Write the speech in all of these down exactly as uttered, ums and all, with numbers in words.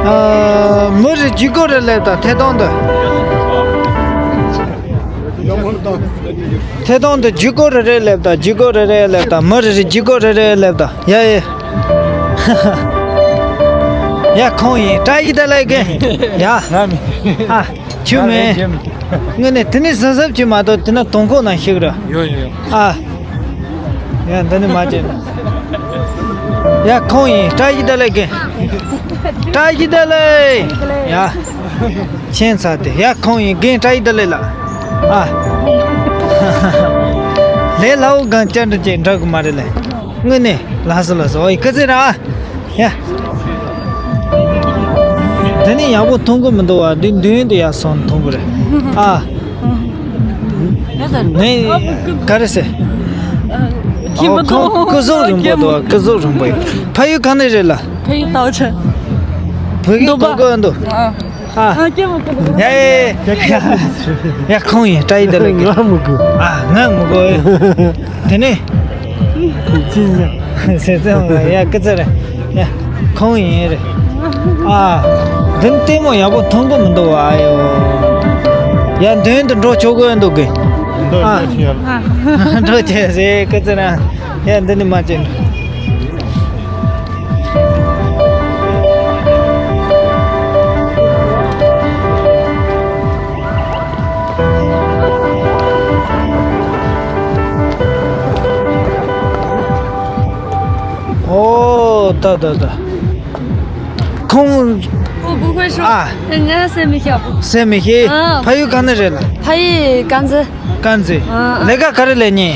ཨ། མི་རེ་ལྗིད་ཁོག་རེ་སླེབས་དང་ཐད་གཏོང་དུ། ཐད་གཏོང་དུ་ལྗིད་ཁོག་རེ་རེ་སླེབས་དང་ལྗིད་ཁོག་རེ་རེ་སླེབས་དང་མི་རེ་རེ་ལྗིད་ཁོག་རེ་རེ་སླེབས་དང་། ཡ་ཡ། ཡ་ཁོང་ཡིན། བཀྲ་ཤིས་བདེ་ལེགས་གི། ཡ། ཨ། ཆུ་མེད། དངོས་གནས་དེ་ནི་གཟབ་གཟབ་ཅིག་མ་གཏོགས་དེ་ན་དོང་ཁོག་ན་ཤི་གི་ར། ཡོ་ཡོ་ཡོ། ཨ། ཡ་འདི་ནི་མ་བྱེད་ན། ཡ་ཁོང་ཡིན། བཀྲ་ཤིས་བདེ་ལེགས་རྒན། བཀྲ་ཤིས་བདེ་ལེགས། ཡ། ཁྱེད་ཚ་དེ། ཡ་ཁོང་ཡིན། རྒན་བཀྲ་ཤིས་བདེ་ལེགས་ལགས། ཨ། ལས་སླ་བོ་གང་བསྐྱར་འགྲོ་ཅེས་འདྲ་གི་མ་རེད་ལས། དངོས་གནས་ལགས་སོ་ལགས་སོ། ཨོ་ཡི་སྐུ་ཚེ་རིང་ཨ། ཡ། འདི་ནི་ཡག་པོ་མཐོང་གི་མི་འདུག་བ། འདི་མདུན་དུ་ཡར་སོང་མཐོང་གི་རེད། ཨ། ནི་ག་རེ་ཟེར། ཨོ་ཁོང་སྐུ་གཟུགས་རིང་པོ་འདུག་བ། སྐུ་གཟུགས་རིང་པོ་ཡིན། ཕ་ཡུལ་གང་ནས་རེད་ལགས། ཕ་ཡུལ་ཏའོ་ཆན། བོད་སྐད་འདུག་གོ་གི་འདུག་ཨ། ཨ། ཡ་ཡ་ཡ། ཡ་ཁོང་ཡིན། བཀྲ་ཤིས་བདེ་ལེགས་རྒན། ང་མི་དགོས། ཨ། ང་མི་དགོས། དེ་ནས། ཅི་ཡིན། ཟེར་ཙམ་ལ་ཡ་སྐུ་ཚེ་རིང་། ཡ་ཁོང་ཡིན་རེད། ཨ། འདི་ལྟད་མོ་ཡག་པོ་མཐོང་གི་མི་འདུག་བ། ཨ་ཡོ། ཡ་མདུན་དུ་འགྲོ་ཆོག་གི་འདུག་གི། འགྲོ་ཨ། ཆོག་ཡ། འགྲོ་ཆོག་ཟེར་སྐུ་ཚེ་རིང་། ཡ་འདི་ནི་མ་བྱེད། ཨོ། ད་ད་ད། ཁོང་། 我不会说。 ཨ། ང་སེམས་མི་ཤེས། སེམས་མི་ཤེས། ཨ། ཕ་ཡུལ་ག་ནས་རེད་ལགས། ཕ་ཡུལ་དཀར་མཛེས། དཀར་མཛེས། ཨ། ལས་ཀ་ག་རེ་ལས་ཉན།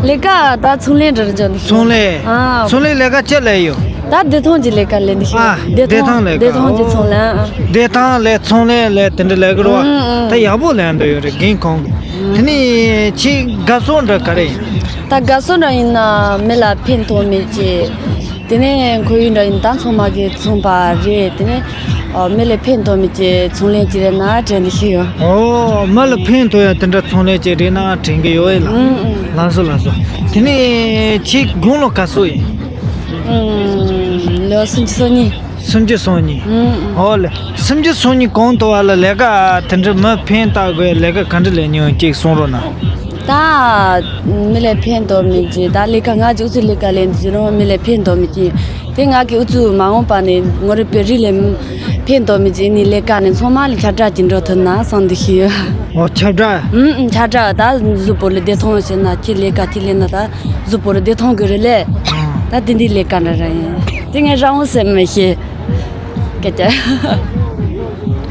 ལས་ཀ་ད་ཚོང་ལས་འདྲ་འདྲ་འཇོག་འདུག་ཚོང་ལས། ཨ། ཚོང་ལས་ལས་ཀ་ཅི་ལས་ཡོད། ད་བདེ་ཐང་གི་ལས་ཀ་ལས་འདུག་ཨ། བདེ་ཐང་ལས་ཀ། བདེ་ཐང་གི་ཚོང་ལས། ཨ། བདེ་ཐང་ལས་ཚོང་ལས་ལས་དེ་འདྲ་ལས་ཀ་རེད་བ། ཨ། ཨ། ད་ཡག་པོ་ལས་འདོད་ཡོད་རེད་རྒན་ཁོང་གིས། དེ་ནས་ཁྱེད་དགའ་ཕྱོགས་འདྲ་ག་རེ་ཡིན། ད་དགའ་ཕྱོགས་འདྲ་ཡིན་ན་མི་ལ་ཕན་ཐོགས་མེད་ཀྱི། དེ་ནས་ཁོར་ཡུག་འདྲ་ཡིན་ད་ཚང་མ་གིས་མཚོན་པ་རེད། དེ་ནས་ཨ། མི་ལ་ཕན་ཐོགས་མི་གྱི་ཚོང་ལས་ཀྱི་རེད་ན་དྲན་འདི་ཤི་ཡོད། ཨོ། མི་ལ་ཕན་ཐོགས་ཡ་དེ་འདྲ་ཚོང་ལས་ཀྱི་རེད་ན་དྲན་གི་ཡོད་ལ། ཨུམ་ཨུམ། ལགས་སོ་ལགས་སོ། དེ་ནས་ཁྱེད་དགུང་ལོ་ག་ཚོད་ཡིན། ཨུམ། ལོ་སུམ་ཅུ་སོ་གཉིས། སུམ་ཅུ་སོ་གཉིས། ཨུམ་ཨུམ། ཨོ་ལེ། སུམ་ཅུ་སོ་གཉིས་གོང་དུ་བ་ལ་ལས་ཀ་དེ་འདྲ་མི་ཕན་བཏགས་དགོས་ལས་ཀ་ག་འདྲ་ལས་མྱོང་ཅིག་གསུང་རོགས་གནང་། ད་མི་ལ་ཕན་ཐོགས་མི་ཅི་ད་ལས་ཀ་ང་ཅིག་ཨུ་ཚུགས་ལས་ཀ་ལས་འདི་ཅི་རུང་མི་ལ་ཕན་ཐོགས་མི་ཅི། དེ་ང་གི་ཨུ་ཚུགས་མ་འོངས་པ་ནས་ངོ་རེ་བོད་རིགས་ལས་ཕན་ཐོགས་མི་ཅི་ནི་ལས་ཀ་ནས་ཚང་མ་ལས་ཁྱབ་བསྒྲགས་ཀྱི་འགྲོ་ཐུབ་ན་བསམ་འདི་ཤི་ཡོད། ཨོ་ཁྱབ་བསྒྲགས། ཨུམ་ཨུམ་ཁྱབ་བསྒྲགས་ད་གཟུགས་པོ་ལ་བདེ་ཐང་བྱས་ན་ཁྱི་ལས་ཀ་ཁྱི་ལས་ན་ད་གཟུགས་པོ་ལ་བདེ་ཐང་གི་རེད་ལས། ད་དེ་འདི་ལས་ཀ་འདྲ་ར་ཡིན། དེ་ངས་རང་འོང་སེམས་མི་ཤེས། སྐད་ཆ།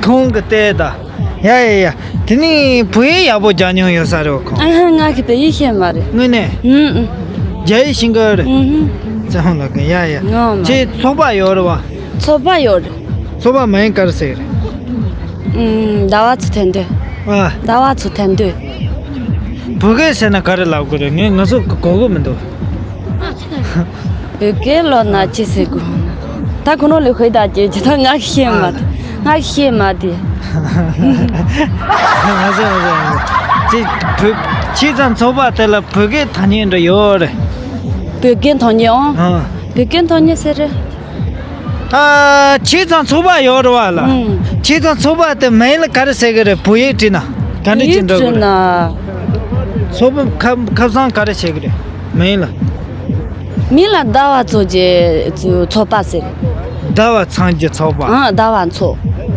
ཁོང་གི་ལྟས་ད། ཡ་ཡ་ཡ། དེ་ནི་བོད་ཡིག་ཡག་པོ་སྦྱང་མྱོང་ཡོད་ས་རེད་བ་ཁོང་། ཨ་ཧ་ང་གི་བོད་ཡིག་ཤེས་མ་རེད། དངོས་གནས། ཨུམ་ཨུམ། རྒྱ་ཡིག་ཤེས་གི་རེད། ཨུམ་ཧུམ། ཙེ་ཧོང་ལ་གི་ཡ་ཡ། ངོ་མ། ཁྱེད་ཚོགས་པ་ཡོད་རེད་བ། ཚོགས་པ་ཡོད་རེད། ཚོགས་པ་མིང་ག་རེ་ཟེར་རེད། ཨུམ་ཟླ་བ་ཚོ་ཐན་འདོད། ཨ། ཟླ་བ་ཚོ་ཐན་འདོད། བོད་སྐད་ཟེར་ན་ག་རེ་ལབ་དགོས་རེད། ངས་ང་ཚོ་གོ་གི་མི་འདུག་བོད་སྐད་ལོ་ན་ཅི་ཟེར་དགོས། ད་ཁོ་ནོ་ལས་ཧོས་ད་ཅེ་ཅི་ད་ང་ཤེས་མ་དེ། ང་ཤེས་མ་དེ། ང་ཤེས་མ་དེ། ཅི་བོད་ཁྱེད་ཚང་ཚོགས་པ་དེ་ལ་བོད་སྐད་ཐ་སྙད་འདྲ་ཡོད་རེད། བོད་སྐད་ཐ་སྙད་ཨང་། ཨ། བོད་སྐད་ཐ་སྙད་ཟེར་རེད། ཨ། ཁྱེད་ཚང་ཚོགས་པ་ཡོད་རེད་བ་ལ། ཨང་། ཁྱེད་ཚང་ཚོགས་པ་དེ་མིང་ལ་ག་རེ་ཟེར་གི་རེད། བོད་ཡིག་བྲིས་ན་ག་འདྲ་ཅིག་འགྲོ་གི་རེད། ཚོགས་པ་ཁ་ཁ་སང་ག་རེ་བྱེད་གི་རེད། མིང་ལ། མིང་ལ་ཟླ་བ་ཚོ་གི་ཚོ་ཚོགས་པ་ཟེར། ཟླ་བ་ཚང་གི་ཚོགས་པ། ཨ་ཟླ་བ་ཚོ།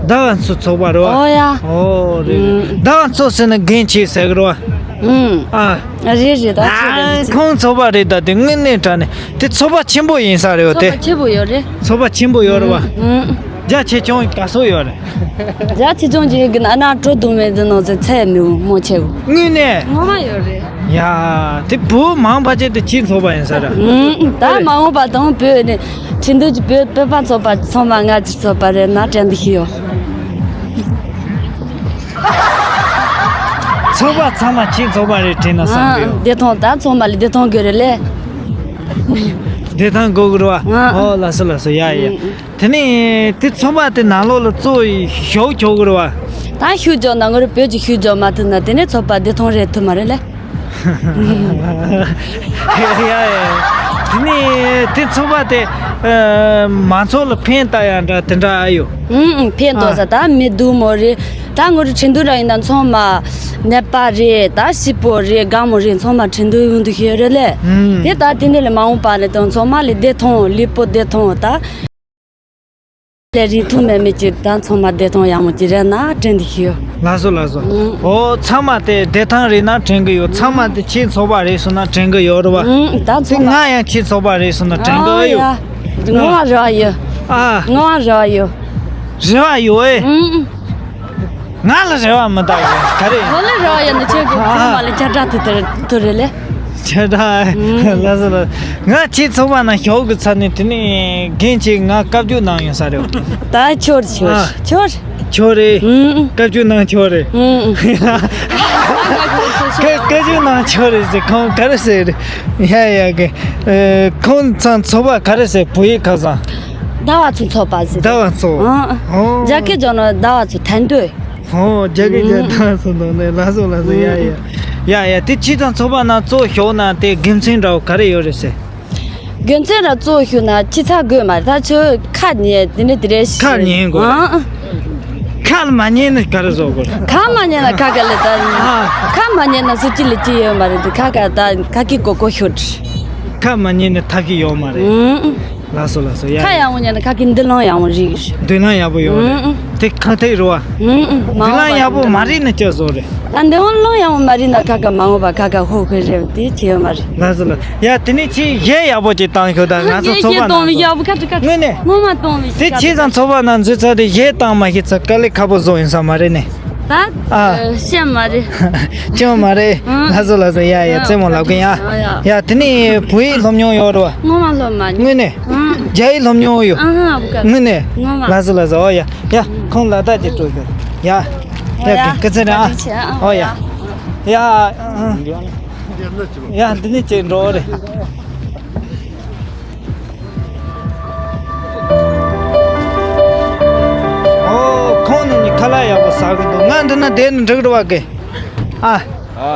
ཟླ་བ་ཚོ་ཚོགས་པ་རེད་བ། ཨོ་ཡ། ཨོ་རེད་རེད། ཨུམ། ཟླ་བ་ཚོ་ཟེར་ན་རྒན་ཁྱེད་ཟེར་གི་རེད་བ། ཨུམ། ཨ། རེད་རེད་ད་ཁྱེད་རེད། ཨ་ཁོང་ཚོགས་པ་རེད་ད་དེ་དངོས་གནས་དྲང་གནས་དེ་ཚོགས་པ་ཆེན་པོ་ཡིན་ས་རེད་བ་དེ། ཚོགས་པ་ཆེན་པོ་ཡོད་རེད། ཚོགས་པ་ཆེན་པོ་ཡོད་རེད་བ། ཨུམ། རྒྱ་ཆེ་ཆུང་ག་ཚོད་ཡོད་རེད། རྒྱ་ཆེ་ཆུང་གི་གི་ན་ན་གྲོ་བརྡུང་མེད་དུ་ནང་ཚེ་ཚད་མི་འོང་མོ་ཆེ་བོ། དངོས་གནས། ངོ་མ་ཡོད་རེད། ཡ། དེ་བོད་མང་ཕལ་ཆེར་དེ་ཁྱེད་ཚོགས་པ་ཡིན་ས་རེད། ཨུམ། ད་མ་འོངས་པ་དང་བོད་ནས་ཁྲིན་ཏུའུ་གི་བོད་བོད་པ་ཚོགས་པ་ཚང་མ་ང་ཚོའི་ཚོགས་པ་རེད་ན་དྲན་འདི་ཤི་ཡོད། ཚོགས་པ་ཚང་མ་ཁྱེད་ཚོགས་པ་རེད་དྲན་ན་བསམ་གི་ཡོད། ཨ་བདེ་ཐང་ད་ཚང་མ་ལ་བདེ་ཐང་དགོས་རེད་ལས། བདེ་ཐང་དགོས་གི་རེད་བ། ཨ། ཨོ་ལགས་སོ་ལགས་སོ། ཡ་ཡ། ཨུམ་ཨུམ། དེ་ནས་དེ་ཚོགས་པ་དེ་ནང་ལོགས་ལ་གཙོ་བོ་ཞུགས་ཆོག་གི་རེད་བ། ད་ཞུགས་ཆོག་ན་ང་རང་བོད་ཀྱི་ཞུགས་ཆོག་མ་ཐུབ་ན་དེ་ནས་ཚོགས་པ་བདེ་ཐང་རེད་ཐུབ་མ་རེད་ལེ། ཡ་ཡ་ཡ། དེ་ནས་དེ་ཚོགས་པ་དེ་ཨ་མང་ཚོགས་ལ་ཕན་བཏགས་ཡག་འདྲ་དེ་འདྲ་ཨ་ཡོད། ཨུམ་ཨུམ། ཕན་ཐོགས་ས་ད་མི་སྡུག་མོ་རེད། ད་ངོ་རེ་ཁྲིན་ཏུ་ར་ཡིན་ན་ཚང་མ་ནད་པ་རེད། ད་སྐྱིད་པོ་རེད། དགའ་མོ་རེད། ཚང་མ་ཁྲིན་ཏུ་ཡོང་དུ་ཤེས་རེད་ལེ། ཨུམ། དེ་ད་དེ་འདྲ་ལས་མ་འོངས་པ་ལས་དང་ཚང་མ་ལས་བདེ་ཐང་ལུས་པོ་བདེ་ཐང་ད། ལས་རིན་ཐུང་མེད་མེད་ཀྱི་ད་ཚང་མ་བདེ་ཐང་ཡག་མོ་ཅིག་རེད་ན་དྲན་གི་ཡོད། ལགས་སོ་ལགས་སོ། ཨུམ། ཨོ་ཚང་མ་དེ་བདེ་ཐང་རེད་ན་དྲན་གི་ཡོད། ཚང་མ་དེ་ཁྱེད་ཚོགས་པ་རེད་སོང་ན་དྲན་གི་ཡོད་རེད་བ། ཨུམ། ད་དེ་ཚང་མ་ང་ཡང་ཁྱེད་ཚོགས་པ་རེད་སོང་ན་དྲན་གི་ཡོད། ཨ་ཡ། ངོ་མ་རེ་བ་ཡོད། ཨ། ངོ་མ་རེ་བ་ཡོད། རེ་བ་ཡོད་ཨེ། ཨུམ། ང་ལ་རེ་བ་མི་འདུག་ག་རེ། ངོ་ལ་རེ་བ་ཡོད་ན་ཁྱེད་ཀྱི་ཚང་མ་ལ་ཁྱབ་བསྒྲགས་དེ་ལྟར་དུ་རེད་ལེ། ཁྱབ་བསྒྲགས། ལགས་སོ་ལགས། ང་ཁྱེད་ཚོགས་པ་ནང་ཞུགས་གི་ཚར་ནས་དེ་ནས་རྒན་ཁྱེད་ང་བཀའ་བཀྱོན་གནང་ཡོང་ས་རེད། ད་ཁྱོད་ཁྱོད་ཨ། ཁྱོད། ཁྱོད་རེད། ཨུམ། བཀའ་བཀྱོན་གནང་ཁྱོད་རེད། ཨུམ། བཀའ་བཀའ་བཀྱོན་གནང་ཁྱོད་རེད་ཟེར་ཁོང་ག་རེ་ཟེར་རེད། ཡ་ཡ་གི། ཨེ། ཁོང་ཚང་ཚོགས་པ་ག་རེ་ཟེར་བོད་ཡིག་ཁ་སང་། ཟླ་བ་ཚོ་ཚོགས་པ་ཟེར། ཟླ་བ་ཚོ། ཨང་། ཨོ། རྒྱ་སྐད་ལྗོངས་ནོ་ཟླ་བ་ཚོ་团队། ཨོ། རྒྱ་སྐད་ཀྱི་ཨུམ། ཟླ་བ་ཚོ་འདུག་ནས་ལགས་སོ་ལགས་སོ། ཡ་ཡ། ཡ་ཡ། དེ་ཁྱེད་ཚང་ཚོགས་པ་ནང་གཙོ་ཞུགས་ན་དེ་དགེ་མཚན་འདྲ་བོ་ག་རེ་ཡོད་རེད་ཟེར། དགེ་མཚན་ར་གཙོ་ཞུགས་ན་ཁྱི་ཚ་དགོས་མ་རེད། ད་ཁྱོད་ཁ་ཉན་དེ་ནས་དེ་རེད་ཤི་ཁ་རེད། ཉན་དགོས། ཨང་། ཁ་ལ་མ་ཉན་ན་ག་རེ་བཟོ་དགོས། ཁ་མ་ཉན་ན་ཁ་ག་ལ་ད། ཨ། ཁ་མ་ཉན་ན་སུ་ཅི་ལ་ཅི་ཡོད་མ་རེད། དེ་ཁ་ག་ད་ཁ་ཀི་གོ་གོ་ཤོད། ཁ་མ་ཉན་ན་ཐབས་ཀྱི་ཡོད་མ་རེད། ཨང་། ལགས་སོ་ལགས་སོ། ཡ་ཁ་ཡ། ཡག་པོ་ཉན་ན་ཁ་ཀི་མདུན་ལམ་ཡག་པོ་རིག་མདུན་ལམ་ཡག་པོ་ཡོད་རེད། ཨང་། དེ་ཁ་ཐེག་རེད་བ། ཨང་། མདུན་ལམ་ཡག་པོ་མ་རིག་ན་ཅི་བཟོ་རེད། ད་འདི་འོང་ལོང་ཡང་མ་རིག་ན་ཁ་ཁ་མ་འོངས་པ་ཁ་ཁ་ཧོ་ཁོ་རེད་དེ་ཆེ་ཡོད་མ་རེད། ལགས་སོ་ལགས། ཡ་དེ་ནས་ཁྱེད་གཞས་ཡག་པོ་ཅིག་བཏང་ཤོག་ད་ང་ཚོ་ཚོགས་པ་ནང་ཚོ། ཡག་པོ་ཁ་ཁ་ཁ། དངོས་གནས། ངོ་མ་བཏང་བའི་དེ་ཁྱེད་ཚང་ཚོགས་པ་ནང་འཛུལ་ཚར་དུས་གཞས་བཏང་མ་ཤེས་ཚ་དཀའ་ལས་ཁག་པོ་བཟོ་ཡིན་ས་མ་རེད་ནས། ད། ཨ། ཨ། བཤད་མ་རེད། ཅི་མ་རེད། ཨང་། ལགས་སོ་ལགས་སོ། ཡ་ཡ། ཨ། རྩེད་མོ་ལབ་གིན་ཡ། ཨ་ཡ། ཡ་དེ་ནས་བོད་ཡིག་སློབ་མྱོང་ཡོད་རེད་བ། ངོ་མ་སློབ་མ་མྱོང་། དངོས་གནས། ཨང་། རྒྱ་ཡིག་སློབ་མྱོང་ཡོད། ཨ་ཧ། ཨ་བུ་ཀ། དངོས་གནས། ངོ་མ། ལགས་སོ་ལགས་སོ། ཨོ་ཡ། ཡ་ཁོང་ལ་ད་ཅིག་སྤྲོད་དགོས། ཡ། ཡ་ཨོ་ཡ། གི་སྐུ་ཚེ་རིང་ཨ། བཀའ་དྲིན་ཆེ་ཨ། ཨོ་ཡ། ཡ། ཡ་འདི་ནས་ཅིག་འགྲོ་རེད། ཨོ། ཁོང་ནི་ནི་ཁ་ལག་ཡག་པོ་ཟ་གི་འདུག་ང་འདི་ན་བསྡད་ན་འགྲིག་རེད་བ་གི། ཨ། ཨ།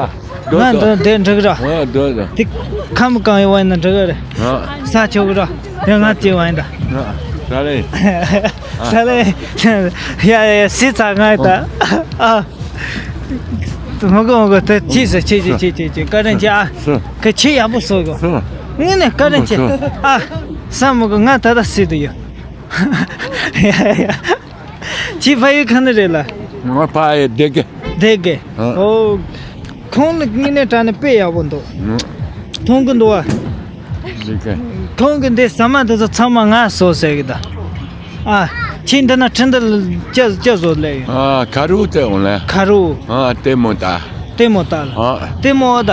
ང་འདི་ན་བསྡད་འགྲིག་ར། ཨ། འགྲོ་འགྲོ། དེ་ཁམས་གང་ཡོད་བ་ཡིན་ན་འགྲིག་གི་རེད། ཨ། ཟ་ཆོག་གི་ར། ཡང་ང་སྐྱེ་བ་ཡིན་ད། ཨ། ཟ་ལེ། ཟ་ལེ། ཡ་ཡ་ཡ། སི་ཚ་ང་ཡི་ད། ཨ། མི་དགོས་མི་དགོས། དེ་ཁྱི་ཟེར། ཁྱི་ཁྱི་ཁྱི་ཁྱི་ཁྱི། བཀའ་དྲིན་ཆེ་ཨ། ཁྱི་ཡག་པོ་ཟོས་གོ། དངོས་གནས་བཀའ་དྲིན་ཆེ། ཨ། ཟ་མི་དགོས། ང་ད་ལྟ་ཟིན་དུ་ཡོད། ཡ་ཡ། ཁྱི་ཕ་ཡུལ་ག་ནས་རེད་ལ། ང་ཕ་ཡུལ་སྡེ་དགེ། སྡེ་དགེ། ཨ། ཨོ། ཁོང་ལ་དངོས་གནས་དྲང་གནས་དཔེ་ཡག་པོ་འདུག་ཨ། མཐོང་གི་འདུག་བ། ཁོང་གི་འདི་ཟ་མ་འདི་ཚོ་ཚང་མ་ང་ཟོས་ཟེར་གི་ད། ཨ། ཁྱེད་འདི་ན་ཁྲིན་ཏུ་ལ་ཅི་ཅི་བཟོ་ལེ་ཡོད། ཨ། ཁ་རུ་དེ་འོང་ལེ། ཁ་རུ། ཨ། ལྟད་མོ་ལྟ། ལྟད་མོ་ལྟ་ལ། ཨ། ལྟད་མོ་ལྟ།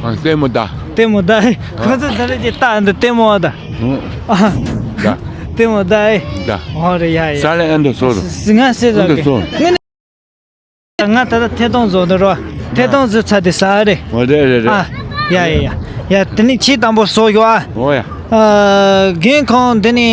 ཨ། ལྟད་མོ་ལྟ། ལྟད་མོ་ལྟ། ཨ། ཁོ་ཚོ་འདི་རེད་ཀྱི་ལྟ་འདི་ལྟད་མོ་ལྟ། ཨ། ལྟ། ལྟད་མོ་ལྟ་ཨེ། ལྟ། ཨོ་རེད་ཡ་ཡ། ས་ལེ་ཨ་འདི་སོ་རུ། ང་སེ་ཟ་གི། ང་ད་ལྟ་ཐད་གཏོང་བཟོ་འདི་རོ། ཐད་གཏོང་བཟོ་ཚར་དེ་ས་རེད། ཨོ་རེད་རེད་རེད། ཨ། ཡ་ཡ་ཡ། ཡ་དེ་ནི་ཁྱེད་དང་པོ་བཟོ་ཡོད་ཨ། ཨོ་ཡ། ཨ། རྒན་ཁོང་འདི་ནི་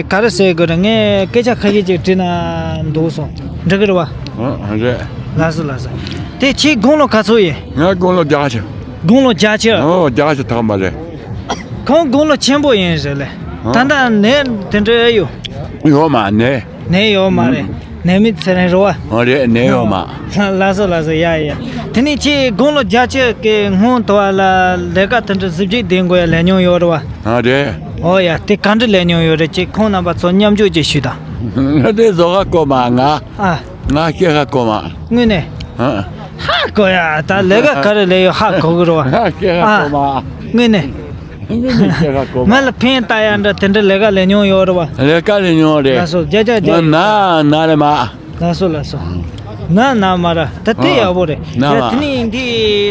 ག་རེ་ཟེར་དགོས་རེད། ངས་སྐད་ཆ་ཁ་ཤས་ཅིག་དྲིས་ན་འདུག་སོང་། འགྲིག་གི་རེད་བ། ཨ་རེད། ལགས་སོ་ལགས་སོ། དེ་ཁྱེད་དགུང་ལོ་ག་ཚོད་ཡིན། ང་དགུང་ལོ་བརྒྱད་ཅུ། དགུང་ལོ་བརྒྱད་ཅུ། ཨོ་བརྒྱད་ཅུ་ཐམ་པ་རེད། ཁོང་དགུང་ལོ་ཆེན་པོ་ཡིན་ཟེར་ལེ། ཨ། ད་ལྟ་ནད་དེ་འདྲ་ཡོད། ཡོད་མ་ནད། ནད་ཡོད་མ་རེད། ནད་མེད་ཚེ་རིང་རེད་བ། ཨོ་རེད། ནད་ཡོད་མ། ལགས་སོ་ལགས་སོ། ཡ་ཡ། དེ་ནས་ཁྱེད་དགུང་ལོ་བརྒྱད་ཅུ་གི་སྔོན་དུ་བ་ལ་ལས་ཀ་དེ་འདྲ་གཟི་བརྗིད་ལྡན་དགོས་ཡ་ལས་མྱོང་ཡོད་རེད་བ། ཨ་རེད། ཨོ་ཡ། དེ་ག་འདྲ་ལས་མྱོང་ཡོད་རེད། ཁྱེད་ཁོང་རྣམ་པ་ཚོ་མཉམ་འཇོག་ཅིག་ཞུས་དང་། ང་དེ་བཟོ་ཁ་གོ་མ་ང་། ཨ། ང་སྐྱེ་ཁ་གོ་མ། དངོས་གནས། ཨ། ཧ་གོ་ཡ། ད་ལས་ཀ་ག་རེ་ལས་ཡོད་ཧ་གོ་གི་རེད་བ། ང་སྐྱེ་ཁ་གོ་མ། དངོས་གནས། དངོས་གནས་སྐྱེ་ཁ་གོ་མ། མི་ལ་ཕན་བཏགས་ཡ་འདྲ་དེ་འདྲ་ལས་ཀ་ལས་མྱོང་ཡོད་རེད་བ། ལས་ཀ་ལས་མྱོང་རེད། ལགས་སོ། རྒྱ་རྒྱ་རྒྱ། ང་ན་ན་རེད་མ། ལགས་སོ་ལགས་སོ། ན་ན་མ་ར། ད་དེ་ཡག་པོ་རེད། ན་མ། ཡ་དེ་ནི་འདི་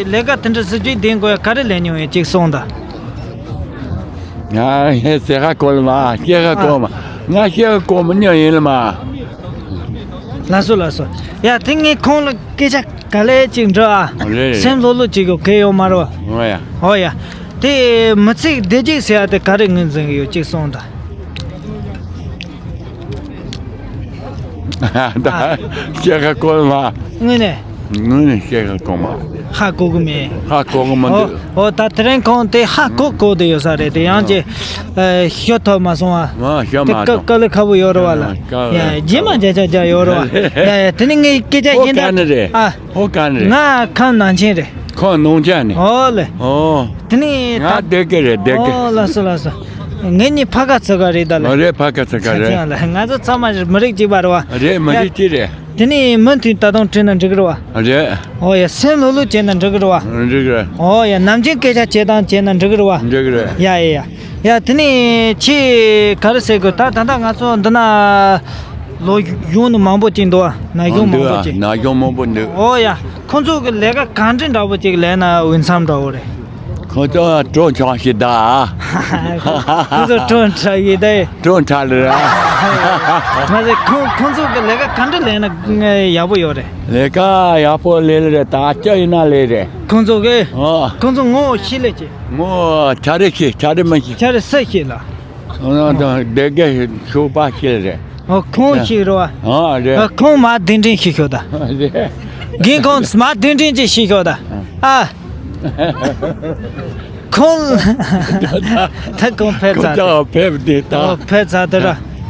ལས་ཀ་དེ་འདྲ་གཟི་བརྗིད་ལྡན་དགོས་ཡ་ག་རེ་ལས་མྱོང་ཡ་གཅིག་གསུངས་དང་། ང་ཧེ་ཟེར་ཁ་གོ་ལ་མ། སྐྱེ་ཁ་གོ་མ། ང་སྐྱེ་ཁ་གོ་མ་ཉོ་ཡིན་ལ་མ། ལགས་སོ་ལགས་སོ། ཡ་དེ་ངས་ཁོང་ལ་སྐད་ཆ་ག་ལེ་ཅིག་འདྲི་ཨ། རེད་རེད། སེམས་ལྷོད་ལྷོད་ཅིག་གོ་གལ་ཡོད་མ་རེད་བ། ཨོ་ཡ། ཨོ་ཡ། དེ་མི་ཚེ་བདེ་སྐྱིད་ཟེར་ཡ་དེ་ག་རེ་ངོས་འཛིན་གི་ཡོད་ཅིག་གསུངས་དང་། ད་སྐྱེ་ཁ་གོ་མ། དངོས་གནས། དངོས་གནས་སྐྱེ་ཁ་གོ་མ། ཧ་གོ་གི་མེད། ཧ་གོ་གི་མི་འདུག་ཨོ་ཨོ། ད་དེ་རིང་ཁོང་དེ་ཧ་གོ་གོ་དེ་ཡོད་ས་རེད། དེ་ཡང་ཅི་ཤོད་ཐུབ་མ་སོང་བ། ཨ་ཤོད་དེ་མ་དཀའ་སོང་། དཀའ་ལས་ཁག་པོ་ཡོད་རེད་བ་ལ། ཨ་དཀའ་ཡ་རྗེས་མ་བརྒྱ་ཆ་བརྒྱ་ཡོད་རེད་བ། ཡ་ཡ། དེ་ནི་ངའི་སྐད་ཆ་ཨོ་ཡིན་ད། ག་ནས་རེད། ཨ་ཨོ་ག་ནས་རེད། ང་ཁམས་ནང་ཆེན་རེད། ཁམས་ནང་ཆེན་ནས། ཨོ་ལེ། ཨོ། དེ་ནི་ད་ང་སྡེ་དགེ་རེད། སྡེ་དགེ། ཨོ་ལགས་སོ་ལགས་སོ། ངེད་གཉིས་ཕ་ཁ་ཚ་ཁ་རེད་ད་ལེ། ཨོ་རེད། ཕ་ཁ་ཚ་ཁ་རེད། ང་ཚོ་ཚང་མ་མི་རིགས་གཅིག་པ་རེད་བ། རེད། མི་རིགས་གཅིག་རེད། དེ་ནས་མུ་མཐུད་ད་དུང་བྲིས་ན་འགྲིག་གི་རེད་བ། རེད། ཨོ་ཡ། སེམས་ལྷོད་ལྷོད་བྱས་ན་འགྲིག་གི་རེད་བ། འགྲིག་གི་རེད། ཨོ་ཡ། ནམ་རྒྱུན་སྐད་ཆ་བྱེད་སྟངས་བྱས་ན་འགྲིག་གི་རེད་བ། འགྲིག་གི་རེད། ཡ་ཡ་ཡ། ཡ་དེ་ནས་ཁྱེད་ག་རེ་ཟེར་དགོས། ད་ད་ལྟ་ང་ཚོ་འདི་ན་ལོ་གཞོན་ནུ་མང་པོ་ཅིག་འདུག་བ། ན་གཞོན་མང་པོ་ཅིག་ན་གཞོན་མང་པོ་འདུག་ཨོ་ཡ། ཁོང་ཚོ་གི་ལས་ཀ་གང་འདྲ་འདྲ་པོ་ཅིག་ལས་ན་འོས་འཚམ་འདྲ་པོ་རེད། ཁོ་ཚོ་གྲོ་འཆང་ཞིག་ད། ཁོ་ཚོ་གྲོ་འཆང་ཞིག་ད། གྲོ་འཆང་ལ་ར། མ་ཟད་ཁོང་ཁོང་ཚོ་གི་ལས་ཀ་ག་འདྲ་ལས་ན་ཡག་པོ་ཡོད་རེད། ལས་ཀ་ཡག་པོ་ལས་ལ་རེད། ད་ལྕགས་ཡིན་ན་ལས་རེད། ཁོང་ཚོ་གི། ཨོ། ཁོང་ཚོ་ངོ་ཤེས་ལས་ཀྱི། ངོ་ཆ་རེ་ཤེས། ཆ་རེ་མ་ཤེས། ཆ་རེ་སུ་ཤེས་ལ། ཨོ་ད་སྡེ་དགེ་ཤོག་པ་ཤེས་རེད། ཨོ་ཁོང་ཤེས་རེད་བ། ཨོ་རེད། ཨོ་ཁོང་མ་གདན་འདྲེན་ཤེས་ཤོག་ད། རེད། རྒན་ཁོང་མ་གདན་འདྲེན་ཅིག་ཤེས་ཤོག་ད། ཨ། ཁོང་ད་ཁོང་ཕེབས་ཚར་ཏེ། ཁོ་ད་ཕེབས་ཏེ་ད། ཨོ་ཕེབས་ཚར་ཏེ་ར།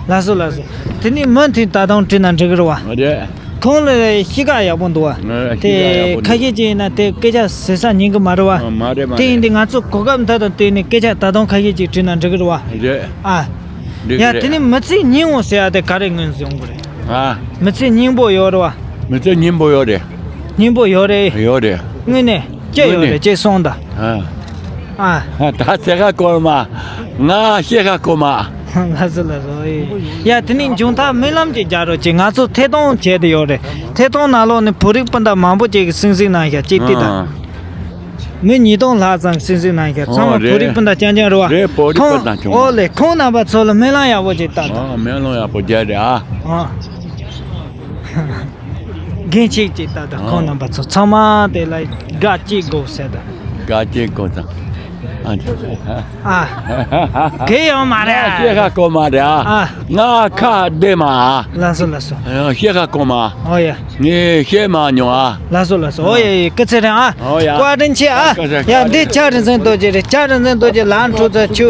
ལགས་སོ་ལགས་སོ། དེ་ནས་མུ་མཐུད་ད་དུང་བྲིས་ན་འགྲིག་གི་རེད་བ། རེད། ཁོང་ལ་གཤིས་ཀ་ཡག་པོ་འདུག་བ། ཨ་གཤིས་ཀ་ཡག་པོ་འདུག་དེ་ཁ་ཤས་ཅིག་ཡིན་ན་དེ་སྐད་ཆ་ཟེར་ས་ཉན་གི་མ་རེད་བ། ཨ་མ་རེད་མ་རེད། དེ་ཡིན་དུས་ང་ཚོ་གོ་སྐབས་འདི་དང་བསྟུན་ནས་སྐད་ཆ་ད་དུང་ཁ་ཤས་ཅིག་བྲིས་ན་འགྲིག་གི་རེད་བ། རེད། ཨ། འགྲིག་གི་ཡ་རེད། དེ་ནས་མི་ཚེ་སྙིང་པོ་ཟེར་ཡ་དེ་ག་རེ་ངོས་འཛིན་ཡོང་གི་རེད། ཨ། མི་ཚེ་སྙིང་པོ་ཡོད་རེད་བ། མི་ཚེ་སྙིང་པོ་ཡོད་རེད། སྙིང་པོ་ཡོད་རེད། ཡོད་རེད། དངོས་གནས་སྐྱིད་ཡོད་རེད། དངོས་གནས། ཅེས་གསུངས་ད། ཨ། ཨ། ད་ཚེ་ཁ་སྐོར་མ། ང་ཤེས་ཁ་སྐོར་མ། ལགས་སོ་ལགས་སོ། ཡ་དེ་ནས་འབྱུང་ཐབས་སྨོན་ལམ་ཅིག་རྒྱག་རོགས་གྱིས། ང་ཚོ་ཐད་གཏོང་བྱས་ཏེ་ཡོད་རེད། ཐད་གཏོང་ནང་ལོགས་ནས་བོད་རིགས་སྤུན་ཟླ་མང་པོ་ཅིག་གིས་གསན་གཟིགས་གནང་ཤག་ཅིག་ལྟོས་དང་། ཨ། མི་ཉིས་སྟོང་ལྷག་ཙམ་གསན་གཟིགས་གནང་ཤག་ཚང་མ། ཨོ་རེད། བོད་རིགས་སྤུན་ཟླ་རྐྱང་རྐྱང་རེད་བ། རེད། བོད་རིགས་སྤུན་ཟླ་ཁོང་། ཆུང་། ཨོ་ལེ། ཁོང་རྣམ་པ་ཚོ་ལ་སྨོན་ལམ་ཡག་པོ་ཅིག་བཏབ་དང་། ཨོ་སྨོན་ལམ་ཡག་པོ་རྒྱག་རེད་ཨ། ཨོ། རྒན་ཁྱེད་ཅིག་ད་ལྟ་ཁོང་རྣམ་པ་ཚོ་ཚང་མ་དེ་ལ་དགའ་སྐྱིད་དགོས་ཟེར་ད། དགའ་སྐྱིད་དགོས་དང་། ཨ། ཨ། གལ་ཡོད་མ་རེད། ཤེས་ཁ་སྐོར་མ་རེད་ཨ། ཨ། ང་ཁ་བདེ་མ་ཨ། ལགས་སོ་ལགས་སོ། ཤེས་ཁ་སྐོར་མ། ཨོ་ཡ། ངས་ཤེས་མ་མྱོང་ཨ། ལགས་སོ་ལགས་སོ། ཨོ་ཡ་ཡ། སྐུ་ཚེ་རིང་ཨ། ཨོ་ཡ། བཀའ་དྲིན་ཆེ་ཨ། ཡ་འདི་ལྕགས་རིན་ཆེན་རྡོ་རྗེ་རེད། ལྕགས་རིན་ཆེན་རྡོ་རྗེ་ལམ་འཁྲུག་ཚ་ཆུ།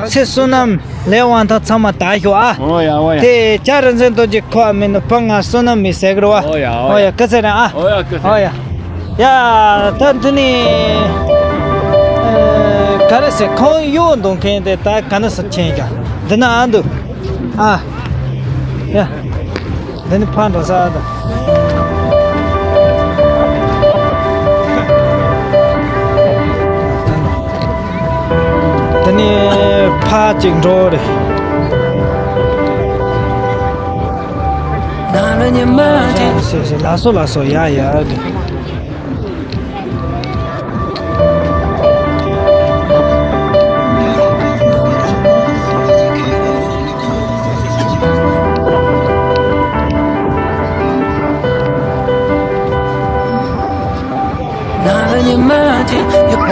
ཚེ་བསོད་ནམས། ལས་དབང་ཐང་ཚང་མ་དག་ཤོག་ཨ། ཨོ་ཡ་ཨོ་ཡ། དེ་ལྕགས་རིན་ཆེན་རྡོ་རྗེ་ཁོ་ཨ་མིན་ནི་ཕ་ང་བསོད་ནམས་མི་ཟེར་གི་རེད་བ། ཨོ་ཡ་ཨོ་ཡ། ཨོ་ཡ་སྐུ་ཚེ་རིང་ཨ། ཨོ་ཡ་སྐུ་ཚེ་ཨོ་ཡ། ཡ་ད་འདི་ནི་ཨ་ག་རེ་ཟེར། ཁོང་གཡོག་འདོན་མཁན་དེ་ད་ག་ན་ས་ཆེན་ཀྱང་འདི་ན་ཨ་འདུག་ཨ། ཡ། འདི་ནི་ཕར་འགྲོ་ས་ཨ་ད། དེ་ནས་ཕར་ཅིག་འགྲོ་རེད། ལགས་སོ་ལགས་སོ། ཡ་ཡ་རེད།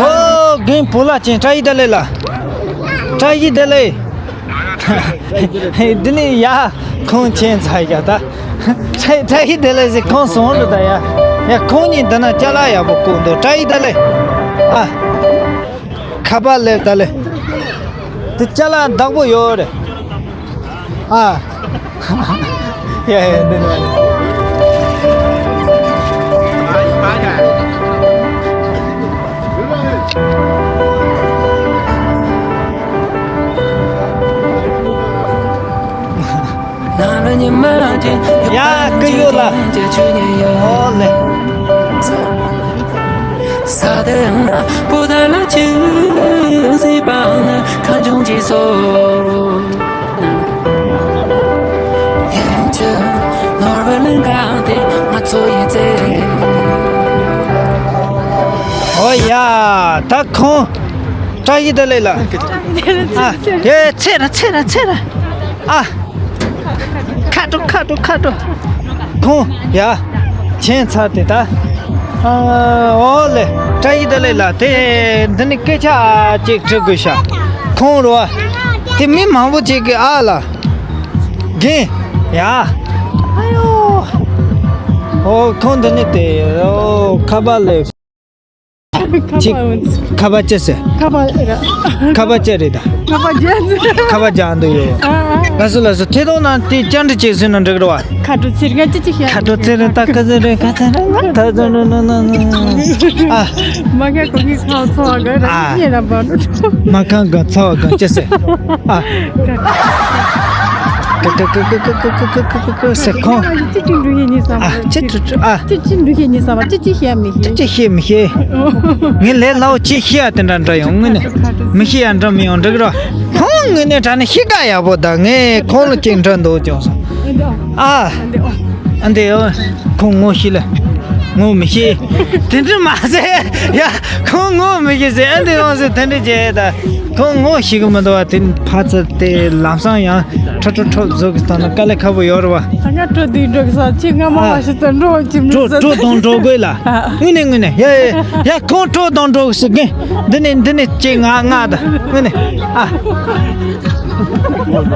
ཨོ། རྒན་བུ་ལ་ཅན། བཀྲ་ཤིས་བདེ་ལེགས་ལགས། བཀྲ་ཤིས་བདེ་ལེགས། འདི་ནི་ཡ་ཁོང་ཁྱེད་ཚ་ཡ་ད། བཀྲ་བཀྲ་ཤིས་བདེ་ལེགས་ཟེར། ཁོང་སོང་འགྲོ་ད་ཡ། ཡ་ཁོང་གཉིས་འདི་ན་ཅ་ལག་ཡག་པོ་བསྐུར་འདུག་བཀྲ་ཤིས་བདེ་ལེགས་ཨ། ཁ་པར་སླེབས་ད་ལེ། དེ་ཅ་ལག་བདག་པོ་ཡོད་རེད། ཨ། ཡ་ཡ་འདི་ནི། ཡ་སྐུ་ཡོད་ལ། ཨོ་ལེ། ཨོ་ཡ། ད་ཁོང་བཀྲ་ཤིས་བདེ་ལེགས་ལགས། ཨ། དེ་ཚེ་ར་ཚེ་ར་ཚེ་ར། ཨ། ཁ་དྲོ་ཁ་དྲོ་ཁ་དྲོ། ཁོང་ཡ། ཁྱེད་ཚར་དེ་ད། ཨ། ཨོ་ལེ། བཀྲ་ཤིས་བདེ་ལེགས་ལགས། དེ་འདི་ནི་སྐད་ཆ་ཅིག་དྲི་དགོས་ཤག་ཁོང་རོ། དེ་མི་མང་པོ་ཅིག་གི་ཨ་ལ། རྒན། ཡ། ཨ་ཡོ། ཨོ་ཁོང་འདི་ནི་དེ། ཨོ་ཁ་པར་ལེ། ཁ་པ་ཁ་པ་ཅི་ཟེར། ཁ་པ་ར། ཁ་པ་ཅི་རེད་ད། ཁ་པ་རྒྱག་འདུག་ཁ་པ་རྒྱག་འདུག་ཡོད། ཨ་ཨ། ལགས་སོ་ལགས་སོ། ཐད་གཏོང་ནང་དེ་བཅར་འདྲི་བྱེད་སྲིད་ན་འགྲིག་རེད་བ། ཁ་དྲོ་ཚེ་རིང་ཅི་ཅི་ཤ། ཁ་དྲོ་ཚེ་རིང་ད་ཁ་ཚེ་རིང་ཁ་ཚེ་རིང་ད་ཚེ་རིང་ན་ན་ན། ཨ། མ་ག་གོ་གི་ཁ་ཚོ་བ་ག་ར། ཨ། ཡེ་ར་བ་ནུ། མ་ག་ག་ཚོ་བ་ག་ཅི་ཟེར། ཨ། ཀ་ཀ་ཀ་ཀ་ཟེར་ཁོང་། ཅི་ཅི་འགྲུལ་ཡེ་ཉི་ས་བ། ཨ། ཅི་ཅི་ཨ། ཅི་ཅི་འགྲུལ་ཡེ་ཉི་ས་བ་ཅི་ཅི་ཤ་མི་ཤེས། ཅི་ཅི་ཤེས་མི་ཤེས། ངས་ལས་སླ་བོ་ཅི་ཤེས་ཡ་དེ་འདྲ་འདྲ་ཡོང་ངས་ནས། མི་ཤེས་ཡ་འདྲ་མི་ཡོང་འགྲིག་རོགས། ཁོང་ངོས་ནས་དྲ་ནས་ཤི་ཀ་ཡག་པོ་དང་ངས་ཁོང་ལ་ཅིག་འདྲ་འདུག་ཀྱང་སོང་། ཨ། ཨ་འདི་ཨོ། ཁོང་ངོ་ཤེས་ལ། ངོ་མི་ཤེས། དེ་འདྲ་མ་ཟེར་ཡ། ཁོང་ངོ་མི་ཤེས་ཟེར། ཨ་འདི་ཨོ་ཟེར་དེ་འདྲ་བྱས་ད། ཁོང་ངོ་ཤེས་གི་མི་འདུག་བ། དེ་ཕར་ཚུར་དེ་ལམ་སང་ཡང་ཁྲོ་ཁྲོ་ཁྲོ་བཟོ་གི་ཐོག་ན་དཀའ་ལས་ཁག་པོ་ཡོད་རེད་བ། ད་ང་ཁྲོ་དུས་འགྲོ་གི་ས་ཆེ་ང་མ་ཨ། མ་ཤི་ཙམ་འགྲོ་གི་མི་ཁྲོ་ཁྲོ་དང་འགྲོ་དགོས་ལ། ཨ། དངོས་གནས་དངོས་གནས་ཡ་ཡ་ཡ། ཁོང་ཁྲོ་དང་འགྲོ་གི་ཟེར་གི། འདི་ནས་འདི་ནས་ཅིག་ང་ང་ད་དངོས་གནས་ཨ།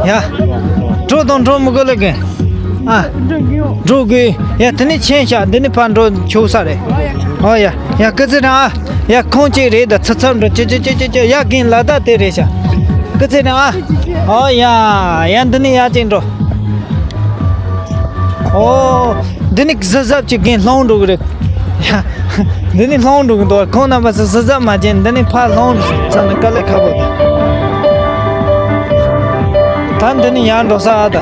ཡ། ཁྲོ་དང་འགྲོ་མི་དགོས་ལ་གི། ཨ། འགྲོ་དགོས། ཡ་དེ་ནས་ཕྱིན་ཤག་འདི་ནས་ཕར་འགྲོ་ཆོག་ས་རེད། ཨོ་ཡ། ཡ་སྐུ་ཚེ་རིང་ཨ། ཡ་ཁོང་ཅིག་རེད་ད་ཚ་ཚ་འགྲོ་ཅི་ཅི་ཅི་ཅི་ཅི། ཡ་རྒན་ལ་དྭགས་དེ་རེད་ཤག་སྐུ་ཚེ་རིང་ཨ། ཨོ་ཡ། ཡ་འདི་ནས་ཡ་ཅིག་འགྲོ། ཨོ། འདི་ནས་གཟབ་གཟབ་ཅིག་རྒན་སློང་འགྲོ་གི་རེད། ཡ། འདི་ནས་སློང་འགྲོ་གི་འདུག་ཁོང་རྣམ་པ་ཚོ་གཟབ་གཟབ་མ་བྱས་འདི་ནས་ཕར་སློང་ཚར་ན་དཀའ་ལས་ཁག་པོ་འདུག་ད་འདི་ནས་ཡར་འགྲོ་ས་ཨ་ད།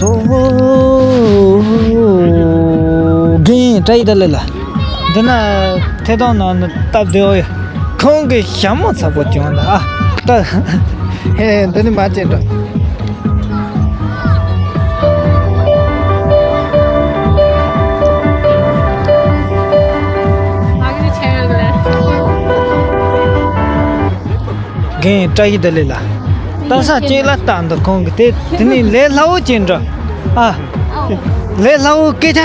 སོ། རྒན་བཀྲ་ཤིས་བདེ་ལེགས་ལགས། འདི་ན་ཐད་གཏོང་ནང་ནས་སྟབས་བདེ་བོ་ཡོད། ཁོང་གི་ཞྭ་མོ་ཚ་པོ་བྱུང་ད་ཨ། ད། ཧེ་འདི་ནི་མ་བྱེད་འགྲོ། རྒན་བཀྲ་ཤིས་བདེ་ལེགས་ལགས། ལྟ་ས་གཅིག་ལ་ལྟ་འདུག་ཁོང་གི་དེ་དེ་ནི་ལས་སླ་བོ་ཅིག་འགྲོ། ཨ། ལས་སླ་བོ་སྐད་ཆ་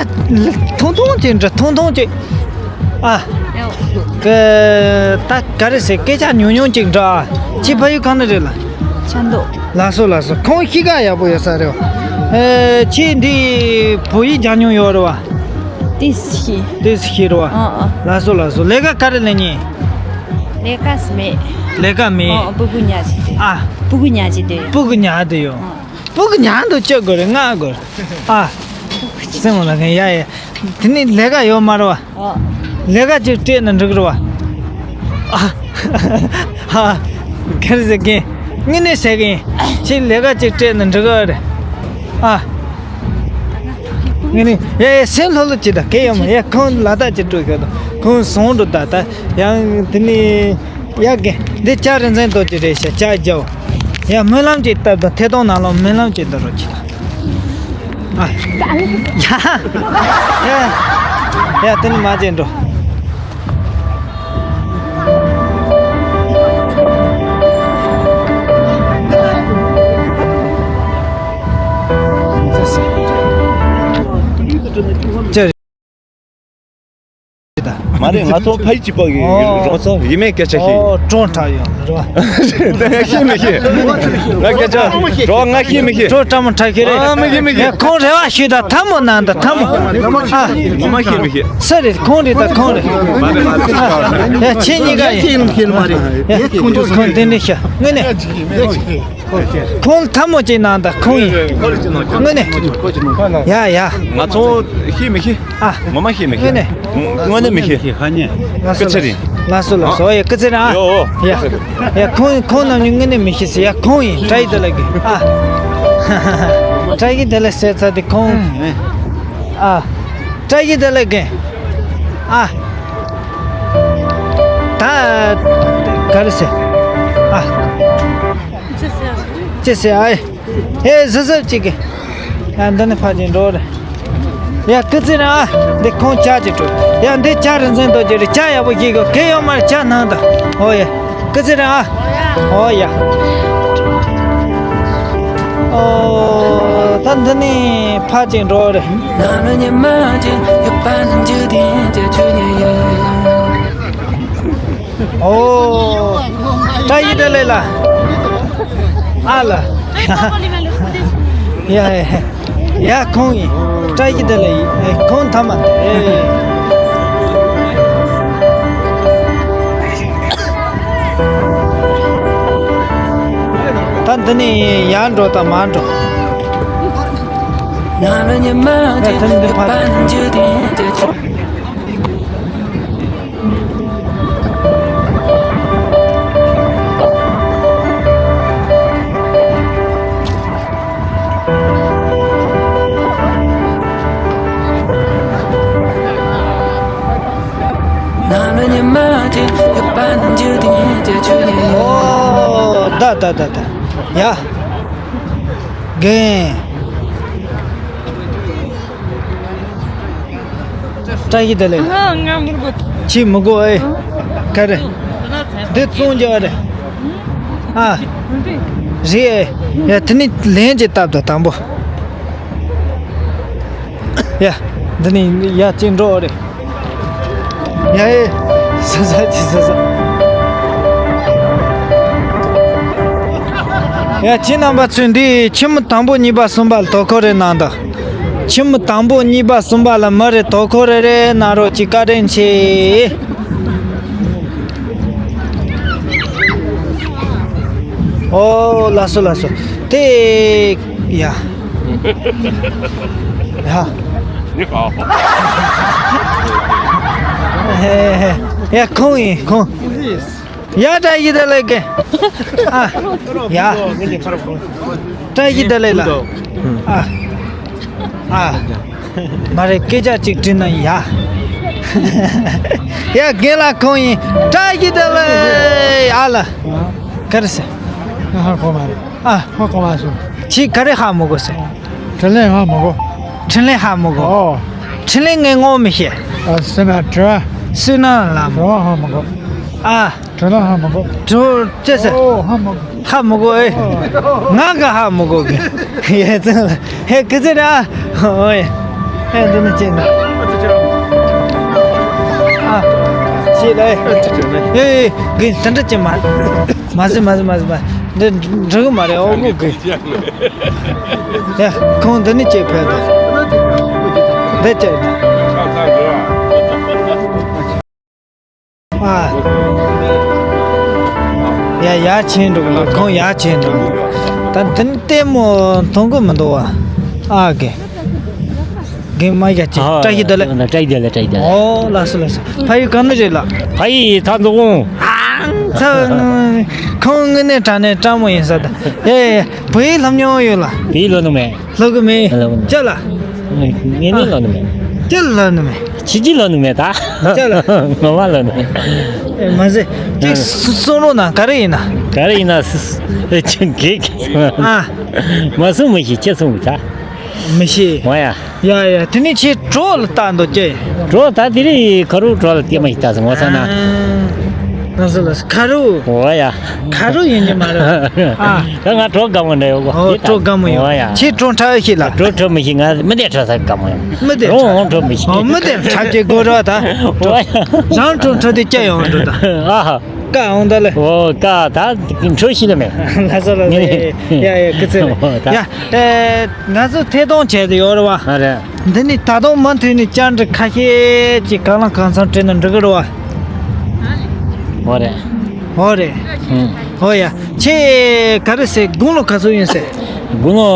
ཐུང་ཐུང་ཅིག་འདྲི་ཐུང་ཐུང་ཅིག་ཨ། ཀ་ད་ག་རེ་ཟེར་སྐད་ཆ་ཉུང་ཉུང་ཅིག་འདྲི་ཨ། ཁྱེད་ཕ་ཡུལ་གང་ནས་རེད་ལགས། ཆབ་མདོ། ལགས་སོ་ལགས་སོ། ཁོང་གཤིས་ཀ་ཡག་པོ་ཡོད་ས་རེད་བ། ཨེ་ཁྱེད་འདི་བོད་ཡིག་སྦྱང་མྱོང་ཡོད་རེད་བ། ཏོག་ཙམ་ཤེས། ཏོག་ཙམ་ཤེས་རེད་བ། ཨ་ཨ། ལགས་སོ་ལགས་སོ། ལས་ཀ་ག་རེ་ལས་ཉན། ལས་ཀ་ཟེར་མེད། ལས་ཀ་མེད། ཨ་ཨ། སྤུ་གུ་ཉར་བྱེད་དེ། ཨ། སྤུ་གུ་ཉར་བྱེད་དེ་ཡོད། སྤུ་གུ་ཉར་བྱེད་དེ་ཡོད། ཨ། སྤུ་གུ་ཉར་དུ་བཅུག་དགོས་རེད་ང་དགོས། ཨ། སེམས་ལ་ཁེངས་ཡ་ཡ། དེ་ནི་ལས་ཀ་ཡོད་མ་རེད་བ། ཨ། ལས་ཀ་ཅིག་སྤྲད་ན་འགྲིག་རེད་བ། ཨ། ཧ། ག་རེ་ཟེར་གིན། དངོས་གནས་ཟེར་གིན། ཁྱེད་ལས་ཀ་ཅིག་སྤྲད་ན་འགྲིག་གི་རེད། ཨ། དངོས་གནས་ཡ་ཡ་སེམས་ལྷོད་ལྷོད་ཅིག་ད་གལ་ཡོད་མ་ཡ་ཁོང་ལ་དྭགས་ཅིག་སྤྲོད་ཤོག་དང་ཁོང་བཟུང་འགྲོ་ད་ད་ཡང་དེ་ནི། ཡ་གི། འདི་ལྕགས་རིན་ཆེན་རྡོ་རྗེ་རེད་ཤག་ལྕགས་རྒྱའོ། ཡ་སྨོན་ལམ་ཅིག་བཏབ་དང་ཐད་གཏོང་ནང་ལོགས་སྨོན་ལམ་ཅིག་བཏབ་རོགས་གྱིས་དང་། ཨ། ཡ། ཡ། ཡ་དེ་ནི་མ་བྱེད་འགྲོ། ཅི། མ་རེད། ང་ཚོ་ཕ་ཡུལ་གཅིག་པ་གི་ཨོ། རོགས་ཚོ་ཡིན་མེད་སྐད་ཆ་ཤེས། ཨོ་གྲོང་ཁྲ་ཡོང་རེད་བ། ང་ཤེས་མི་ཤེས། ང་སྐད་ཆ་རོགས་ང་ཤེས་མི་ཤེས། གྲོང་ཁྲ་མོ་ཁྲ་ཤེས་རེད། ཨ་མི་ཤེས་མི་ཤེས། ཡ་ཁོང་རེ་བ་ཞུས་ད་ཐལ་མོ་གནང་ད་ཐལ་མོ། ཨ། ངོ་མ་ཤེས་མི་ཤེས། སུ་རེད་ཁོང་རེད་ད་ཁོང་རེད། མ་རེད་མ་རེད། ཡ་ཁྱེད་གཉིས་ཀ་ཡིན། ཡ་ཁོང་དེ་འདྲ་ཤ་དངོས་གནས། ཁོང་ཐལ་མོ་ཅིག་གནང་ད་ཁོང་ཡིན། དངོས་གནས། ཡ་ཡ། ང་ཚོ་ཤེས་མི་ཤེས། ཨ། ངོ་མ་ཤེས་མི་ཤེས། དངོས་གནས། དངོས་གནས་མི་ཤེས། ཧ་ཉེ། སྐད་ཆ་རེད། ལགས་སོ་ལགས་སོ། ཡ་སྐུ་ཚེ་རིང་ཨ། ཡོ། ཡ། ཡ་ཁོང་ཁོང་རྣམ་གཉིས་དངོས་གནས་མི་ཤེས་ཟེར་ཡ་ཁོང་ཡིན། བཀྲ་ཤིས་བདེ་ལེགས་གི་ཨ། བཀྲ་ཤིས་བདེ་ལེགས་ཟེར་ཚར་དེ་ཁོང་ཨ། བཀྲ་ཤིས་བདེ་ལེགས་གི་ཨ། ད་ག་རེ་ཟེར་ཨ། ཅི་ཟེར་ཨ། ཧེ་གཟབ་གཟབ་ཅིག་གི། ཡ་འདི་ནི་ཕ་ཅིག་འགྲོ་རེད། ཡ་སྐུ་ཚེ་རིང་ཨ། འདི་ཁོང་ལྕགས་ཅིག་སྤྲོད། ཡ་འདི་ལྕགས་རིན་ཆེན་རྡོ་རྗེ་རེད། ལྕགས་ཡག་པོ་ཞིག་གི་གལ་ཡོད་མ་རེད་ལྕགས་ནང་དུ། ཨོ་ཡ། སྐུ་ཚེ་རིང་ཨ། ཨོ་ཡ། ཨོ། ད་འདི་ནས་ཕར་ཅིག་འགྲོ་རེད། ཨོ། བཀྲ་ཤིས་བདེ་ལེགས་ལ། ཨ་ལ། ཡ་ཡ། ཡ་ཁོང་ཡིན། བཀྲ་ཤིས་བདེ་ལེགས་ཡིན། ཨེ་ཁོང་ཐ་མ་དེ། ད་འདི་ནས་ཡར་འགྲོ་དང་མར་འགྲོ། ཡ་ད་འདི་ཕར། ཨོ། ད་ད་ད་ད། ཡ། རྒན། བཀྲ་ཤིས་བདེ་ལེགས། ཨ། ང་མི་དགོས། ཁྱི་མི་དགོས་ཨེ། ག་རེ། འདི་བཙོང་རྒྱུ་རེད། ཨ། རེད་ཨེ། ཡ་དེ་ནི་ལན་གྱི་སྟབས་དང་དང་པོ། ཡ། འདི་ནི་ཡ་གཅིག་འགྲོ་རེད། ཡ་ཨེ། ས་ས་ཅི་ས་ས། ཡ་ཁྱེད་རྣམ་པ་ཚོས་འདི་ཁྱི་མོ་དང་པོ་གཉིས་པ་གསུམ་པ་ལ་དོ་ཁུར་རེ་གནང་དང་། ཁྱི་མོ་དང་པོ་གཉིས་པ་གསུམ་པ་ལ་མི་རེ་དོ་ཁུར་རེ་རེ་གནང་རོགས་ཀྱི་བཀའ་དྲིན་ཆེ། ཨོ་ལགས་སོ་ལགས་སོ། དེ་ཡ། ཡ། 你好。 ཡ་ཁོང་ཡིན་ཁོང་། ཡ་བཀྲ་ཤིས་བདེ་ལེགས་གི། ཨ། ཡ། བཀྲ་ཤིས་བདེ་ལེགས་ལ། ཨ། ཨ། མ་རེད་སྐད་ཆ་གཅིག་དྲིས་ན་ཡ། ཡ་རྒན་ལགས་ཁོང་ཡིན། བཀྲ་ཤིས་བདེ་ལེགས་ཨ་ལ། ག་རེ་ཟེར། ང་ཧ་གོ་མ་རེད། ཨ། ཧ་གོ་མ་སོང་། ཁྱེད་ག་རེ་ཧ་མི་གོ་ཟེར། དྲིན་ལན་ཧ་མི་གོ། དྲིན་ལན་ཧ་མི་གོ། ཨོ། དྲིན་ལན་ངས་ངོ་མི་ཤེས། ཨ་སེམས་ན་དྲི་བ། བསོད་ནམས་ལམ། དྲི་བ་ཧ་མི་གོ། ཨ། དྲིན་ལན་ཧ་མི་གོ། དྲི་ཅི་ཟེར། ཨོ་ཧ་མི་གོ། ཧ་མི་གོ་ཨེ། ཨོ། ང་ག་ཧ་མི་གོ་གི། ཡེ་ཙང་ལ་ཧེ་གི་ཟེར་ཨ། ཨོ་ཡེ། ཧེ་འདི་ནི་ཅི་ན། ཨ། ཤེས་ལ་ཨེ། ཡེ་ཡེ་གི་དེ་འདྲ་ཅི་མ། མ་ཟེར་མ་ཟེར་མ་ཟེར་མ། འདི་འགྲིག་གི་མ་རེད་ཨོ་གུ་གི། ཡ་ཁོང་འདི་ནི་ཅེས་ཕེབས་དང་། འདི་ཅེས་དང་། ཨ། ཡ་ཡ་ཆེན་འགྲོ་གི་ཁོང་ཡ་ཆེན་འགྲོ་གི། ད་འདི་ནི་ལྟད་མོ་མཐོང་གི་མི་འདུག་བ། ཨ་གི། རྒན་མ་ཡ་ཅིག་ཨ། བཀྲ་ཤིས་བདེ་ལེགས། བཀྲ་ཤིས་བདེ་ལེགས། བཀྲ་ཤིས་བདེ་ལེགས། ཨོ་ལགས་སོ་ལགས་སོ། ཕ་ཡུལ་ག་ནས་རེད་ལགས། ཕ་ཡུལ་ད་འདུག་གོང་། ཨང་ཚ། ཁོང་དངོས་གནས་དྲང་གནས་སྤྲང་མོ་ཡིན་ས་ད། ཡེ་ཡེ་བོད་ཡིག་སློབ་མྱོང་ཡོད་ལགས། བོད་ཡིག་སློབ་ནི་མེད། སློབ་གི་མེད། སློབ་གི་མེད། ཅི་ལགས། ངས་ནི་སློབ་ནི་མེད། ཅི་སློབ་ནི་མེད། ཕྱི་རྒྱལ་སློབ་ནི་མེད་ད། ཅི་ལགས། ངོ་མ་སློབ་ནི་མེད། ཨེ་མ་ཟེར། ཅིག་གསུང་རོགས་གནང་ག་རེ་ཡིན་ན། ག་རེ་ཡིན་ན་སུ་སུ་ཅི་གེ་གེ་སོང་། ཨ། མ་གསུང་མི་ཤེས་ཁྱེད་གསུང་གི་ད། མི་ཤེས། འོ་ཡ། ཡ་ཡ་དེ་ནི་ཁྱེད་གྲོགས་ལ་ལྟ་འདུག་ཅེ། གྲོགས་ད་དེ་རིང་ཁ་རུ་གྲོགས་ལ་ལྟད་མོ་ཞིག་ལྟ་སོང་ངོ་ས་ན། ཨ། ལགས་སོ་ལགས་སོ་ཁ་རུ། འོ་ཡ། ཁ་རུ་ཡིན་གྱི་མ་རེད། ཨ། ད་ང་གྲོགས་དགའ་མོ་འདྲ་ཡོད་གོ། ཨོ་གྲོགས་དགའ་མོ་ཡོད། འོ་ཡ། ཁྱེད་གྲོགས་འཁྲབ་ཤེས་ལ། གྲོགས་འཁྲབ་མི་ཤེས། ང་མི་སྡེ་འཁྲབ་ས་དགའ་མོ་ཡོད། མི་སྡེ་རང་འཁྲབ། འོང་འཁྲབ་མི་ཤེས། ཨོ་མི་སྡེ་འཁྲབ་ཀྱི་དགོས་ར་ད། འོ་ཡ། རང་གྲོགས་འཁྲབ་དེ་སྐྱ་ཡོང་འགྲོ་ད། ཨ་ཧ། ཀ་འོང་ད་ལེ། ཨོ་ཀ་ད་འཁྲབ་ཤེས་ལ་མེད། ལགས་སོ་ལགས་སོ། ཡ་ཡ་སྐུ་ཚེ་རིང་། ཡ་ཨེ་ང་ཚོ་ཐད་གཏོང་བྱས་ཏེ་ཡོད་རེད་བ། ཨ་རེད། འདི་ནི་ད་དུང་མུ་མཐུད་ནས་བཅར་འདྲི་ཁ་ཤས་ཅིག་གང་ལ་གང་འཚམ་དྲིས་ན་འགྲིག་གི་རེད་བ། འོ་རེད། འོ་རེད། ཨུམ། འོ་ཡ། ཁྱེད་ག་རེ་ཟེར། དགུང་ལོ་ག་ཚོད་ཡིན་ཟེར། དགུང་ལོ་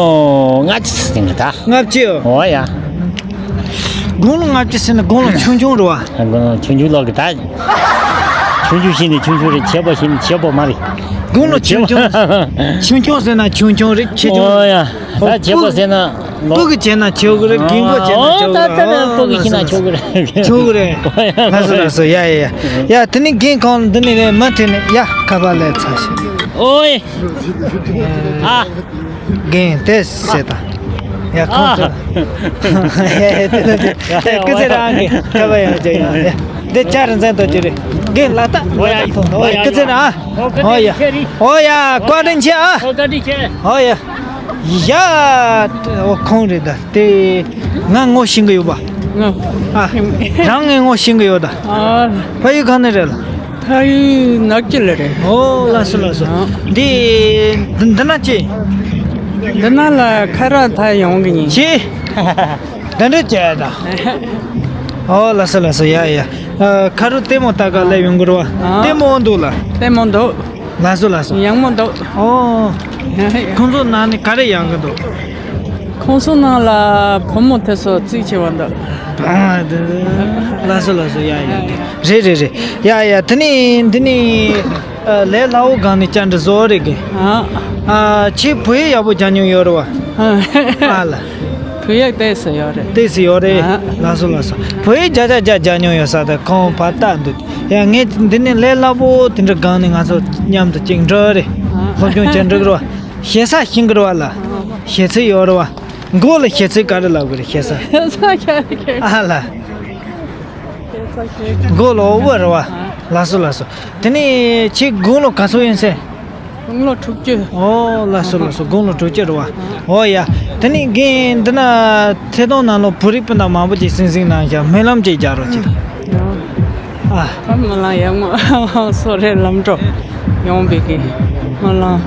ལྔ་བཅུ་ཟིན་གི་ད། ལྔ་བཅུ། འོ་ཡ། དགུང་ལོ་ལྔ་བཅུ་ཟིན་ན་དགུང་ལོ་ཆུང་ཆུང་རེད་བ། དགུང་ལོ་ཆུང་ཆུང་ལོག་གི་ད། ཆུང་ཆུང་ཞིག་ནི་ཆུང་ཆུང་རེད། ཆེ་པོ་ཞིག་ནི་ཆེ་པོ་མ་རེད། དགུང་ལོ་ཆུང་ཆུང་། ཆུང་ཆུང་ཟེར་ན་ཆུང་ཆུང་རེད། ཆེ་ཆུང་། འོ་ཡ། ད་ཆེ་པོ་ཟེར་ན་ལོ། སྤུ་གུ་བྱས་ན་ཆོག་གི་རེད། རྒན་པོ་བྱས་ན་ཆོག་གི་རེད། ཨོ་ད་ད་ད་སྤུ་གུ་བྱས་ན་ཆོག་གི་རེད། ཆོག་གི་རེད། ལགས་སོ་ལགས་སོ། ཡ་ཡ་ཡ། ཡ་དེ་ནི་རྒན་ཁོང་འདི་ནི་རེད། མུ་མཐུད་ནས་ཡ་ཁ་པར་ལས་ཚར་ཤིག་ཨོའི། ཨ། རྒན་དེ་ཟེར་དང་། ཡ་ཁོང་ཚོ། ཡ་ཡ་དེ་ནི་དེ་སྐུ་ཚེ་རང་གི་ཁ་པར་ཡང་བྱས་ཡ། ཡ་འདི་ཅག་རིན་ཚན་དོ་ཅི་རེད། རྒན་ལགས་ད། ཨོ་ཡ། ཨོ་ཡ་སྐུ་ཚེ་རང་། ཨོ་ཡ། ཨོ་ཡ་བཀའ་དྲིན་ཆེ་ཨ། ཨོ་བཀའ་དྲིན་ཆེ། ཨོ་ཡ། ཡ། ཨོ་ཁོང་རེད་ད། དེ་ང་ངོ་ཤེས་གི་ཡོད་པ། ང་། ཨ། རང་ངས་ངོ་ཤེས་གི་ཡོད་ད། ཨ། ཕ་ཡུལ་གང་ནས་རེད་ལ། ཕ་ཡུལ་ནག་ཆུ་ལ་རེད། ཨོ་ལགས་སོ་ལགས་སོ། ཨ། འདི་འདི་འདི་ན་ཅི། འདི་ན་ལ་ཁ་ར་ད་ཡོང་གི་ཡིན། ཅི། འདི་འདྲ་བྱས་ད། ཨོ་ལགས་སོ་ལགས་སོ། ཡ་ཡ། ཨ། ཁ་རུ་ལྟད་མོ་ལྟ་ག་སླེབས་ཡོང་གི་རེད་བ། ཨ། ལྟད་མོ་འདུག་ལ། ལྟད་མོ་འདུག་ལགས་སོ་ལགས་སོ། ཡག་མོ་འདུག་ཨོ། ཁོང་ཚོ་ནང་ནས་ག་རེ་ཡག་གི་འདུག་ཁོང་ཚོ་ནང་ལ་བུ་མོ་དེ་ཚོ་རྩིས་ཆེ་བ་འདུག་ཨ། དེ། ལགས་སོ་ལགས་སོ། ཡ་ཡ། རེད་རེད་རེད། ཡ་ཡ། དེ་ནས་འདི་ནས། ཨ། ལས་སླ་བོ་སྒང་ནས་བཅར་འདྲི་བཟོ་རེད་གི། ཨ། ཨ། ཁྱེད་བོད་ཡིག་ཡག་པོ་སྦྱང་མྱོང་ཡོད་རེད་བ། ཨ། ཨ་ལ། བོད་ཡིག་ཏོག་ཙམ་ཡོད་རེད། ཏོག་ཙམ་ཡོད་རེད། ཨ། ལགས་སོ་ལགས་སོ། བོད་ཡིག་རྒྱ་ཆ་རྒྱ་རྒྱག་མྱོང་ཡོད་ས་དེ་ཁོང་ཕར་ལྟ་འདུག་ཡ། ངས་འདི་ནས་ལས་སླ་པོ་དེ་འདྲ་སྒང་ནས་ང་ཚོ་མཉམ་དུ་ཅིག་འགྲོ་རེད། ཨ། སློབ་སྦྱོང་བྱེད་འགྲོ་གི་རེད་བ། ཞེ་ས་ཤེས་གི་རེད་བ་ལ། ཨ། ཞེ་ཚིག་ཡོད་རེད་བ། མགོ་ལ་ཞེ་ཚིག་ག་རེ་ལབ་གི་རེད། ཞེ་ས། ཞེ་ས་ག་རེ་གི། ཨ་ལ། མགོ་ལ་འོ་བ་རེད་བ། ལགས་སོ་ལགས་སོ། དེ་ནས་ཁྱེད་དགུང་ལོ་ག་ཚོད་ཡིན་ཟེར། དགུང་ལོ་དྲུག་ཅུ། ཨོ་ལགས་སོ་ལགས་སོ། དགུང་ལོ་དྲུག་ཅུ་རེད་བ། ཨོ་ཡ། དེ་ནས་རྒན་འདི་ན་ཐད་གཏོང་ནང་ལོགས་བོད་རིགས་སྤུན་ཟླ་མང་པོ་ཅིག་སིང་སིང་གནང་ཤག་སྨོན་ལམ་ཅིག་རྒྱག་རོགས་གྱིས། ཨ། སྨོན་ལམ་ཡག་མོ། གསོལ་རས་ལམ་འགྲོ་ཡོང་བའི་གི་སྨོན་ལམ།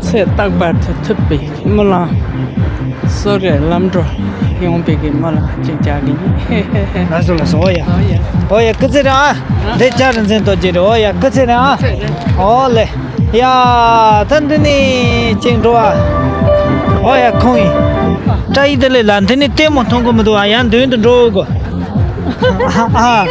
ཚེ་རྟག་པར་དུ་ཐུབ་པའི་སྨོན་ལམ། གསོལ་རས་ལམ་འགྲོ་ཡོང་བའི་གི་སྨོན་ལམ་ཅིག་རྒྱག་གི་ཡིན། ལགས་སོ་ལགས་སོ། ཨོ་ཡ། ཨོ་ཡ། ཨོ་ཡ། སྐུ་ཚེ་རིང་ཨ། འདི་ལྕགས་རི་འཛིན་རྡོ་རྗེ་རེད། ཨོ་ཡ། སྐུ་ཚེ་རིང་ཨ། ཨོ་ལེ། ཡ། ད་འདི་ནས་ཅིག་འགྲོ་ཨ། ཨོ་ཡ། ཁོང་ཡིན། བཀྲ་ཤིས་བདེ་ལེགས་ལགས། འདི་ནས་ལྟད་མོ་མཐོང་གི་མི་འདུག་ཨ། ཡར་མདུན་དུ་འགྲོ་དགོས། ཨ།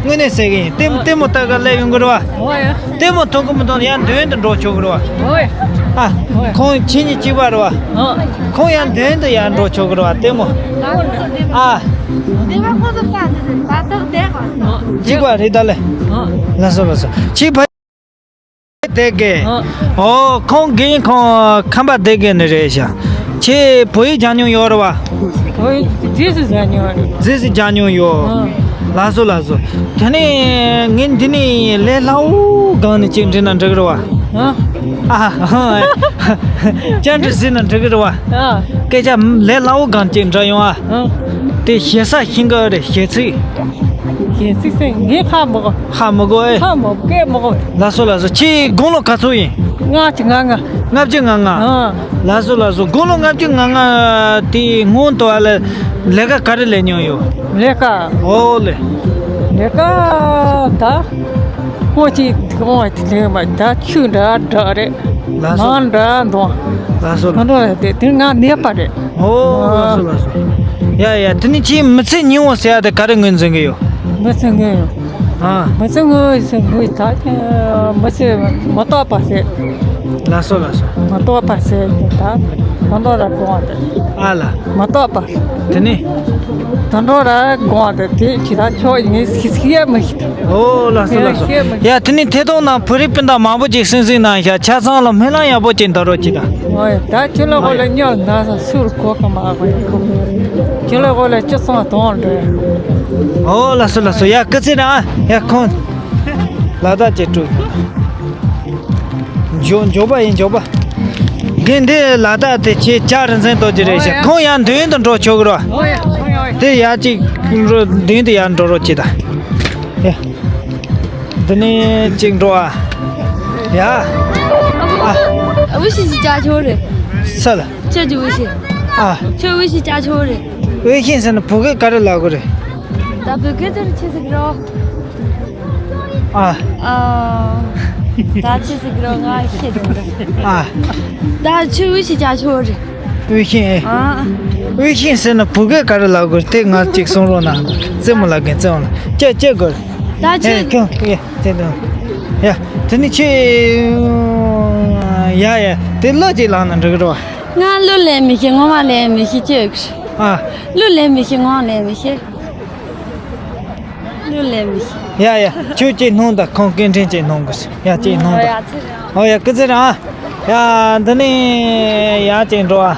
དངོས་གནས་ཟེར་གི་ཡིན། ལྟད་ལྟད་མོ་ལྟ་ག་སླེབས་ཡོང་གི་རེད་བ། ཨོ་ཡ། ལྟད་མོ་མཐོང་གི་མི་འདུག་ཡར་མདུན་དུ་འགྲོ་ཆོག་གི་རེད་བ། ཨོ་ཡ། ཨ། ཨོ་ཡ། ཁོང་ཁྱེད་གཉིས་གཅིག་པ་རེད་བ། ཨོ། ཁོང་ཡར་མདུན་དུ་ཡར་འགྲོ་ཆོག་གི་རེད་བ། ལྟད་མོ། ཨ། གཅིག་པ་རེད་ད་ལེ། ཨོ། ལགས་སོ་ལགས་སོ། ཁྱེད་ཕ། བསྡད་གི། ཨ། ཨོ། ཁོང་རྒན་ཁོང་ཁམས་པ་བསྡད་གི་ནི་རེད་ཤག་ཁྱེད་བོད་ཡིག་སྦྱང་མྱོང་ཡོད་རེད་བ། བོད་ཡིག་རྗེས་སུ་སྦྱང་མྱོང་བ་རེད། རྗེས་སུ་སྦྱང་མྱོང་ཡོད། ཨ། ལགས་སོ་ལགས་སོ། དེ་ནས་ངས་འདི་ནས་ལས་སླ་བོ་སྒང་ནས་ཅིག་འདྲི་ན་འགྲིག་གི་རེད་བ། ཨ། ཨ། བཅར་འདྲི་ཟེར་ན་འགྲིག་གི་རེད་བ། ཨ། སྐད་ཆ་ལས་སླ་བོ་སྒང་ཅིག་འདྲི་ཡོང་ཨ། ཨ། དེ་ཞེ་ས་ཤེས་གི་རེད། ཞེ་ཚིག་ཞེ་ཚིག་ཟེར་ངས་ཧ་མི་གོ་ཧ་མི་གོ་ཨེ། ཧ་མི་གོ་སྐད་མི་གོ་ལགས་སོ་ལགས་སོ། ཁྱེད་དགུང་ལོ་ག་ཚོད་ཡིན། ལྔ་བཅུ་ང་ལྔ། ལྔ་བཅུ་ང་ལྔ། ཨ། ལགས་སོ་ལགས་སོ། དགུང་ལོ་ལྔ་བཅུ་ང་ལྔ་དེའི་སྔོན་དུ་ཨ་ལ་ལས་ཀ་ག་རེ་ལས་མྱོང་ཡོད། ལས་ཀ་ཨོ་ལེ། ལས་ཀ་ད། ཁོང་ཅིག་ཁོང་ཅིག་ལས་མ་ད་ཆུ་འདྲ་འདྲ་རེད། ལགས་སོ། ནང་འདྲ་འདོང་ལགས་སོ། ཁོ་འདྲ་རེད་དེ་དེ་ང་ནད་པ་རེད། ཨོ། ཨ། ལགས་སོ་ལགས་སོ། ཡ་ཡ། དེ་ནི་ཁྱེད་མི་ཚེ་ཉིན་མོ་ཟེར་ཡ་དེ་ག་རེ་ངོས་འཛིན་གི་ཡོད། མི་ཚེ་ངོས། ཨ། མི་ཚེ་ངོས་ཟེར་ངོས་ད་མི་ཚེ་མ་དག་པ་ཟེར། ལགས་སོ་ལགས་སོ། མ་དག་པ་ཟེར་ད་ཁོ་འདྲ་ར་དགོངས་ཏེ། ཨ་ལ། མ་དག་པ། དེ་ནི། ད་འགྲོ་ར་དགོངས་ཏེ་དེ་ཇི་ལྟར་ཆོག་ཡིན་ངས་ཤེས་ཤེས་མི་ཤེས། ཨོ་ལགས་སོ་ལགས་སོ། ཤེས་མི་ཤེས། ཡ་དེ་ནི་ཐད་གཏོང་ནང་བོད་རིགས་སྤུན་ཟླ་མང་པོ་ཅིག་སིང་སིང་གནང་ཤག་ཆ་ཚང་ལ་སྨོན་ལམ་ཡག་པོ་ཅིག་འདོན་རོགས་གྱིས་དང་། ཨོ་ད་ཁྱོད་ལ་གོ་ལ་སྨྱོ་ན་ས་སུར་གོ་གི་མ་གོ་ཡིན་གོ། ཁྱོད་ལ་གོ་ལ་ཅི་སོང་དོང་འགྲོ། ཨོ་ལགས་སོ་ལགས་སོ། ཡ་སྐུ་ཚེ་རིང་ཨ། ཡ་ཁོང་། ལ་དྭགས་ཀྱི་སྤྲུལ། འཇོ་འཇོ་པ་ཡིན་འཇོ་པ། རྒན་འདི་ལ་དྭགས་དེ་ཁྱེད་ལྕགས་རི་འཛིན་རྡོ་རྗེ་རེད་ཤག་ཁོང་ཡང་མདུན་དུ་འགྲོ་ཆོག་གི་རེད་བ། དེ་ཡ་གཅིག་མདུན་དུ་ཡར་འགྲོ་རོགས་གྱིས་དང་། ཡ། འདི་ནས་གཅིག་འགྲོ་ཨ། ཡ། ཨ། ཝི་ཤིང་ཞིག་བྱ་ཆོག་རེད། ས་ལ། ཁྱོད་ཀྱི་ཝི་ཤིང་། ཨ། ཁྱོད་ཝི་ཤིང་བྱ་ཆོག་རེད། ཝི་ཤིང་ཟེར་ན་བོད་སྐད་ག་རེ་ལབ་དགོས་རེད། ད་བོད་སྐད་དེར་ཆི་ཟིག་རོ། ཨ། ཨ། ད་ཆི་ཟིག་རོ་ང་ཤེས་དོན་དུ། ཨ། ད་ཆུ་ཝི་ཤིང་བྱ་ཆོག་རེད། ཝི་ཤིང་ཨེ། ཨ། ཝི་ཤིང་ཟེར་ན་བོད་སྐད་ག་རེ་ལབ་དགོས་དེ་ང་གཅིག་གསུང་རོགས་གནང་། རྩེད་མོ་ལབ་མཁན་རྩེད་མོ་ལབ་ཅེས་ཅེས་དགོས། ད་ཆུ། ཨེ་ཁྱོད་ཡ་དེ་དང་། ཡ་དེ་ནི་ཆེ། ཡ་ཡ་དེ་ལོ་གཅིག་ལངས་ན་འགྲིག་གི་རེད་བ། ང་གླུ་ལེན་མི་ཤེས། ངོ་མ་ལེན་མི་ཤེས་ཅེས། ཨ། གླུ་ལེན་མི་ཤེས། ངོ་ལེན་མི་ཤེས། གླུ་ལེན་མི་ཤེས། ཡ་ཡ་ཁྱོད་ཅིག་སྣང་དང་ཁོང་སྐད་འཕྲིན་ཅིག་སྣང་དགོས། ཡ་ཅིག་སྣང་དང་། ཨོ་ཡ་སྐུ་ཚེ་རིང་ཨ། ཡ་འདི་ནས་ཡ་ཅིག་འགྲོ་ཨ།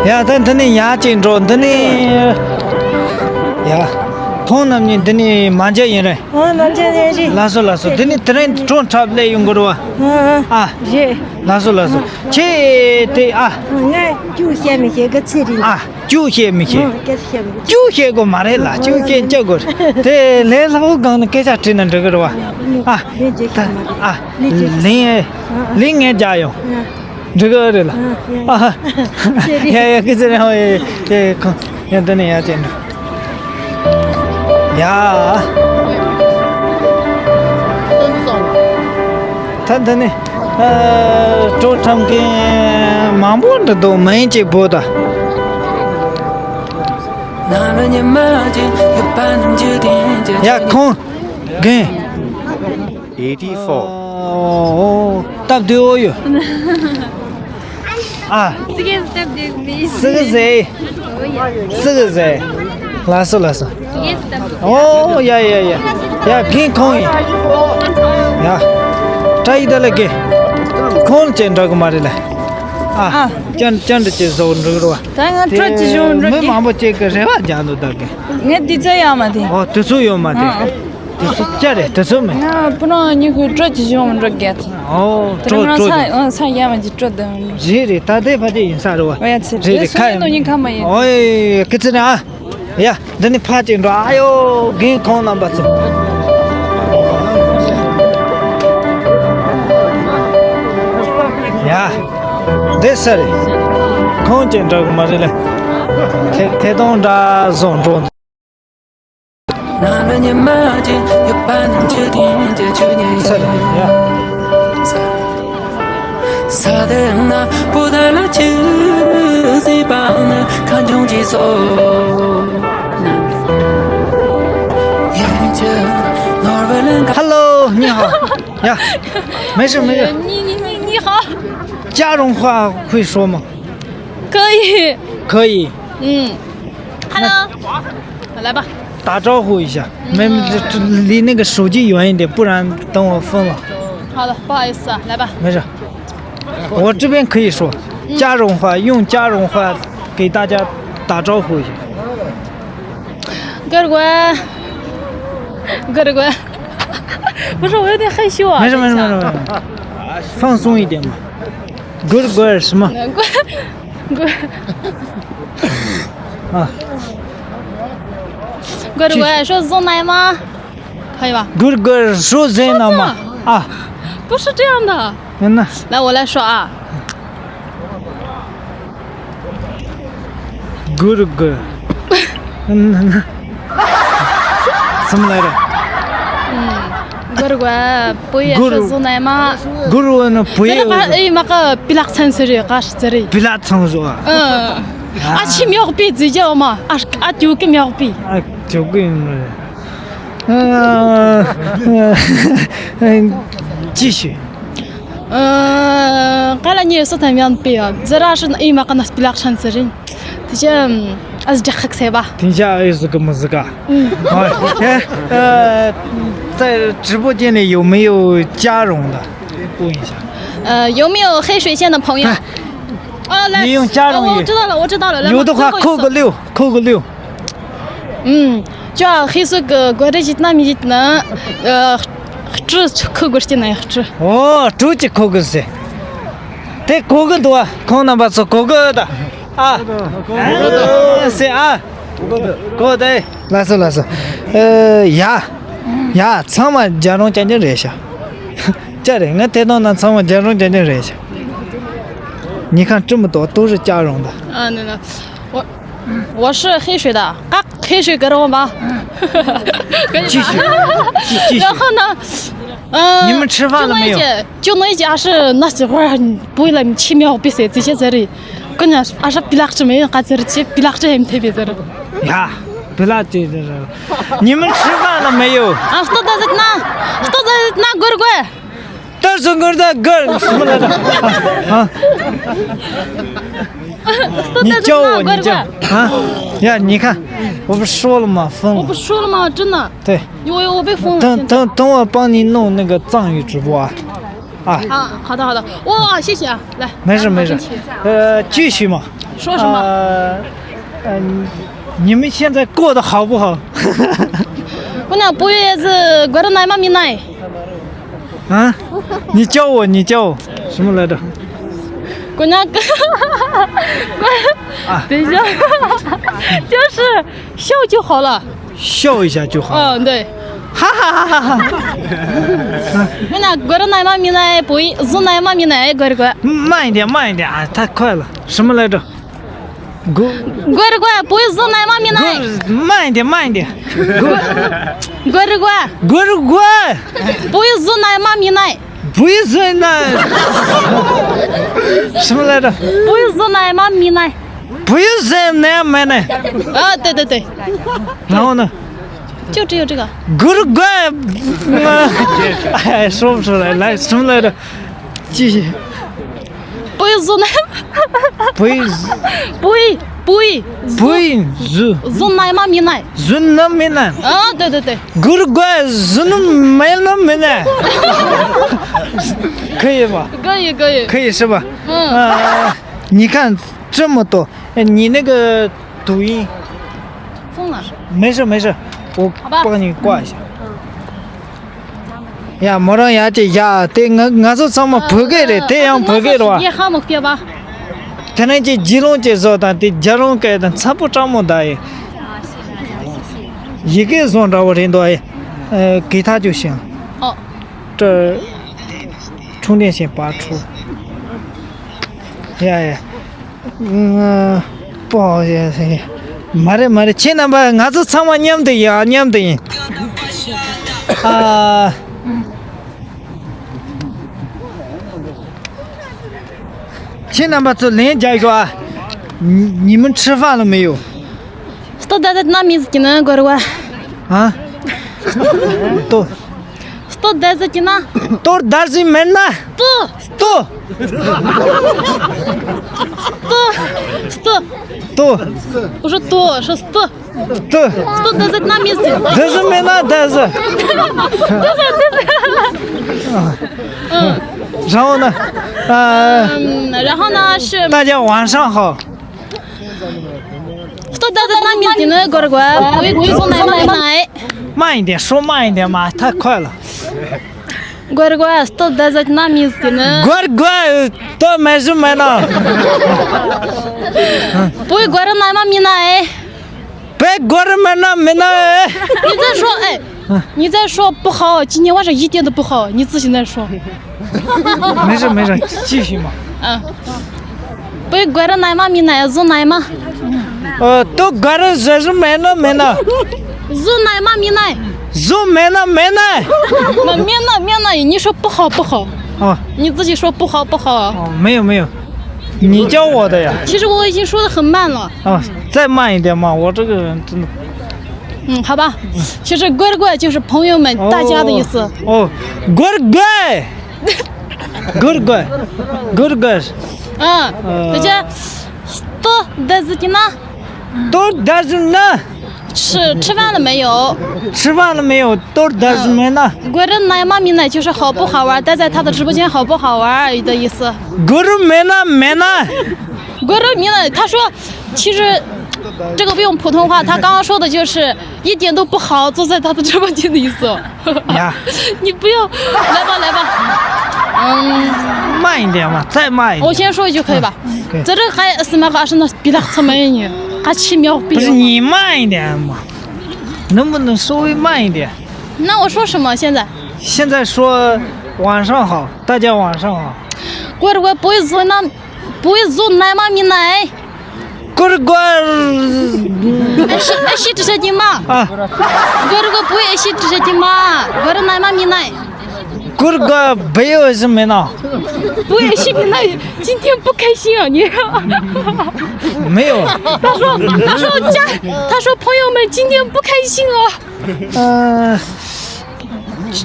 ཡ་ད་འདི་ནས་ཡ་ཅིག་འགྲོ་འདི་ནས་ཡ། ཁོང་རྣམ་གཉིས་འདི་ནས་མ་མཇལ་ཡིན་རེད། ཨ། མ་མཇལ་ཡིན་རེད། ལགས་སོ་ལགས་སོ། འདི་ནས་དེ་རིང་ཁྲོམ་འཁྲབ་སླེབས་ཡོང་གི་རེད་བ། ཨ། ཨ། རེད། ལགས་སོ་ལགས་སོ། ཁྱེད་དེ། ཨ། ང་ཅུང་བཤད་མི་ཤེས་གི་ཚེ་རིང་། ཨ། ཅུང་བཤད་མི་ཤེས། ཨ། སྐད་ཤེས་མི་ཤེས། ཅུང་བཤད་དགོས་མ་རེད་ལ། ཅུང་བཤད་བྱ་དགོས་རེད། དེ་ལས་སླ་བོ་སྒང་ནས་སྐད་ཆ་དྲིས་ན་འགྲིག་གི་རེད་བ། ཨ། ལས་བྱེད་ཀྱི་མ་རེད། ཨ། ལས་བྱེད། ལན། ལན་ངས་རྒྱག་ཡོང་། ཨ། འགྲིག་གི་རེད་ལ། ཨ། ཡ་ཡ། སྐད་ཆ་རེད། ཨོ་ཡ་ཡ། ཁོང་ཡ། འདི་ནས་ཡ་བྱས་འགྲོ། ཡ། ད་འདི་ནས། ཨ། ཁྲོམ་འཁྲབ་མཁན་མང་པོ་འདུག་མི་གཅིག་པོ་ད། ཡ། ཁོང་རྒན། eighty-four། ཨོ། སྟབས་བདེ་བོ་ཡོད། ཨ། ཙི་གེ་སྟབས་བདེ་མི། ཙི་གེ་ཟེ། ཙི་གེ་ཟེ། ལགས་སོ་ལགས་སོ། ཙི་གེ་སྟབས་བདེ། ཨོ་ཡ་ཡ་ཡ། ཡ། རྒན་ཁོང་ཡིན། ཡ། བཀྲ་ཤིས་བདེ་ལེགས་རྒན། ཁོང་ཅན་འདྲ་གི་མ་རེད་ལ། ཨ། ཨ། ཅན་ཅན་འདྲ་ཅིག་བཟོ་འགྲོ་གི་རེད་བ། ད་ང་དེ་སྤྲོ་ཅི་བྱུང་འགྲོ་མི་གི། མང་པོ་ཅིག་གི་རེ་བ་རྒྱག་འདུག་ད་གི། ངས་དུས་ཚོད་ཡོད་མ་དེ། ཨོ། དུས་ཚོད་ཡོད་མ་དེ། ཨ། དུས་ཚོད་ཅི་རེད། དུས་ཚོད་མེད། ང་སྤུ་ན་ཉི་ཤུ་སྤྲོ་ཅི་བྱུང་འགྲོ་གི། ཨོ། དེ་སྤྲོ་རིང་སྤྲོ་ས་ཨ། ས་ཡ་མ་ཅི་སྤྲོ་དང་། རེད་རེད། ད་ལྟའི་ཕ་དེ་ཡིན་ས་རེད་བ། ཨོ་ཡ། ཚེ་རེད་རེད། ཁ་ཡིན། ཉིན་ཁ་མ་ཡིན། ཨོ་ཡ་ཡ། ཁི་ཚེ་ནས་ཨ། ཡ། འདི་ནས་ཕར་ཅིག་འགྲོ། ཨ་ཡོ། རྒན་ཁོང་རྣམ་པ་ཚོ། ཡ། འདི་ས་རེད། ཁོང་ཅན་འདྲ་གི་མ་རེད་ལ། ཐེ་ཐེ་གདོང་འདྲ་བཟོ་འགྲོ། ས་རེད། ཡ། Hello，你好。呀，没事没事。你你你你好。加绒话会说吗？可以。可以。嗯。Hello。来吧。打招呼一下，没没，这这离那个手机远一点，不然等我疯了。好了，不好意思啊，来吧。没事，我这边可以说加绒话，用加绒话给大家打招呼一下。 Good，good。不是，我有点害羞啊。没事没事没事没事，放松一点嘛。Good，good 什么？Good，good。啊。Good，good，说 zong nai ma，可以吧？Good，good 说 zong nai ma。啊。不是这样的。那。来，我来说啊。 Good，good。嗯，怎么来着？嗯，good，good，不也是 zong nai ma。Good，good 呢，不也。这个哎，那个 pilak san seri，嘎是这里。Pilak san seri。嗯，啊，去庙壁直接嘛，啊，啊，就跟庙壁。啊，就跟，嗯，嗯，嗯，继续。 ཨ། ཀ་ལ་ཉེ་སོ་ཐམ་ཡང་པེ་ཡ་ཛ་ར་ཧྲི་ན་ཨི་མ་ཀ་ན་སྤི་ལག་ཧྲན་ཚེ་རིང་། དེ་ཅི་ཨ་ཟི་ཇ་ཁག་སེ་བ། དེང་ཞག་ཨི་ཟི་གི་མི་ཟི་ག། ཨུམ། ཨ། 在直播间里有没有加绒的？不问一下。呃，有没有黑水县的朋友？啊。哦，来，你用加绒语。哦，我知道了，我知道了，来吧，有的话扣个六，最后一次。扣个六。 ཨུམ། ཅོ་ཧི་སུ་གི་གོ་རེ་ཞིག་ན་མི་ཞིག་ན། ཨ། སྤྲི་ཁུ་གུར་གྱི་ན་ཡག་སྤྲི། ཨོ། སྤྲི་གི་ཁུ་གུར་ཟེར། དེ་གོ་གི་འདུག་ཨ། ཁོང་རྣམ་པ་ཚོ་གོ་གི་ད། ཨ། ཨ་ཟེར་ཨ། གོ་དེ། ལགས་སོ་ལགས་སོ། ཨ། ཡ། ཡ། ཚང་མ་རྒྱ་རོང་ཅན་ཅན་རེད་ཤག་ཅི་རེད། ང་དེ་དང་ན་ཚང་མ་རྒྱ་རོང་ཅན་ཅན་རེད་ཤག 你看这么多都是加绒的。 ཨ། ནི་ན། 我是黑水的，啊，黑水给了我吗？继续，继继续。然后呢，呃，你们吃饭了没有？就那一家，就那一家是那几会儿不会了，你去没有？别谁这些这里，跟你说，啊，是比拉克没有，还是这比拉克也没特别这里。呀，比拉克这这，你们吃饭了没有？啊，что это на, что это на гургуэ? 但是我的 girl 什么来着？啊？你教我，你教我啊！呀，你看，我不说了吗？疯了。我不说了吗？真的。对。我我被封了。等等等，我帮你弄那个藏语直播啊。啊。好好的好的，哇，谢谢啊，来。没事没事，呃，继续嘛。说什么？呃，嗯，你们现在过得好不好？姑娘，不会是国人奶妈咪奶？啊？你叫我，你叫我，什么来着？姑娘，啊，等一下，就是笑就好了。笑一下就好。嗯，对。哈哈哈哈哈。姑娘，国人奶妈咪奶，不会是奶妈咪奶，乖乖。慢一点，慢一点啊，太快了。什么来着？ Good, good, good. 不会是奶妈咪奶？ Good, 慢一点，慢一点。Good, good, good. 不会是奶妈咪奶？ 不会是奶，什么来着？ 不会是奶妈咪奶？ 不会是奶妈奶？ 啊，对对对。 然后呢？ 就只有这个。 Good, good. 哎，说不出来，来，什么来着？继续。 不会是奶，不会，不会，不会，不会是，是奶妈咪奶。 是奶妈咪奶。 啊，对对对。 Good, good. 是奶妈咪奶。 可以吧？ 可以可以。 可以是吧？ 嗯。 啊，你看这么多，哎，你那个抖音。 疯了。 没事没事，我，好吧。 帮你挂一下。 ཡ། མོ་རང་ཡ་ཅིག་བཞག་དེ་ང་ང་ཚོ་ཚང་མ་བོད་སྐད་རེད། དེ་ཡང་བོད་སྐད་རེད་བ། 也好嘛，对吧？ དེ་ནས་ཅིག་རྒྱུས་ལོན་ཅིག་བཟོ་དང་། དེ་རྒྱུས་ལོན་སྐད་དང་འཚམ་པོ་དྲང་མོ་ད་ཡིན། 一个人找我人多哎，呃，给他就行。 哦。 这充电线拔出。 ཡ་ཡ། 嗯，不好意思。 མ་རེད་མ་རེད། ཁྱེད་རྣམ་པ་ང་ཚོ་ཚང་མ་མཉམ་དུ་ཡིན། ཨ། མཉམ་དུ་ཡིན། ཨ། ཁྱེད་རྣམ་པ་ཚོ་ལན་རྒྱག་ཤོག་ཨ། 你们吃饭了没有？ Что делать на миске, на горва? А? Что? Что делать на? Что делать на? Что? Что? Что? Что? Что? Уже то, что? Что? Что делать на миске? Даже мена, даже. Даже, даже. 嗯。 然后呢？呃， 嗯，然后呢是 大家晚上好。 Что делать на миске, на горва? Пусть, пусть он найма минай. 慢一点，说慢一点嘛，太快了。 Горва, что делать на миске, на? Горва, то между мена. Пусть горва найма минай. Пусть горва найма минай. 你再说，哎，你再说不好，今天晚上一点都不好，你自己再说。 没事没事，继续嘛。 嗯。 Пусть горва найма минай, зу найма. 呃，都 горва же же мена, мена. Зу найма минай. Зу мена, мена. Мена, мена, 你说不好不好。 哦。 你自己说不好不好。 哦，没有没有，你教我的呀。 其实我已经说得很慢了。 哦，再慢一点嘛，我这个人真的。 嗯，好吧。 其实 горва 就是朋友们、大家的意思。 哦，哦，горва。 Горва, горва. 嗯，呃，大家，что делать на? Что делать на? 吃，吃饭了没有？ 吃饭了没有？Что делать на? Горва найма минай 就是好不好玩，待在他的直播间好不好玩的意思。 Горва мена, мена. Горва минай, 他说，其实这个不用普通话，他刚刚说的就是一点都不好，坐在他的直播间的意思。 呀。 你不要，来吧，来吧。嗯。 慢一点嘛，再慢一点。 我先说一句可以吧？ 可以。 这个还是那个是那比他怎么样呢？还七秒比。 不是，你慢一点嘛，能不能稍微慢一点？ 那我说什么现在？ 现在说晚上好，大家晚上好。 Горва, пусть он найма, пусть он найма минай. Горва. Эши, эши тишатима. А. Горва, пусть эши тишатима. Горва найма минай. Горва бео же мена. Пусть эши минай. 今天不开心啊你。 没有。 他说，他说家，他说朋友们今天不开心哦。 呃，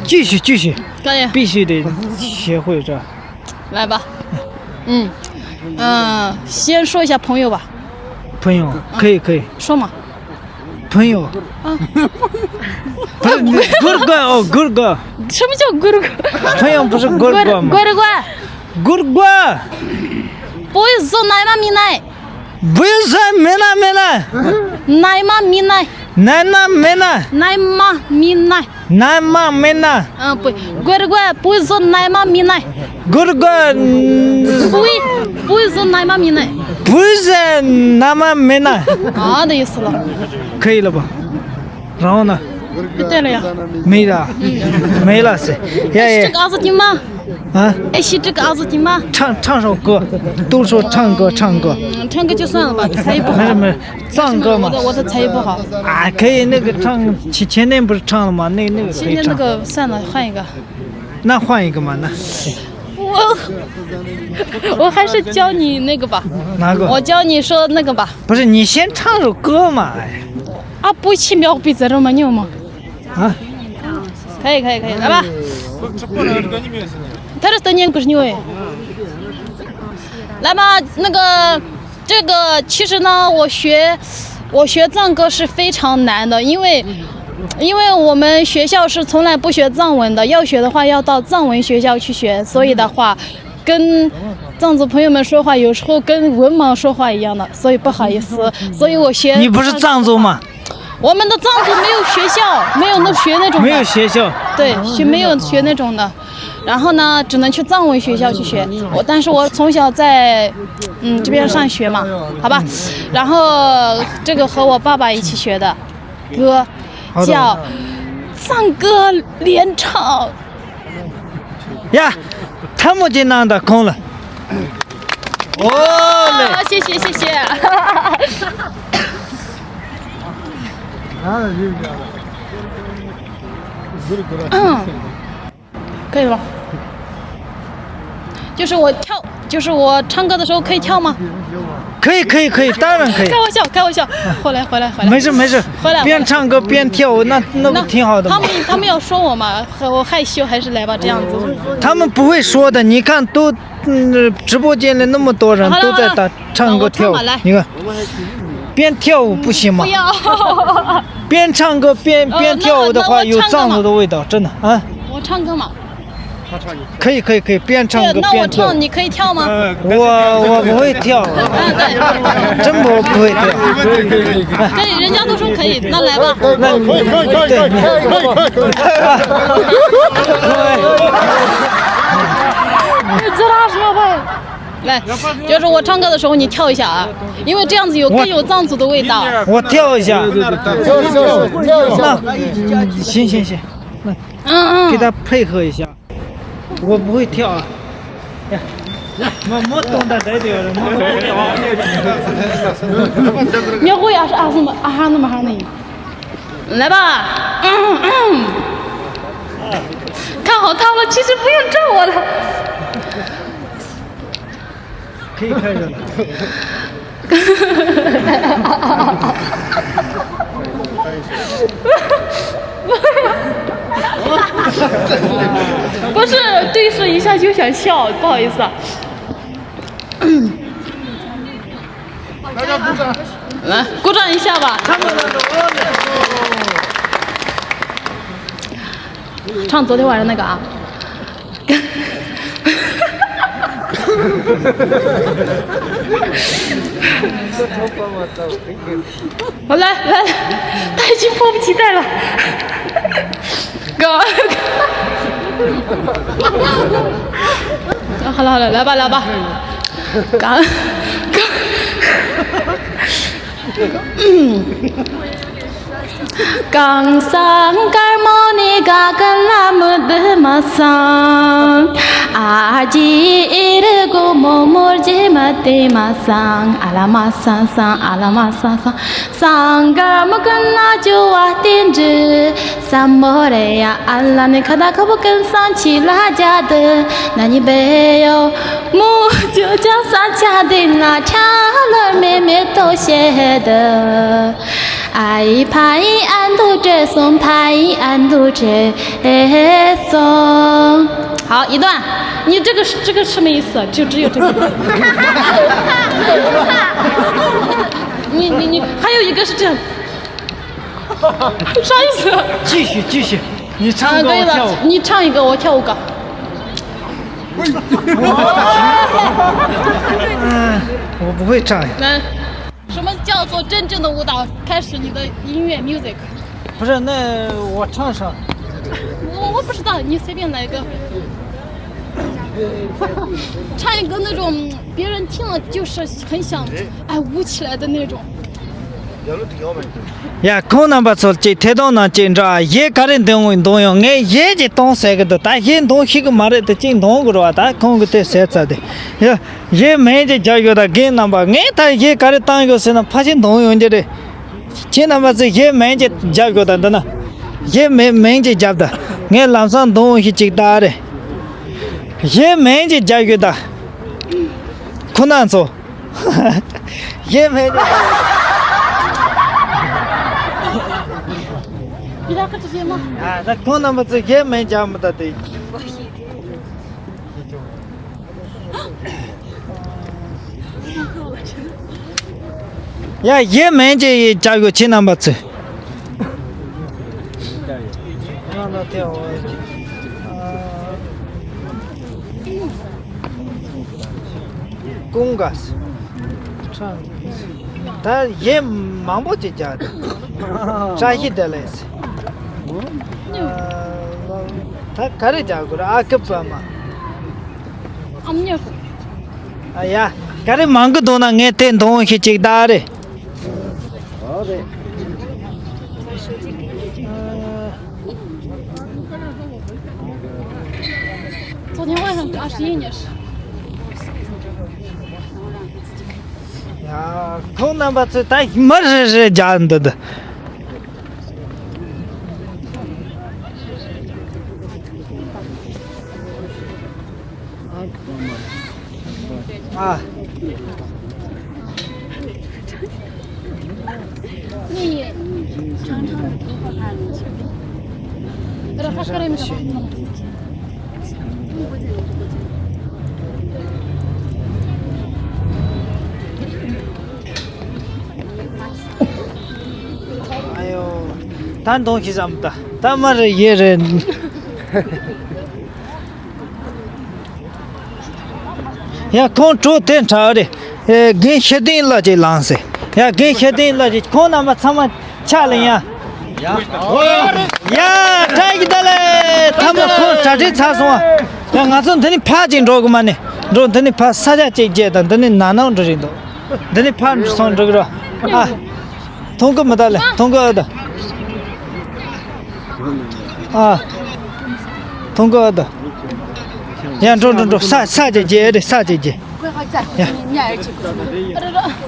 继续继续，可以。 必须得学会这。 来吧。嗯，嗯，先说一下朋友吧。 朋友，可以可以。 说嘛。 朋友。 啊。 不是，你 горва 哦，горва。 什么叫 горва？ 朋友不是 горва 吗？ Горва. Горва. Пусть он найма минай. Пусть он найма минай. Найма минай. ནན་མ་མེད་ན། ནན་མ་མེད་ན། ནན་མ་མེད་ན། ཨ། བུ། གུར་གུ་བུ་ཟོ་ནན་མ་མེད་ན། གུར་གུ། བུ། བུ་ཟོ་ནན་མ་མེད་ན། བུ་ཟོ་ནན་མ་མེད་ན། ཨ། དེ་ཡོད་སོ་ལ། ཁ་ཡི་ལ་བ། རང་ན། བི་ཏེ་ལ་ཡ། མེད་ལ། མེད་ལ་སེ། ཡ་ཡ། ཨེ་ཤི་ཀ་ཨ་ཟོ་ཅི་མ། ཨ། ཨེ་ཤི་ཀ་ཨ་ཟོ་ཅི་མ། 唱唱首歌，都说唱歌，唱歌。 ཁྲང་གི་ཅོ་སོང་ལ་བ། 唱一个。 没事没事，唱歌嘛。 我的我的才艺不好。 啊，可以，那个唱，前前面不是唱了吗？那那个可以唱。前面那个算了，换一个。 那换一个嘛，那。 我我还是教你那个吧。 哪个？ 我教你说那个吧。 不是，你先唱首歌嘛。 哎。 ཨ། བུ་ཁྱི་མི་ཡོག་པི་ཙི་རོ་མ་ཉོ་མ། 啊。 可以可以可以，来吧。 他是三年可是牛哎。 来吧，那个，这个其实呢，我学我学藏歌是非常难的，因为因为我们学校是从来不学藏文的，要学的话要到藏文学校去学，所以的话，跟藏族朋友们说话，有时候跟文盲说话一样的，所以不好意思，所以我学你不是藏族吗？ 我们的藏族没有学校，没有那学那种的。没有学校。 对，学没有学那种的。然后呢，只能去藏文学校去学。我，但是我从小在，嗯，这边上学嘛，好吧。然后这个和我爸爸一起学的歌，好的。 叫藏歌联唱。 呀，他们就拿到空了。 哦嘞。 谢谢谢谢。 嗯，可以了。 就是我跳，就是我唱歌的时候可以跳吗？ 可以可以可以，当然可以。 开玩笑开玩笑。 回来回来回来。 没事没事。 回来。 边唱歌边跳舞，那那不挺好的吗？ 他们他们要说我嘛，我害羞，还是来吧这样子。 他们不会说的，你看都，嗯，直播间里那么多人都在打，唱歌跳舞，你看，边跳舞不行吗？ 不要。 边唱歌边边跳舞的话，有藏族的味道，真的啊。 我唱歌嘛。 可以可以可以，边唱歌边跳。 对，那我唱，你可以跳吗？ 我我不会跳。 嗯，对。 真不不会跳。 可以，人家都说可以，那来吧。 那你对。 来，就是我唱歌的时候你跳一下啊，因为这样子有更有藏族的味道。 我跳一下。 那行行行，那嗯嗯。 给他配合一下。 我不会跳啊。 呀，没没懂得这个，没懂得。 မြောက်ကိုရအအစမအဟာနမဟာနေ။ 来吧。嗯嗯。 看好他了，其实不用照我了。 可以开始了。 不是，对视一下就想笑，不好意思啊。 来，鼓掌一下吧。 唱昨天晚上那个啊。 好，来来来，他已经迫不及待了。 哥。 好了好了，来吧来吧。 གང་སང་དཀར་མོ་ནི་དགའ་གི་ལ་མི་འདི་མ་སང་། ཨ་ཅེ་ཨེ་རི་གོ་མོ་མོར་རྗེས་མ་དེ་མ་སང་། ཨ་ལ་མ་སང་སང་ཨ་ལ་མ་སང་སང་། སང་དཀར་མོ་ཀུན་ལ་ཅོ་བ་བསྟན་འགྲོ་བསམ་མོ་རེ་ཡ། ཨ་ལ་ནི་ཁ་ད་ཁ་བོ་ཀུན་སང་ཆི་ལ་རྒྱ་དུ་ན་ནི་བེ་ཡོ། མོ་ཅོ་ཅ་ས་ཆ་དེ་ན་ཆ་ལོར་མེ་མེ་ཏོ་ཤེ་དུ། 哎拍一俺都这松，拍一俺都这松。好，一段。你这个是这个什么意思？就只有这个。你你你还有一个是这样，啥意思？继续继续，你唱歌我跳舞。啊，可以了，你唱一个，我跳舞个。嗯，我不会唱呀。来。什么叫做真正的舞蹈？开始你的音乐 music。 不是，那我唱唱。 我我不知道，你随便来一个。 唱一个那种别人听了就是很想，哎，舞起来的那种。 ཡ། ཁོང་རྣམ་པ་ཚོ་ཅིག་ཐད་གཏོང་ནང་ཅིག་འགྲོ་ཨ། གཞས་ག་རེ་འདོན་འདོན་ཡོང་། ངས་གཞས་ཅིག་གཏོང་ཟེར་གི་འདུག་ད་གཞས་འདོན་ཤེས་གི་མ་རེད་དེ། ཅིག་འདོན་དགོས་རེད་བ། ད་ཁོང་གི་དེ་ཟེར་ཚར་དེ། ཡ། གཞས་མིང་ཅིག་རྒྱབ་ཡོད། ད་རྒན་རྣམ་པ། ངས་ད་གཞས་ག་རེ་བཏང་ཡོད་ཟེར་ན་ཕལ་ཆེར་འདོན་ཡོང་རྒྱུ་རེད། ཁྱེད་རྣམ་པ་ཚོས་གཞས་མིང་ཅིག་རྒྱབ་ཤོག་ད་འདི་ན། གཞས་མིང་མིང་ཅིག་རྒྱབ་ད། ངས་ལམ་སང་འདོན་ཤིག་ཅིག་ད་རེད། གཞས་མིང་ཅིག་རྒྱབ་ཤོག་ད། ཁོ་ན་ཚོ། གཞས་མིང་ཅིག་རྒྱབ། 你来喝这些吗？ ཨ། ད་ཁོང་རྣམ་པ་ཚོས་གཞས་མིང་རྒྱབ་མི་ད་དེ། ཡ། གཞས་མིང་ཅིག་རྒྱབ་ཤོག་ཁྱེད་རྣམ་པ་ཚོས། ཀུན་དགའ། ད་གཞས་མང་པོ་ཅིག་རྒྱབ་འདུག་བཀྲ་ཤིས་བདེ་ལེགས། ད་ག་རེ་རྒྱག་དགོས་རེད། ཨ་ཁུ་པ་མ། ཨ་མྱེས། ཨ་ཡ། ག་རེ་མང་གི་འདུག་ན་ངས་དེ་འདོན་ཤིག་ཅིག་ད་རེད། 昨天晚上二十一点是。 ཡ། ཁོང་རྣམ་པ་ཚོས་ད་མི་རེ་རེ་རྒྱག་འདུག་ད། ཨ། 你尝尝。 ཨ་ཡོ། ད་འདོན་ཤེས་བསམ་ད། ད་མ་རེད་ཡེ་རེད། ཡ། ཁོང་གྲོགས་དེ་འདྲ་རེད། ཨེ། རྒན་ཤེས་ལྡན་ལགས་ཅིག་ལངས་ཟེར། ཡ། རྒན་ཤེས་ལྡན་ལགས་ཅིག་ཁོང་རྣམ་པ་ཚང་མ་ཕྱག་ལེན་ཡ། ཡ། བཀྲ་ཤིས་བདེ་ལེགས། ཐ་མ་ཁོང་གྲ་སྒྲིག་ཚར་སོང་ཨ། ཡ། ང་ཚོ་འདི་ནས་ཕར་ཅིག་འགྲོ་དགོས་མ་ནི། འགྲོ། འདི་ནས་ཕར་ས་ཆ་ཅིག་བརྒྱད་དང་། འདི་ནས་ན་ནང་འགྲོ་རིགས་འདུག་འདི་ནས་ཕར་སོང་འགྲོ་གི་རོ། ཨ། ཐུང་གི་མི་ད་ལེ། ཐུང་གི་ཨ་ད། ཨ། ཐུང་གི་ཨ་ད། ཡ། འགྲོ་འགྲོ་འགྲོ། ས་ས་ཅིག་བརྒྱད་རེད། ས་ཅིག་བརྒྱད། ཡ།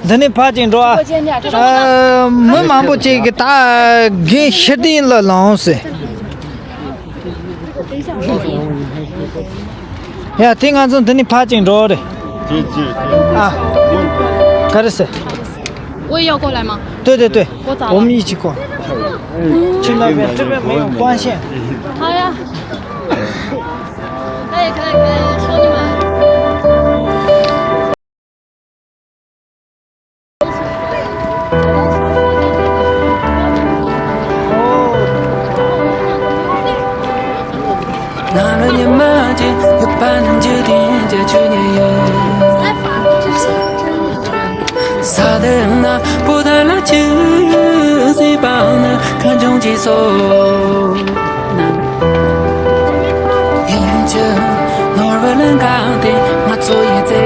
འདི་ནས་ཕར་ཅིག་འགྲོ་ཨ། ཨ། མི་མང་པོ་ཅིག་གིས་ད་རྒན་ཤེས་ལྡན་ལགས་ལངས་ཟེར། ཡ། དེ་ང་ཚོ་འདི་ནས་ཕར་ཅིག་འགྲོ་རེད། ཨ། ག་རེ་ཟེར། 我也要过来吗？ 对对对，我咋了？ 我们一起过。去那边，这边没有光线。 好呀。可以可以可以，兄弟们。 ནམ་ལ་ཉི་མ་ཅིག་ཡོད་པ་ནི་འཇིག་རྟེན་གྱི་ཆོས་ཉིད་ཡིན། ས་དེ་ན་པོ་ཏ་ལ་ཆུ་སྲིད་པ་ན་ཁ་འབྱུང་ཅི་སོ། ཡིན་གྱི་ནོར་བུ་ལ་འགག་སྟེ་ང་ཚོ་ཡི་རྩེ།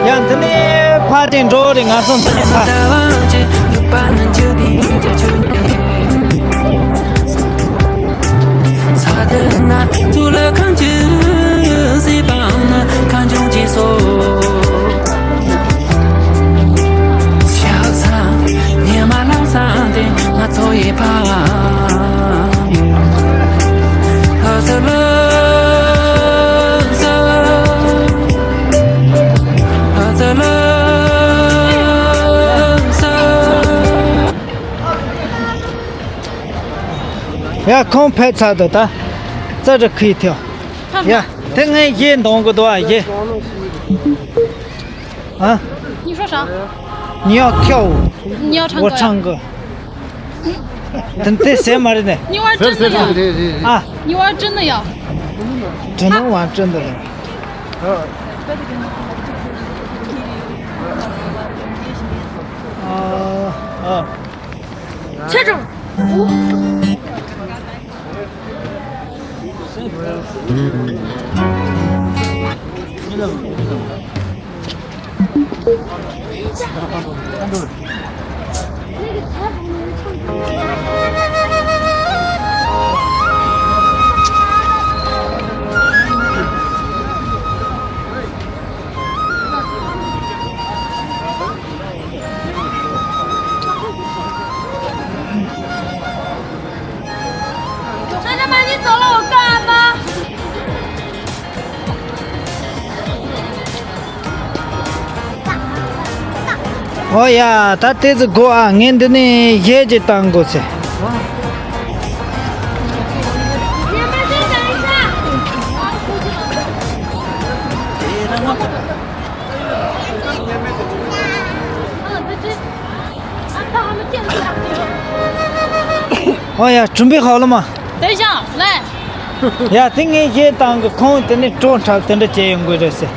ཡང་འདི་ནས་ཕར་ཅིག་འགྲོ་རེད། ང་ཚོ་འདི་ནས་ཕར། ས་དེ་ན་ཚུར་ལ་གང་ཅི་སྲིད་པ་ན་ཁ་འབྱུང་ཅི་སོ། ཞག་ཚང་ཉི་མ་ལམ་སང་དེ་ང་ཚོ་ཡི་ཕ། ཧ་ས་ལ་ས། ཧ་ས་ལ་ས། ཡ། ཁོང་ཕེབས་ཚར་འདུག་ད་རྩ་འགྲིག་གི་ཐལ། ཡ། དེ་ངས་གཞས་འདོན་གི་འདུག་ཨ། གཞས། ཨ། 你说啥？ 你要跳舞， 你要唱歌呀？ 我唱歌。 དེ་དེ་ཟེར་མ་རེད་ནས། 你玩真的呀？ ཟེར་ཟེར་ཟེར་ཟེར། 啊。 你玩真的呀？ 真的玩真的了。 ཨ། ཚེ་སྒྲུབ། ཨོ་ཡ། ད་དེ་ཚོ་དགོས་ཨ། ངས་འདི་ནས་གཞས་ཅིག་བཏང་དགོས་ཟེར། ཨོ་ཡ། 准备好了吗? 等一下，来。 ཡ། དེ་ངས་གཞས་བཏང་གི། ཁོང་དེ་ནས་སྤྲོ་འཁྲབ་དེ་འདྲ་བྱས་ཡོང་དགོས་རེད་ཟེར།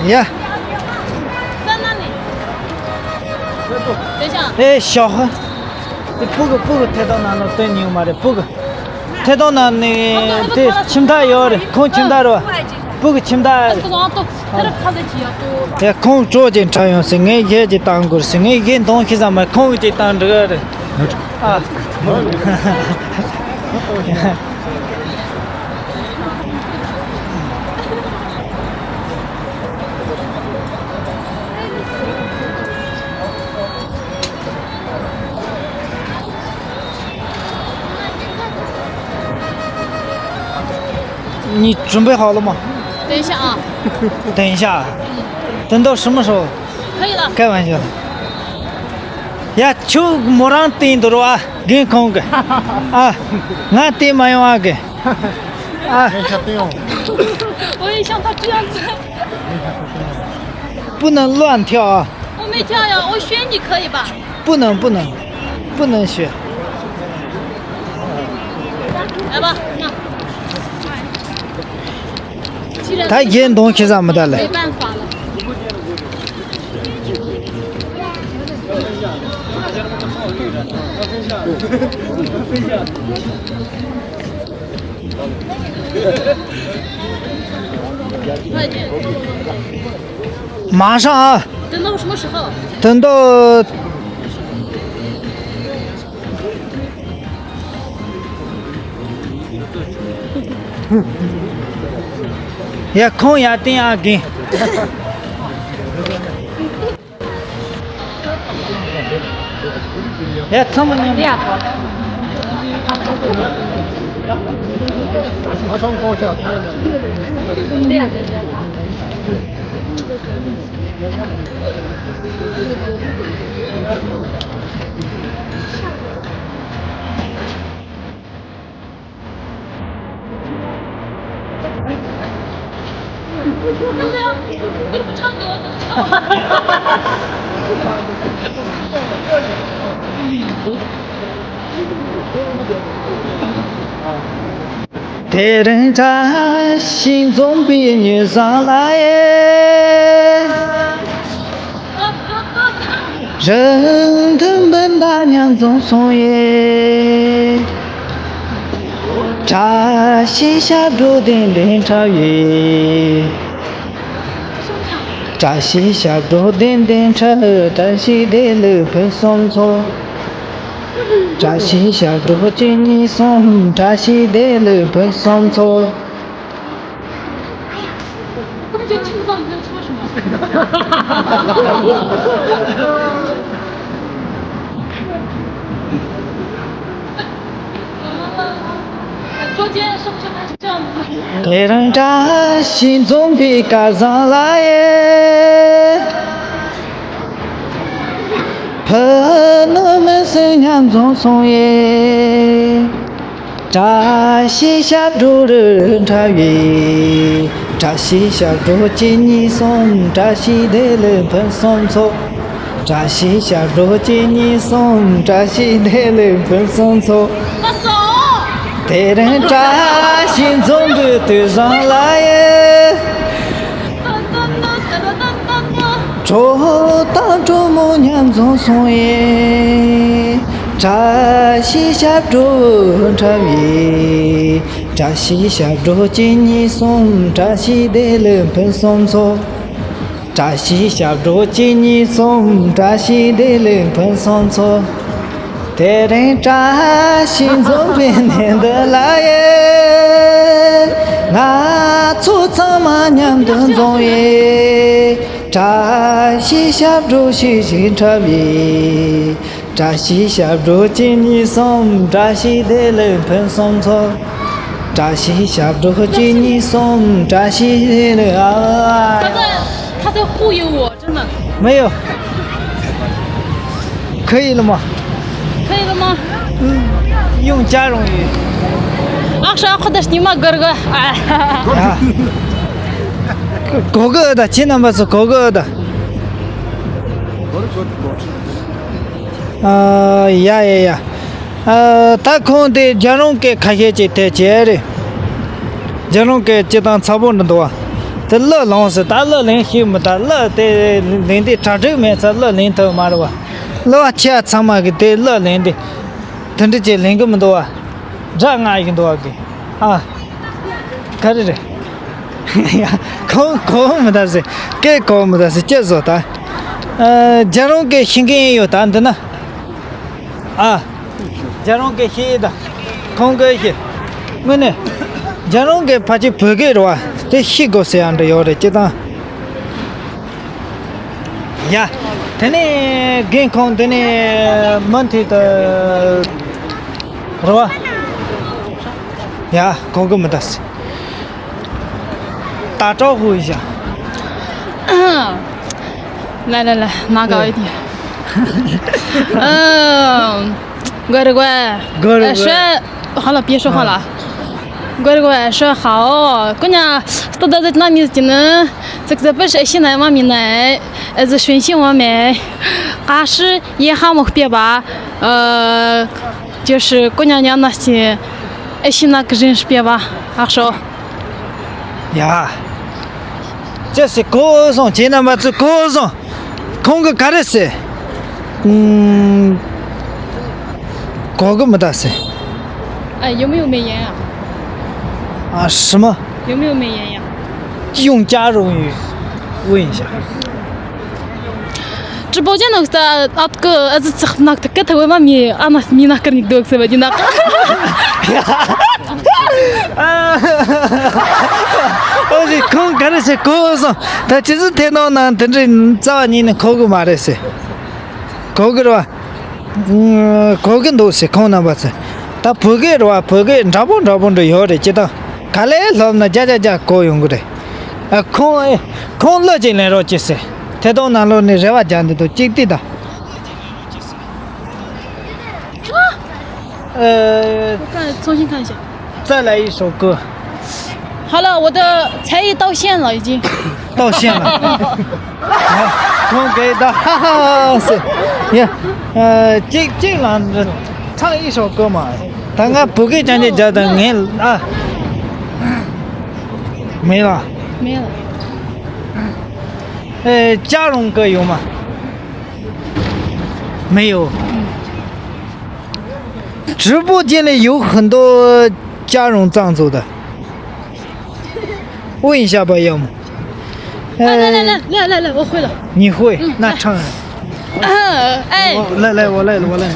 ཡ། 在哪里？ 等一下。 ཨེ་ཤོག་དེ་སྤུ་གུ་སྤུ་གུ་ཐད་གཏོང་ནང་ལ་སྟོན་ཉུང་མ་རེད། སྤུ་གུ་ཐད་གཏོང་ནང་ནས་དེ་ཁྱིམ་བདག་ཡོད་རེད། ཁོང་ཁྱིམ་བདག་རེད་བ། སྤུ་གུ་ཁྱིམ་བདག་ཡ། ཁོང་སྤྲོ་ཅིག་འཁྲབ་ཡོང་ཟེར། ངས་གཞས་ཅིག་བཏང་དགོས་ཟེར། ངས་གཞས་འདོན་ཤེས་ས་མ་རེད། ཁོང་གིས་ཅིག་བཏང་འགྲིག་གི་རེད། ཨ། ཉི་ཅུན་པའི་ཧ་ལོ་མ། 等一下啊。 等一下。 等到什么时候？ 可以了。 开玩笑。 ཡ། ཁྱོད་མོ་རང་བསྟན་འདུག་རོ་ཨ། རྒན་ཁོང་གི། ཨ། ང་བསྟན་མ་ཡོང་ཨ་གི། ཨ། 我也像他这样子。 不能乱跳啊。 我没跳呀，我学你可以吧？ 不能，不能，不能学。 来吧，那。 ད་གཞས་འདོན་ཤེས་ས་མི་འདུག་ལེ། 没办法了。 马上啊。 等到什么时候？ 等到 ཡ། ཁོང་ཡར་བསྟན་ཨ་རྒན། ཡ། ཚང་མ་མཉམ། ཡ། དེ་རིང་བཀྲ་ཤིས་འཛོམས་པའི་ཉིན་བཟང་ལ་ཡེ། རིན་ཐང་འདི་འདྲ་མཉམ་འཛོམས་སོང་ཡེ། བཀྲ་ཤིས་ཞབས་བྲོ་ལྡིང་ལྡིང་འཁྲབ་ཡེ། བཀྲ་ཤིས་ཞབས་བྲོ་ལྡིང་ལྡིང་འཁྲབ། བཀྲ་ཤིས་བདེ་ལེགས་ཕུན་སུམ་ཚོགས། བཀྲ་ཤིས་ཞབས་བྲོ་གཅིག་གཉིས་གསུམ། བཀྲ་ཤིས་བདེ་ལེགས་ཕུན་སུམ་ཚོགས། དེ་རིང་བཀྲ་ཤིས་འཛོམས་པའི་སྐལ་བཟང་ལ་ཡེ། ཕུ་ནུ་མི་སེར་མཉམ་འཛོམས་སོང་ཡེ། བཀྲ་ཤིས་ཞབས་བྲོ་རུ་འཁྲབ་ཡེ། བཀྲ་ཤིས་ཞབས་བྲོ་གཅིག་གཉིས་གསུམ། བཀྲ་ཤིས་བདེ་ལེགས་ཕུན་སུམ་ཚོགས། བཀྲ་ཤིས་ཞབས་བྲོ་གཅིག་གཉིས་གསུམ། བཀྲ་ཤིས་བདེ་ལེགས་ཕུན་སུམ་ཚོགས། དེ་རིང་བཀྲ་ཤིས་འཛོམས་པའི་དུས་བཟང་ལ་ཡེ། གྲོགས་དང་གྲོགས་མོ་མཉམ་འཛོམས་སོང་ཡེ། བཀྲ་ཤིས་ཞབས་བྲོ་འཁྲབ་ཡེ། བཀྲ་ཤིས་ཞབས་བྲོ་གཅིག་གཉིས་གསུམ། བཀྲ་ཤིས་བདེ་ལེགས་ཕུན་སུམ་ཚོགས། བཀྲ་ཤིས་ཞབས་བྲོ་གཅིག་གཉིས་གསུམ། བཀྲ་ཤིས་བདེ་ལེགས་ཕུན་སུམ་ཚོགས། དེ་རིང་བཀྲ་ཤིས་འཛོམས་པའི་གནས་འདི་ལ་ཡེ། ང་ཚོ་ཚང་མ་མཉམ་དུ་འཛོམས་ཡེ། བཀྲ་ཤིས་ཞབས་བྲོ་ཞིག་ཞིག་འཁྲབ་ཡེ། བཀྲ་ཤིས་ཞབས་བྲོ་གཅིག་གཉིས་གསུམ། བཀྲ་ཤིས་བདེ་ལེགས་ཕུན་སུམ་ཚོགས། བཀྲ་ཤིས་ཞབས་བྲོ་གཅིག་གཉིས་གསུམ། བཀྲ་ཤིས་བདེ་ལེགས་ཨ། 他在，他在忽悠我，真的。 没有。可以了吗？可以了吗？嗯，用加绒语。 ཨ་ཧྲ་ཁོ་ད་སྟི་མ་གར་ག་ཨ། གོ་གི་ཨ་ད། ཁྱེད་རྣམ་པ་ཚོ་གོ་གི་ཨ་ད། ཨ་ཡ་ཡ་ཡ། ཨ་ད་ཁོང་དེ་རྒྱ་རོང་སྐད་ཁ་ཤས་ཅིག་ཐད་བྱས་རེད། རྒྱ་རོང་སྐད་སྤྱིར་བཏང་ཚ་པོ་འདྲ་འདུག་བ། དེ་གླུ་ལོངས་སུ་ད་གླུ་ལེན་ཤེས་མི་ད། གླུ་དེ་ལེན་དེ་གྲ་སྒྲིག་མེད་ཚེ་གླུ་ལེན་ཐུབ་མ་རེད་བ། གླུ་བ་ཆེ་བ་ཚང་མ་གི་དེ་གླུ་ལེན་དེ་དེ་འདྲ་ཅིག་ལེན་གི་མི་འདུག་བ། སྒྲ་ང་ཡི་འདུག་བ་གི། ཨ། ག་རེ་རེད། ཡ། ཁོང་གོ་མི་ད་ཟེ། སྐད་གོ་མི་ད་ཟེ་ཅེས་བཟོ་ད། ཨ། རྒྱ་རོང་སྐད་ཤེས་མཁན་ཡོད་ད་འདི་ན། ཨ། རྒྱ་རོང་སྐད་ཤེས་ད། ཁོང་གིས་ཤེས། དངོས་གནས། རྒྱ་རོང་སྐད་ཕལ་ཆེར་བོད་སྐད་རེད་བ། དེ་ཤེས་དགོས་ཟེར་ཡ་འདྲ་ཡོད་རེད་སྤྱིར་བཏང་། ཡ། དེ་ནས་རྒན་ཁོང་དེ་ནས་མུ་མཐུད་དུ། རེད་བ། ཡ། གོ་གི་མི་ད་ཟེ། 打招呼一下。来来来，拿高一点。嗯，各位，各位，各位，呃，说，好了，别说话了。各位，各位，说好，姑娘，都在那面呢，这个不是现在外面呢，呃，是选秀完没？还是也还没变吧？呃，就是姑娘娘那些，哎，现在个人是变吧，好说。 ཡ། ཅི་ཟེར་གོ་སོང་། ཁྱེད་རྣམ་པ་ཚོས་གོ་སོང་། ཁོང་གིས་ག་རེ་ཟེར། ཨུམ། གོ་གི་མི་ད་ཟེར། 哎，有没有美颜啊？ ཨ། 什么？ 有没有美颜呀？ 用加绒语问一下。 直播间那个啊，个儿子吃那个个头嘛米啊，那米那个你都是吧？你那个。 ཨ་ཙི། ཁོང་ག་རེ་ཟེར་གོ་སོང་། ད་ཅི་ཟིག་ཐད་གཏོང་ནང་དེ་འདྲའི་རྩ་བ་ཉིད་ནས་གོ་གི་མ་རེད་ཟེར། གོ་གི་རེད་བ། གོ་གི་འདུག་ཟེར་ཁོང་རྣམ་པ་ཚོས། ད་བོད་སྐད་རེད་བ། བོད་སྐད་འདྲ་པོ་འདྲ་པོ་འདྲ་ཡོད་རེད་སྤྱིར་བཏང་། ག་ལེར་ལྷོད་ན་རྒྱ་རྒྱ་རྒྱ་གོ་ཡོང་གི་རེད། ཨ། ཁོང་ཨེ། ཁོང་གླུ་ཅིག་ལེན་རོགས་གྱིས་ཟེར། ཐད་གཏོང་ནང་ལོགས་ནས་རེ་བ་རྒྱག་འདི་འདུག་ཅིག་ལྟོས་དང་། 呃，我看，重新看一下。再来一首歌。好了，我的才艺到线了，已经。到线了。好，空给的，哈哈，是，呀，呃，这这两唱一首歌嘛，刚刚不给讲讲讲的，你啊，没了。没了。呃，加绒歌有吗？没有。 直播间里有很多加绒藏族的，问一下吧，要么。啊，来来来来来来，我会了。你会？嗯，那唱。哎，我来来，我来了，我来了。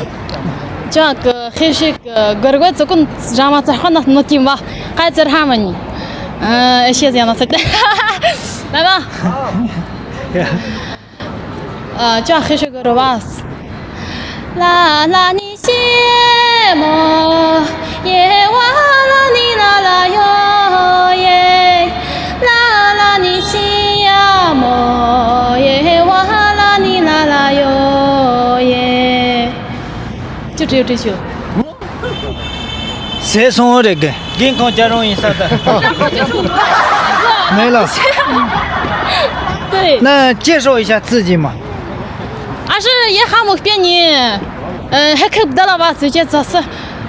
这个黑是个格格子跟咱们在换到那地方，还在他们呢。嗯，谢谢老师。来吧。 ཨ། ཅོག་ཧེ་ཧྲི་གི་རོ་བ། ལ་ལ་ནི་ཤི་ཡ་མོ། ཡེ་བ་ལ་ནི་ལ་ལ་ཡོ་ཡེ། ལ་ལ་ནི་ཤི་ཡ་མོ། ཡེ་བ་ལ་ནི་ལ་ལ་ཡོ་ཡེ། ཅི་བྲིས་བྲིས་ཤོག་ཟས་སོང་བ་རེད་གི། རྒན་ཁོང་ཅ་རོང་ཡིན་ས་ད། 没了。对。那介绍一下自己嘛。 俺是也喊我别人，呃，还看不到了吧？直接这是，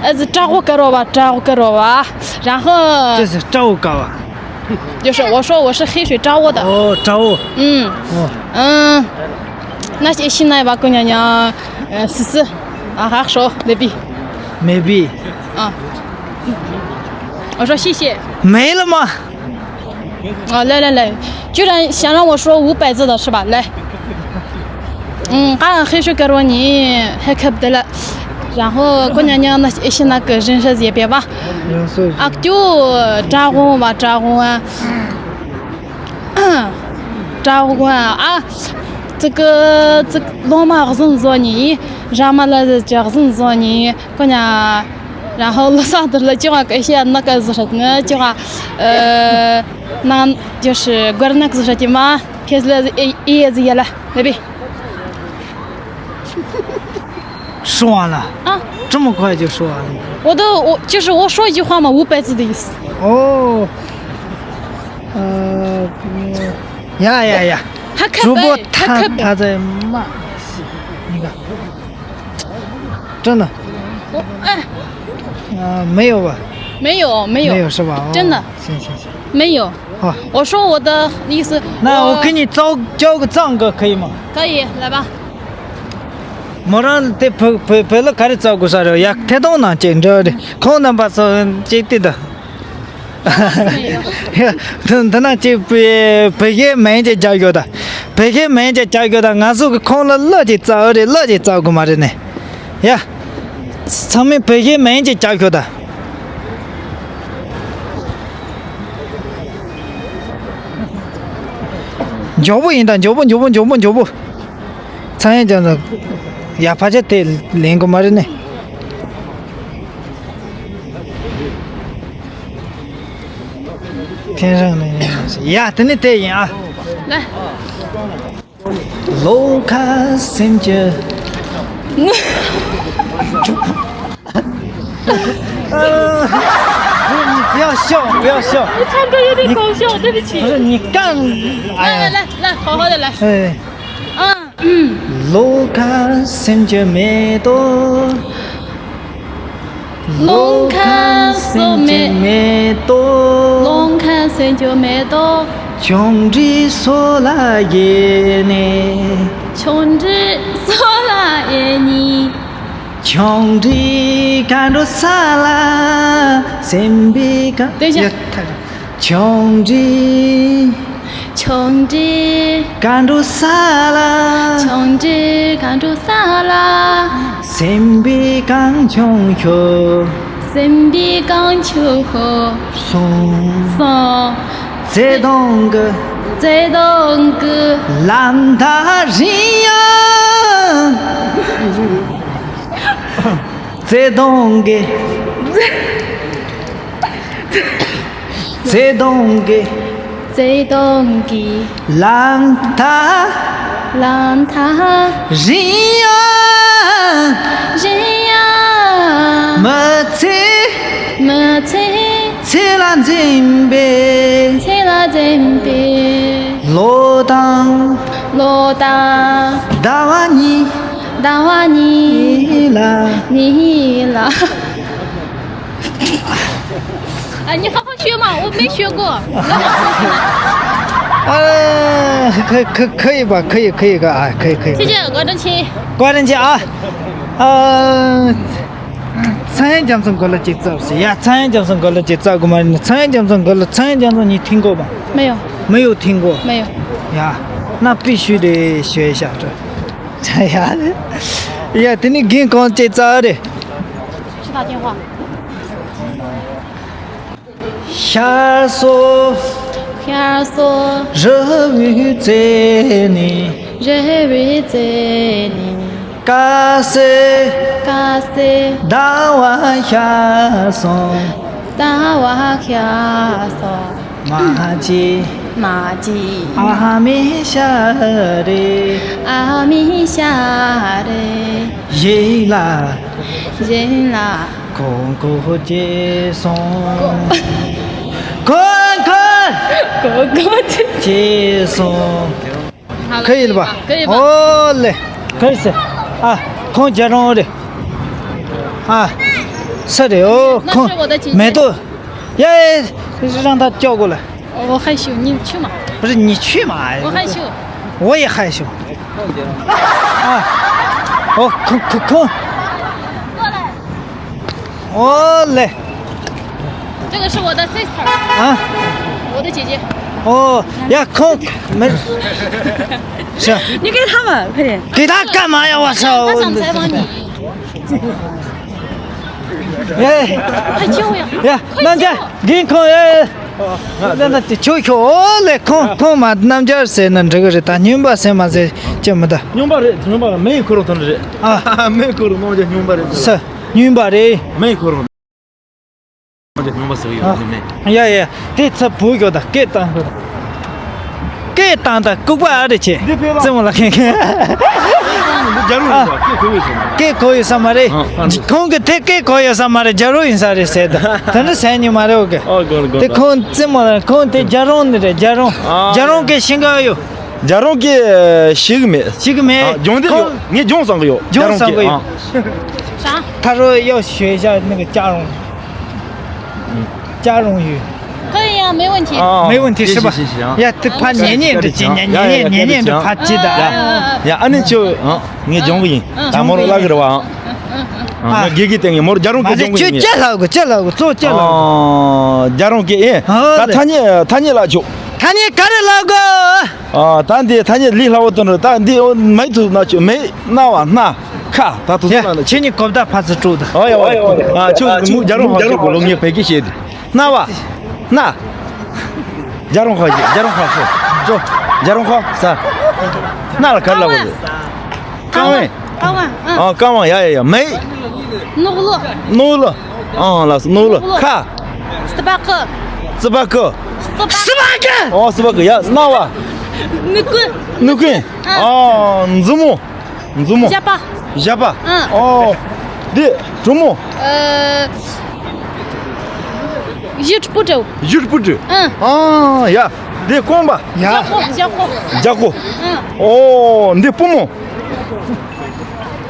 呃，是照顾个了吧，照顾个了吧。然后，这是照顾个吧？就是我说我是黑水赵悟的。哦，赵悟。嗯。哦。嗯，那些现在吧，姑娘娘，呃，思思，啊，还说，没必。没必。啊。我说谢谢。没了吗？啊，来来来，居然想让我说五百字的是吧？来。ཨང་། ཧ་ཧེ་ཤོ་ཀ་རོ་ནི་ཧེ་ཁབ་དེ་ལ། རང་ཧོ་ཁོ་ཉ་ཉ་ན་ཨེ་ཤི་ན་ཀི་རིན་ཧྲ་ཟེ་པེ་བ། ཡང་སོ་ཨག་ཅུ་ཀྲ་ཧོ་བ་ཀྲ་ཧོ་བ། ཀྲ་ཧོ་བ་ཨ། ཙི་ཀི་ཙི་ལོ་མ་གཟིམ་བཟོ་ནི། ར་མ་ལ་ཟི་ཅི་གཟིམ་བཟོ་ནི། ཁོ་ཉ། རང་ཧོ་ལོ་སང་དུ་ལ་ཅི་བ་ཀི་ཤི་ཡ་ན་ཀ་ཟི་ཧྲ་ནི་ཅི་བ། ཨ། ནང་ཅི་ཧྲི་གོར་ནག་ཟི་ཧྲ་ཅི་མ། ཁེ་ཟི་ལ་ཨེ་ཨེ་ཟི་ཡ་ལ་ལེ་བི། 说完了。啊，这么快就说完了。我都，我就是我说一句话嘛，五百字的意思。哦，呃，嗯，呀呀呀，还可以，主播他，还可以。他在骂，你看，真的。我，哎。啊，没有吧？没有，没有。没有是吧？哦，真的。行行行。没有。好。我说我的意思，那我给你教，教个藏歌可以吗？可以，来吧。 མོ་རང་དེ་བོད་བོད་བོད་ལ་ག་རེ་བཙལ་དགོས་ས་རེད། ཡ་ཐད་གཏོང་ནང་ཅིག་འདྲ་རེད། ཁོང་རྣམ་པ་ཚོ་ཅིག་བལྟས་དང་། འདི་ན་ཅིག་བོད་བོད་སྐད་མིང་ཅིག་རྒྱག་ཡོད་ད། བོད་སྐད་མིང་ཅིག་རྒྱག་ཡོད་ད། ང་ཚོ་གི་ཁོང་ལ་གླུ་ཅིག་བཙལ་རེད། གླུ་ཅིག་བཙལ་དགོས་མ་རེད་ནས། ཡ། ཚང་མས་བོད་སྐད་མིང་ཅིག་རྒྱག་ཤོག་ད། མགྱོགས་པོ་ཡིན་ད། མགྱོགས་པོ་མགྱོགས་པོ་མགྱོགས་པོ་མགྱོགས་པོ། ཚངས་དབྱངས་རྒྱ་མཚོ། ཡ་ཕལ་ཆེར་དེ་ལེན་དགོས་མ་རེད་ནི། ཐེན་རང་ནས་ཡིན་ཡ། དེ་ནི་དེ་ཡིན་ཨ། ལེ། ལོ་ཁ་སེམས་ཀྱི།不要笑，不要笑。你唱歌有点搞笑，对不起。不是你干，哎呀。来来来，好好的来。哎。嗯。 ལོ་ཁ་སེམས་ཀྱི་མེ་ཏོག་ལོ་ཁ་སེམས་ཀྱི་མེ་ཏོག་ལོ་ཁ་སེམས་ཀྱི་མེ་ཏོག་ཆུང་འདྲིས་སོ་ལ་ཡེ་ནས། ཆུང་འདྲིས་སོ་ལ་ཡེ་ནས། ཆུང་འདྲིས་གང་འགྲོ་ས་ལ་སེམས་པའི་གང་། དེ་བཞིན། ཡ་ཐ་ར། ཆུང་འདྲིས། ཆུང་འདྲིས། གང་འགྲོ་ས་ལ། ཆུང་འདྲིས་གང་འགྲོ་ས་ལ། སེམས་པའི་གང་བྱུང་ཤོག་སེམས་པའི་གང་བྱུང་ཤོག་སོང་། སོང་། བརྩེ་དུང་གི། བརྩེ་དུང་གི། ལམ་མཐའ་རིང་ཡང་། བརྩེ་དུང་གི། བརྩེ་དུང་གི། བརྩེ་དུང་གི། ལམ་མཐའ། ལམ་མཐའ། རིང་ཡང་། རིང་ཡང་། མི་ཚེ། མི་ཚེ། ཚེ་ལ་འཛིན་པའི། ཚེ་ལ་འཛིན་པའི། ལོ་དང་། ལོ་དང་། ཟླ་བ་གཉིས། ཟླ་བ་གཉིས། ལ། གཉིས་ལ། 啊，你好好学嘛，我没学过。 ཨ། 可可可以吧，可以可以个啊，可以可以。谢谢， བཀའ་དྲིན་ཆེ། 啊，呃， ཚངས་དབྱངས་རྒྱ་མཚོ་མགོ་ལ་ཅིག་བཙལ་ཟེར་ཡ། ཚངས་དབྱངས་རྒྱ་མཚོ་མགོ་ལ་ཅིག་བཙལ་དགོས་མ་རེད། ཚངས་དབྱངས་རྒྱ་མཚོ་མགོ་ལ། ཚངས་དབྱངས་རྒྱ་མཚོ་你听过吗？没有。没有听过。没有。呀，那必须得学一下这。 ཡ། ཡ་དེ་ནི་རྒན་གང་ཅིག་བཙལ་རེད། 去打电话。 ཤར་སོ། ཤར་སོ། རི་བོའི་རྩེ་ནས། རི་བོའི་རྩེ་ནས། དཀར་གསལ། དཀར་གསལ། ཟླ་བ་ཤར་སོང་། ཟླ་བ་ཤར་སོང་། མ་བརྗེད། མ་བརྗེད། ཨ་མའི་ཞལ་རས། ཨ་མའི་ཞལ་རས། གཞན་ལ། གཞན་ལ། གོ་གོ་བྱས་སོང་། གོ་གོ་གོ་གོ་བྱས་སོང་། 可以了吧？可以吧？哦嘞，可以是。啊，空姐让我的。啊，是的哦，那是我的姐姐。空，没错。耶，让她叫过来。我害羞，你去嘛。不是你去嘛，我害羞。我也害羞。啊，哦，空空空。哦嘞。这个是我的 sister。啊。我的姐姐。哦，呀，空没。是。你给他们快点。给他干嘛呀？我操！他想采访你。哎。快叫呀！呀，快叫！那这给空哎。 ད་ད་དེ་ཁྱོད་ཁྱོད་ཨོ་ལེ། ཁོང་ཁོང་མ་རྣམ་རྒྱལ་ཟེར་ན་འགྲིག་གི་རེད། ད་སྨྱོན་པ་ཟེར་མ་ཟེར་ཅི་མི་ད། སྨྱོན་པ་རེད། སྨྱོན་པ་རེད། མེ་ཡི་ཁོ་རང་ཐོན་རེད། ཨ། མེ་ཡི་ཁོ་རང་རྣམ་རྒྱལ་སྨྱོན་པ་རེད། ས། སྨྱོན་པ་རེད། མེ་ཡི་ཁོ་རང་རྣམ་རྒྱལ་སྨྱོན་པ་ཟེར་གི་ཡོད་ནི་མེད། ཡ་ཡ། དེ་ཚ་བུ་ཡོད་ད་སྐད་བཏང་གི་ད། སྐད་བཏང་ད་ལྐུགས་པ་ཨ་རེ་ཆེ། འདི་ཕེབས་ལ། རྩེད་མོ་ལ་ཁེངས་ཁེངས། འདི་རྒྱ་རོ་རེད་པ། སྐད་གོ་ཡོད་ས་མ་རེད། སྐད་གོ་ཡོད་ས་མ་རེད། ཨ། ཨ། ཁོང་གི་དེ་སྐད་གོ་ཡོད་ས་མ་རེད། རྒྱ་རོ་ཡིན་ས་རེད་ཟེར་ད། དེ་འདྲ་ཟེར་ནི་མ་རེད། འོ་གི། ཨོ་གོ་གོ་དེ་གོ། ཁོང་རྩེད་མོ་ལ་ཁོང་དེ་རྒྱ་རོང་ནི་རེད། རྒྱ་རོང་། ཨ། རྒྱ་རོང་སྐད་ཤེས་ག་ཡོད། རྒྱ་རོང་སྐད་ཤེས་གི་མེད། ཤེས་གི་མེད། ཨ། སྦྱོང་དེ་ཁོང་ཡོད། ངས་སྦྱོང་བསམ་གི་ཡོད། སྦྱོང་བསམ་གི་ཡོད། རྒྱ་རོང་སྐད། ཨ། 啥？他说要学一下那个加绒。 加绒语。可以呀，没问题。啊，没问题是吧？行行行行。呀，这怕黏黏的，黏黏黏黏的，怕急的。呀呀，ཨ་ནི་ཁྱོད་ཨ་ངས་སྦྱོང་གི་ཡིན། ད་མོ་རང་ལབ་གི་རེད་བ། ཨ། ངས་དགེ་རྒན་བསྟེན་གི། མོ་རྒྱ་རོང་སྐད་སྦྱོང་གི་ཡིན། ཁྱོད་ཅི་ལབ་གི། ཅི་ལབ་གི། གཙོ་ཅི་ལབ་གི། ཨ། རྒྱ་རོང་སྐད་ཨེ། ད་ཐ་སྙད་ཐ་སྙད་ལབ་ཆོག་ཐ་སྙད་ག་རེ་ལབ་གི། ཨ། ད་འདི་ཐ་སྙད་ལས་སླ་བོ་དོན་རེད། ད་འདི་ཨོ་མའི་ཐུག་ན་ཆོག་མེ། རྣ་བ། སྣ། ཁ། ད་དུ་ཡ། སོང་ལ་ཁྱེད་གཉིས་གོ་བརྡ་ཕར་ཚུར་སྤྲོད་ད། ཨོ་ཡ་ཨོ་ཡ། ཨ་ཁྱོད་མུ་རྒྱ་རོང་ཧ་ཁྱོད་གོ་ལོ་ངས་བོད་སྐད་བཤད་དུ། རྣ་བ། སྣ། རྒྱ་རོང་ཧ་ཤེས། རྒྱ་རོང་ཧ་ཤོ། ཅོ། རྒྱ་རོང་ཧ་ས། སྣ་ལ་ག་རེ་ལབ་དགོས་རེད། རྐང་པ། རྐང་པ། ཨ། ཨ། རྐང་པ། ཡ་ཡ་ཡ། མེ། ནོག་ལོ། ནོག་ལོ། ཨ་ལ་སོ། ནོག་ལོ། ནོག་ལོ། ཁ། སི་པ་ཀི། སི་པ་ཀི། སི་པ་ཀི། ཨོ་སི་པ་ཀི། ཡ། རྣ་བ། སྣུམ་སྐུ། སྣུམ་སྐུ། ཨ། ཨ། མཛུབ་མོ། མཛུབ་མོ། ཞབས་པ། ཞབས་པ། ཨ། ཨོ། འདི་གྲུ་མོ། ཨ། གཞུ་སྤུ་གྲི། གཞུ་སྤུ་གྲི། ཨ། ཨ་ཡ། འདི་རྐང་པ། ཡ། རྒྱག་ཁོ། རྒྱག་ཁོ། རྒྱག་ཁོ། ཨ། ཨོ། འདི་པུས་མོ།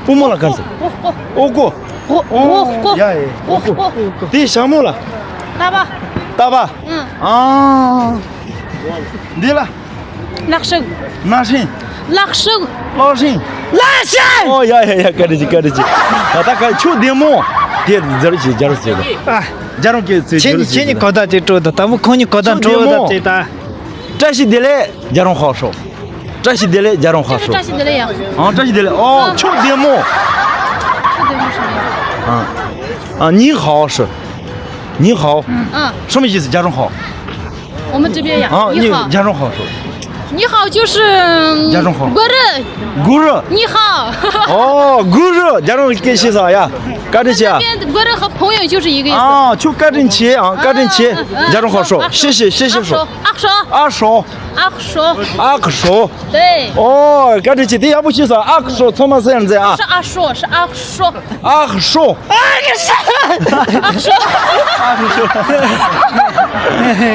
པུས་མོ་ལ་ག་རེ་ཟེར། ཨོ་ཀོ། ཨོ་ཀོ། ཨོ་ཀོ། ཡ་ཡ། ཨོ་ཀོ། ཨོ་ཀོ། འདི་ཞྭ་མོ་ལ། ཏ་པ། ཏ་པ། ཨ། འདི་ལ། ལག་ཤུགས། ལག་ཤུགས། ལག་ཤུགས། ལག་ཤུགས། ལག་ཤུགས། ཨོ་ཡ་ཡ་ཡ། བཀའ་དྲིན་ཆེ། བཀའ་དྲིན་ཆེ། ད་ད་ག་ཁྱོད་བདེ་མོ། དེ་རྒྱ་རོ་ཆེ། རྒྱ་རོ་ཆེ་ད། ཨ། རྒྱ་རོང་སྐད་ཚོས་ཁྱེད་རྒྱ་རོ་ཆེ། ཁྱེད་གཉིས་གོ་བརྡ་ཅིག་སྤྲོད་ད། ད་མོ་ཁོང་གཉིས་གོ་བརྡ་ཁྱོད་བདེ་འཕྲོད་ད་མོ། ཅིག་ད། བཀྲ་ཤིས་བདེ་ལེགས། རྒྱ་རོང་ཧོ་ཧྲོ། བཀྲ་ཤིས་བདེ་ལེགས། རྒྱ་རོང་ཧོ་ཧྲོ། བཀྲ་ཤིས་བདེ་ལེགས་ཡ། ཨ། བཀྲ་ཤིས་བདེ་ལེགས། ཨོ། ཨ། ཁྱོད་བདེ་མོ། ཁྱོད་བདེ་མོ་ཧྲོ་ཡ། ཨ། ཨ། 你好是 你好。嗯。嗯。什么意思？ རྒྱ་རོང་ཧོ། 我们这边呀，啊，你好。 རྒྱ་རོང་ཧོ་ཧྲོ། 你好就是རྒྱ་རོང་ཧོ། གུ་རུ། གུ་རུ། 你好。 ཨོ། གུ་རུ། རྒྱ་རོང་སྐད་ཤེས་ས་ཡ། བཀའ་དྲིན་ཆེ་ཡ། 这边གུ་རུ和朋友就是一个意思。 ཨ། ཁྱོད་བཀའ་དྲིན་ཆེ། ཨ། བཀའ་དྲིན་ཆེ། ཨ། རྒྱ་རོང་ཧོ་ཧྲོ། 谢谢 谢谢 ཧྲོ། 啊，ཧྲོ། 啊，ཧྲོ། 啊，ཧྲོ། 啊，ཧྲོ། 对། ཨོ། བཀའ་དྲིན་ཆེ། དེ་ཡག་པོ་ཤེས་སོང་། 啊，ཧྲོ། ཚང་མ་གསན་མཛད་ཨ། 是 啊，ཧྲོ། 是 啊，ཧྲོ། 啊，ཧྲོ། 啊，ཧྲོ།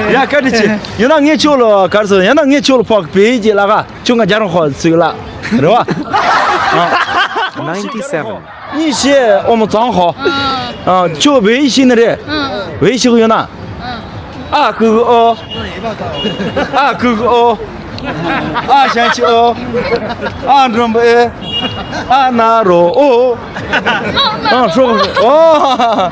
ཡ། བཀའ་དྲིན་ཆེ། ཡང་ན་ངས་ཁྱོད་ལ་ག་རེ་ཟེར། ཡང་ན་ངས་ཁྱོད་ལ་ཕོག་བོད་ཡིག་ཅིག་ལབ་ག་ཁྱོད་ང་རྒྱ་རོང་ཧོ་ཟེར་ལབ། རེད་བ། ninety-seven། 你是我们张好。ཨ། ཁྱོད་བོད་ཡིག་ཤེས་ནི་རེད། བོད་ཡིག་ཤེས་གི་ཡོད་ན། 啊，哥哥哦。啊，哥哥哦。啊，想起哦。啊，准备。啊，那罗哦。啊，说哦。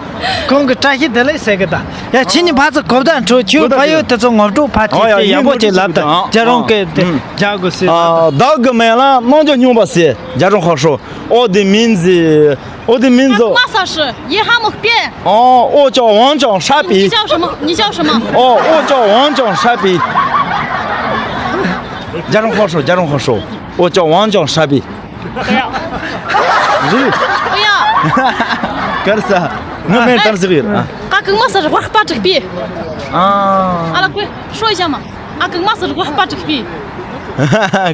ཁོང་གིས་བཀྲ་ཤིས་བདེ་ལེགས་ཟེར་གི་ད། ཡ། ཁྱེད་གཉིས་ཕར་ཚུར་གོ་བརྡ་འཕྲོད། ཁྱོད་ཕ་ཡུལ་དེ་ཚོ་ངོ་སྤྲོད་ཕར་ཁྱེད་ཀྱིས་ཡག་པོ་ཅིག་ལབ་ད། རྒྱ་རོང་སྐད་དེ་རྒྱག་དགོས་ཟེར། ཨ། བདག་གི་མིང་ལ་རྣམ་རྒྱལ་སྨྱོན་པ་ཟེར། རྒྱ་རོང་ཧོ་ཧྲོ། 我的名字 我的名字 ང་མ་ས་ཧྲི། ཡི་ཧ་མོ་པེ། 哦，我叫王江沙比。 你叫什么？你叫什么？ 哦，我叫王江沙比。 རྒྱ་རོང་ཧོ་ཧྲོ། རྒྱ་རོང་ཧོ་ཧྲོ། 我叫王江沙比། 不要。 རེད། 不要。 ག་རེ་ཟ། ང་མེད་དམ་ཟེར་ཡོད། ཨ། ཨ་ཀི་མ་ས་ཧྲི་ཧོ་ཧ་པ་ཀྲིག་པི། 啊。 ཨ་ལ་ཀུ་说一下嘛། ཨ་ཀི་མ་ས་ཧྲི་ཧོ་ཧ་པ་ཀྲིག་པི།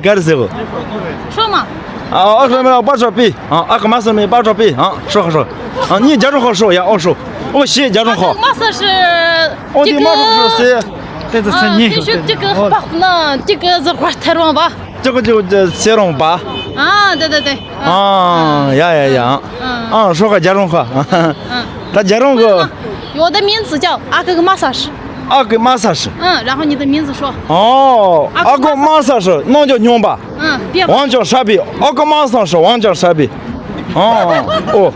ག་རེ་ཟེར་གོ། 说嘛། 啊，我说没有，不说比。 ཨ། ཨ་ཀི་མ་ས་མེད་པ་ཀྲོ་པི། 啊，说好说。 ཨ། 你假装好说呀，我说，我写假装好。 ཨ་ཀི་མ་ས་ཧྲི། 哦，你妈说是谁？ དེ་ཚོ་སེམས་ཉེ་ཤོས་དེ། ཨ། ཅིག་གི་ཨོ། པག་ན་ཅིག་གི་ཟི་ཧོ་ཐེ་རོང་བ། ཅིག་གི་ཅིག་གི་སེ་རོང་བ། ཨ། དེ་དེ་དེ། ཨ། ཡ་ཡ་ཡ། ཨ། ཧྲོ་ཁ་རྒྱ་རོང་ཁ། ད་རྒྱ་རོང་གི། 我的名字叫阿哥哥玛莎是。阿哥马萨是。嗯，然后你的名字说。哦，阿哥马萨是，那叫牛吧。嗯，别。王叫傻逼，阿哥马萨是，王叫傻逼。哦，哦。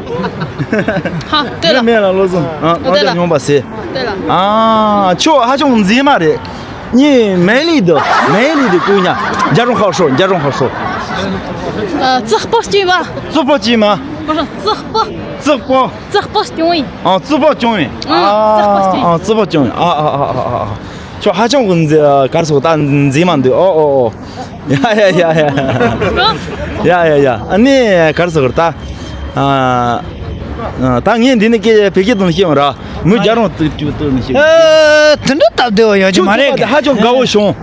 好，对了。没了，老师。嗯，哦，对了。王叫牛吧是。对了。啊，就还像我们这嘛的，你美丽的，美丽的姑娘，假装好说，假装好说。呃，直播间吧。直播间吗？不是，直播。直播。直播间。 ཨ། རྩིག་པ་གྱོང་ཡིན། ཨ། རྩིག་པ་གྱོང་ཡིན། ཨ། རྩིག་པ་གྱོང་ཡིན། ཨ། ཨ། ཨ། ཨ། ཨ། ཁྱོད་ཧ་ཅང་གི་མཛེས། ག་རེ་ཟེར། ད་མཛེས་མ་འདུག་ཨོ། ཨོ། ཨོ། ཡ། ཡ། ཡ། ཡ། ཡ། ཡ། ཡ། ཨ་ནི་ག་རེ་ཟེར། ད། ཨ། ཨ། ད་ངས་འདི་ནས་སྐད་བོད་སྐད་དང་བཤད་ཡོང་ར། མོས་རྒྱ་རོང་དུ་དུ་དུ་ནས་བཤད། ཨ། དེ་འདྲ་སྟབས་བདེ་བ་ཡོད་ཀྱི་མ་རེད། ཁྱོད་ཐུག་པ་དེ་ཧ་ཅང་དགའ་བོ་བྱུང་།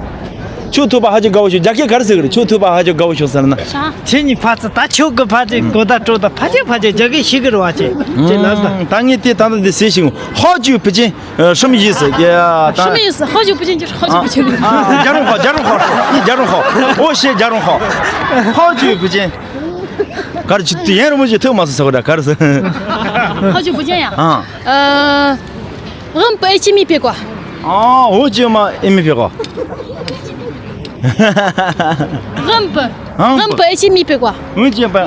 ཁྱོད་ཐུག་པ་ཧ་ཅང་དགའ་བོ་བྱུང་། རྒྱ་སྐད་ག་རེ་ཟེར་གི་རེད། ཁྱོད་ཐུག་པ་ཧ་ཅང་དགའ་བོ་བྱུང་ཟེར་ན། ཁྱེད་གཉིས་ཕར་ཚུར་ད་ཁྱོད་ཀྱི་ཕར་ཚུར་གོ་བརྡ་སྤྲོད་དང་། ཕར་ཚུར་ཕར་ཚུར་རྒྱ་སྐད་ཤེས་ཀྱི་རེད་བ། ཁྱེད་ཁྱེད་ལབ་དང་། ད་ངས་དེ་ད་ལྟ་འདི་ཟེར་ཞིག 好久不见། 什么意思？呀，当然。 什么意思？好久不见就是好久不见了。 ཨ། རྒྱ་རོང་ཁ། རྒྱ་རོང་ཁ། ཨི། རྒྱ་རོང་ཁ། ཨོ་ཤེ། རྒྱ་རོང་ཁ། 好久不见། ག་རེ། ཁྱོད་དུས་ཡུན་རིང་པོ་ཞིག་ཐུག་མ་སོང་ཟེར་གོ་ད། ག་རེ་ཟེར། 好久不见呀。 ཨ། 呃， རིམ་པ་ཨེ་ཅི་མི་ཕེ་ཀོ། ཨ། འོ་ཅི་མ་ཨེ་མི་ཕེ་ཀོ། རིམ་པ། 啊。 རིམ་པ་ཨེ་ཅི་མི་ཕེ་ཀོ།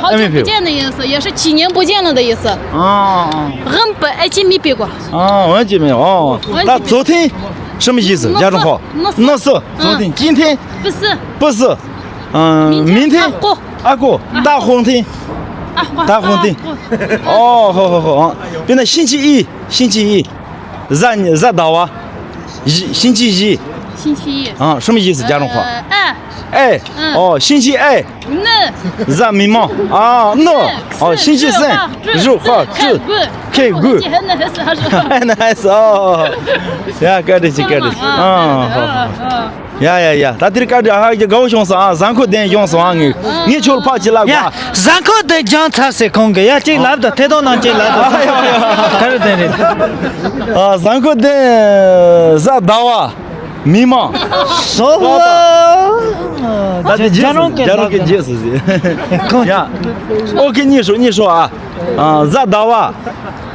好久不见的意思，也是几年不见了的意思。 ཨ། རིམ་པ་ཨེ་ཅི་མི་ཕེ་ཀོ། ཨ། འོ་ཅི་མི། ཨོ། ད་昨天什么意思？ 假装好。 那是。 昨天。 今天。 不是。 不是。 嗯，明天。 明天。 ཨ་ཀོ། 大后天。 ཨ་ཀོ། 大后天。 ཨ་ཀོ། 哦，好好好啊。比如那星期一，星期一。 གཟའ་གཟའ་ཟླ་བ། བཞི། 星期一。 星期一。 ཨ། 什么意思？ 假装好。 呃，哎。 哎。 嗯。 哦， 星期二。 那。 གཟའ་མིག་དམར། ཨ། 那། 哦， 星期三。 日化。 日化。 开工。 开工。 ཨ། 那还是哦。 ཡ། བཀའ་དྲིན་ཆེ། བཀའ་དྲིན་ཆེ། ཨ། ཧོ་ཧོ། ཡ་ཡ་ཡ། ད་དེར་བཀའ་དྲིན། ཧ་ཅང་དགའ་བོ་བྱུང་སོང་ཨ། གཟའ་འཁོར་བདུན་བྱུང་སོང་ཨ། ངས་ངས་ཁྱོད་ཕར་ཅིག་ལབ་ཡ། གོ། གཟའ་འཁོར་བདུན་བྱུང་ཚར་ཟེར་ཁོང་གིས། ཡ། ཅིག་ལབ་དང་། ཐད་གཏོང་ནང་ཅིག་ལབ་དང་། ག་རེ་དེ་རེད། ཨ། གཟའ་འཁོར་བདུན། གཟའ་ཟླ་བ། མིག་དམར། སོ་བ། ད་དེ་རྗེས་སུ། རྒྱ་རོང་སྐད་རྒྱ་རོང་སྐད་རྗེས་སུ་ཟེར། ཁོང་། ཡ། ཨོ་ཁེ། 你说，你说啊。 ཨ། གཟའ་ཟླ་བ།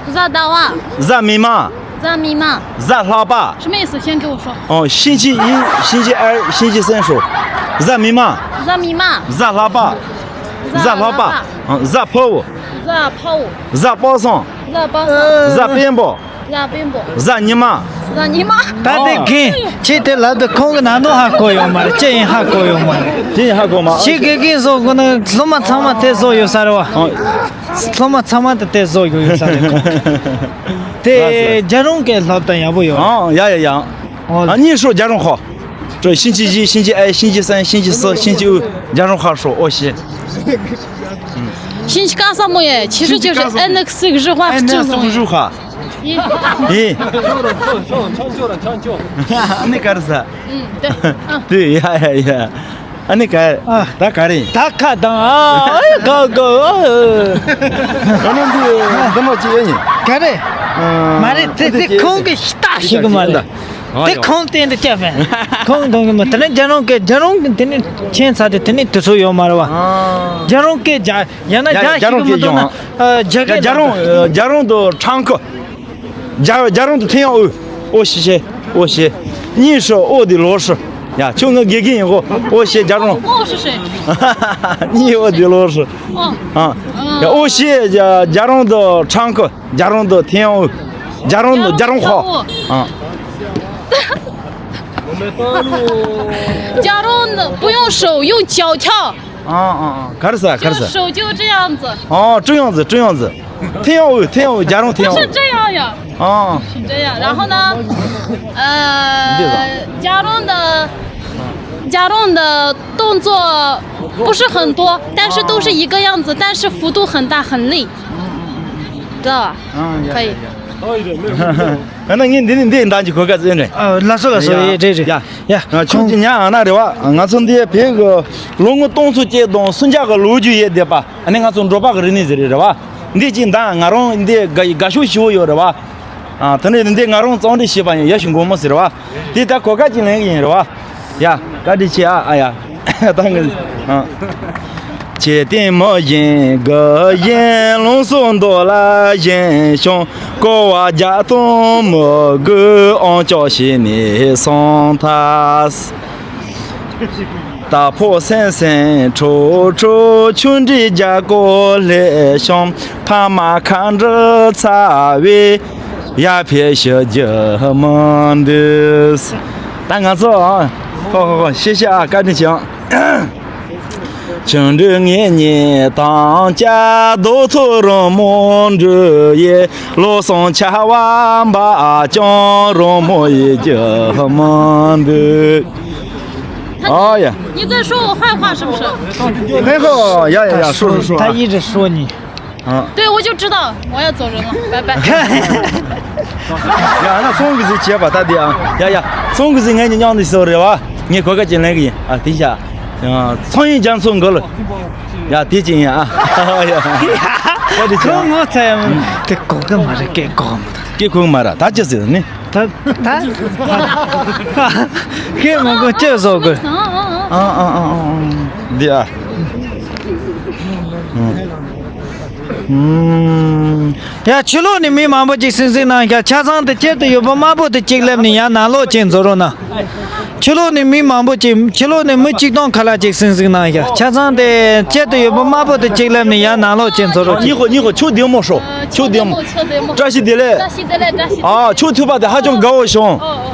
གཟའ་ཟླ་བ། གཟའ་མིག་དམར། 咱们嘛。 གཟའ་ལྷག་པ། 什么意思？先给我说。 ཨོ། 星期一，星期二，星期三说。 གཟའ་མིག་དམར། 咱们嘛。 གཟའ་ལྷག་པ། གཟའ་ལྷག་པ། གཟའ་ལྷག་པ། 啊། གཟའ་ཕོ་བོ། 咱泡。 གཟའ་པ་སངས། 咱泡。 གཟའ་དཔོན་པོ། 咱冰雹。 གཟའ་ཉི་མ། 咱尼玛。 ད་དེ་རྒན་ཁྱེད་དེ་ལབ་དུས་ཁོང་གི་ནང་དོན་ཧ་གོ་ཡོད་མ་རེད། ཅི་ཡིན་ཧ་གོ་ཡོད་མ་རེད། ཅི་ཡིན་ཧ་གོ་མ། ཁྱེད་དགེ་རྒན་བཟོ་དགོས་ན་སློབ་མ་ཚང་མ་དེ་བཟོ་ཡོད་ས་རེད་བ། ཨོ། སློབ་མ་ཚང་མ་དེ་དེ་བཟོ་ཡོད་ཡོད་ས་རེད་ཁོང་། དེ་རྒྱ་རོང་སྐད་སློབ་སྟངས་ཡག་པོ་ཡོད། ཨོ། ཡ་ཡ་ཡ། ཨོ། ཨ། 你说 རྒྱ་རོང་ཁ། 这星期一，星期二，星期三，星期四，星期五， རྒྱ་རོང་ཁ་说。 ཨོ་ཤེ། 星期干什么耶？其实就是 N X 日化。 N X 日化。 ཡིན། ཡིན། ཨ་ནི་ག་རེ་ཟ། ཨུམ། དེ། ཨ། དེ། ཡ་ཡ་ཡ། ཨ་ནི་ག་རེ། ཨ། ད་ག་རེ་ཡིན། ད་ཁ་དང་། ཨ། ཨེ། ག་ག་ཨ། ཨ་ནི་འདི་འདི་མོ་ཅི་ཡིན། ག་རེ། ཨ། མ་རེད། དེ་དེ་ཁོང་གི་ཤི་ད་ཤི་གི་མ་རེད། དེ་ཁོང་སྟེང་དུ་བསྐྱབས་པས། ཁོང་གཏོང་གི་མ། དེ་ནས་རྒྱ་རོང་སྐད། རྒྱ་རོང་གི་དེ་ནས་མཁྱེན་ཚར་དུས་དེ་ནས་དུས་ཚོད་ཡོད་མ་རེད་བ། ཨ། རྒྱ་རོང་སྐད་རྒྱ། ཡང་ན་ཡ། རྒྱ་ཞིག་རྒྱ་རོང་གི་མི་སྐད་འདུག་ན། ཡོང་། ཨ། རྒྱ་སྐད་རྒྱ་རོང་། རྒྱ་རོང་དུ་ཁྲང་ཁུ། རྒྱ་རྒྱ་རོང་དུ་ཐེན་ཡང་ཨུ། ཨོ་ཤི་ཤེ། ཨོ་ཤེ། 你是我的老师。 ཡ། ཁྱོད་ངའི་དགེ་རྒན་ཡིན་གོ། ཨོ་ཤེ། རྒྱ་རོང་། 我是谁？ 你是我的老师。 ཨོ། ཨ། ཡ། ཨོ་ཤེ། རྒྱ་རྒྱ་རོང་དུ་ཁྲང་ཁུ། རྒྱ་རོང་དུ་ཐེན་ཡང་ཨུ། རྒྱ་རོང་དུ། རྒྱ་རོང་ཁ། ཨ། རྒྱ་རོང་ནི་不用手，用脚跳。 ཨ། ཨ། ཨ། ག་རེ་ཟ། ག་རེ་ཟ། 就手就这样子。 ཨ། 这样子，这样子。 ཐེན་ཡང་ཨུ། ཐེན་ཡང་ཨུ། རྒྱ་རོང་ཐེན་ཡང་ཨུ། 不是这样呀。 ཨ། 是这样。然后呢，呃， རྒྱ་རོང་的， རྒྱ་རོང་的动作不是很多，但是都是一个样子，但是幅度很大，很累，知道吧？ ཨ། ཡ། 可以。 ཡ། ཡ། ཨ་ནི་ངས་འདི་ནི་འདི་འདང་གི་གོ་སྐབས་ཨེ་རེད། ཨ། ལགས་སོ། ལགས་སོ། ཡ། ཡེ། རེད་རེད། ཡ། ཡ། ཡ། ཁྱོད་ཀྱི་ཉ་ཨ་ན་རེད་བ། ང་ཚོ་འདི་བོད་ཀྱི་ལོ་ངོ་སྟོང་ཚོ་སྐྱེས་དང་སུམ་བརྒྱ་གི་ལོ་རྒྱུས་ཡོད་བསྡད་པ། ཨ་ནི་ང་ཚོ་འབྲོག་པ་གི་རིག་གནས་ཟེར་རེད་བ། འདི་གཅིག་འདང་ང་རང་འདི་དགའ་དགའ་ཤོས་ཞེ་པོ་ཡོད་རེད་བ། ཨ། དེ་ནས་འདི་ང་རང་བརྩོན་འགྲུས་བྱས་པ་ཡིན། ཡ་ཞིག་མགོ་མོ་ཟེར་བ། དེ་ད་གོ་སྐབས་ཅིག་ལེན་གི་ཡིན་རེད་བ། ཡ། བཀའ་དྲིན་ཆེ་ཨ། ཨ། ཡ། ད་ངས། ཨ། ཆེ་སྟེང་མི་བཞིན་དགུ་བཞིན་ལུང་སོགས་མདོ་ལ་བཞིན་ཤོང་། བསྐོར་བ་བརྒྱ་སྟོང་མི་དགུ་ཨང་ཅོག་བཞི་ནས་སོང་ཐལ། ད་ཕོ་སེང་སེང་ཁྲོ་ཁྲོ་ཆུ་འདྲི་རྒྱ་སྐོར་ལས་ཤོང་། ཕ་མ་ཁ་འདྲི་ཚ་བས་ཡར་ཕེབས་ཞུ་རྒྱུ་མི་འདུག་ད་ང་ཚོ་ཨ་ཧོ་ཧོ་ཧོ་ཤེས་ཤེས་ཨ་བཀའ་དྲིན་ཆེ། ཆུང་དུས་ངེད་གཉིས་དང་ཅག་རྡོ་ཐོག་རོལ་མོ་འགྲུལ་ཡས། ལོ་སོང་ཆར་པ་འབབ་ཀྱང་རོལ་མོ་ཡལ་རྒྱུ་མི་འདུག་ཨ་ཡ། 你在说我坏话是不是？ ཧེ་ཧོ་ཡ་ཡ་ཡ་ཧྲོ་ཧྲོ་ཧྲོ། 他一直说你。 啊。 对，我就知道我要走人了，拜拜。 ཡ་ན་ཚོང་གི་ཟིག་བྱས་པ་ད་དེ་ཨ། ཡ་ཡ། ཚོང་གི་ཟིག་ངས་ཉི་མཉམ་དུ་ཟོ་རེད་བ། ངས་གོ་སྐབས་ཅིག་ལེན་གི་ཡིན་ཨ་དེ་བྱ། ཚོང་ཡིན་རྒྱ་མཚོ་མགོ་ལ། ཡ་དེ་ཅིག་ཡིན་ཨ། ཡ་ཡ། ཡ་དེ་ཅིག་ཁོ་ངོ་ཚ་ཡ་མོ། དེ་གོ་གི་མ་རེད་སྐད་གོ་གི་མ་རེད། སྐད་གོ་གི་མ་རེད་ད་ཅི་ཟེར་ནི། ད་ད་ཁྱེད་མ་གོ་ཅི་བཟོ་དགོས། ཨ་ཨ་ཨ་ཨ་ཨ། འདི་ཨ། ཡ་ཕྱི་ལོགས་ནས་མི་མང་པོ་ཅིག་སིང་སིང་གནང་ཤག་ཆ་ཚང་དེ་དཀྱིལ་དུ་ཡོད་པ་དམར་པོ་དེ་གཅིག་སླེབས་ནས་ཡར་ནང་ལོགས་ཅིག་འཛུལ་རོགས་གནང་། ཕྱི་ལོགས་ནས་མི་མང་པོ་ཅིག་ཕྱི་ལོགས་ནས་མི་གཅིག་སྟོང་ཁ་ལག་ཅིག་སིང་སིང་གནང་ཤག་ཆ་ཚང་དེ་དཀྱིལ་དུ་ཡོད་པ་དམར་པོ་དེ་གཅིག་སླེབས་ནས་ཡར་ནང་ལོགས་ཅིག་འཛུལ་རོགས་གྱིས། ཉི་ཧོ་ཉི་ཧོ་ཆུ་བདེ་མོ་ཧྲོ། ཆུ་བདེ་མོ། ཆུ་བདེ་མོ། བཀྲ་ཤིས་བདེ་ལེགས། བཀྲ་ཤིས་བདེ་ལེགས། བཀྲ་ཤིས་བདེ་ལེགས། ཨ་ཆུ་ཐུབ་པ་དེ་ཧ་ཅང་དགའ་བོ་བྱུང་། ཨོ་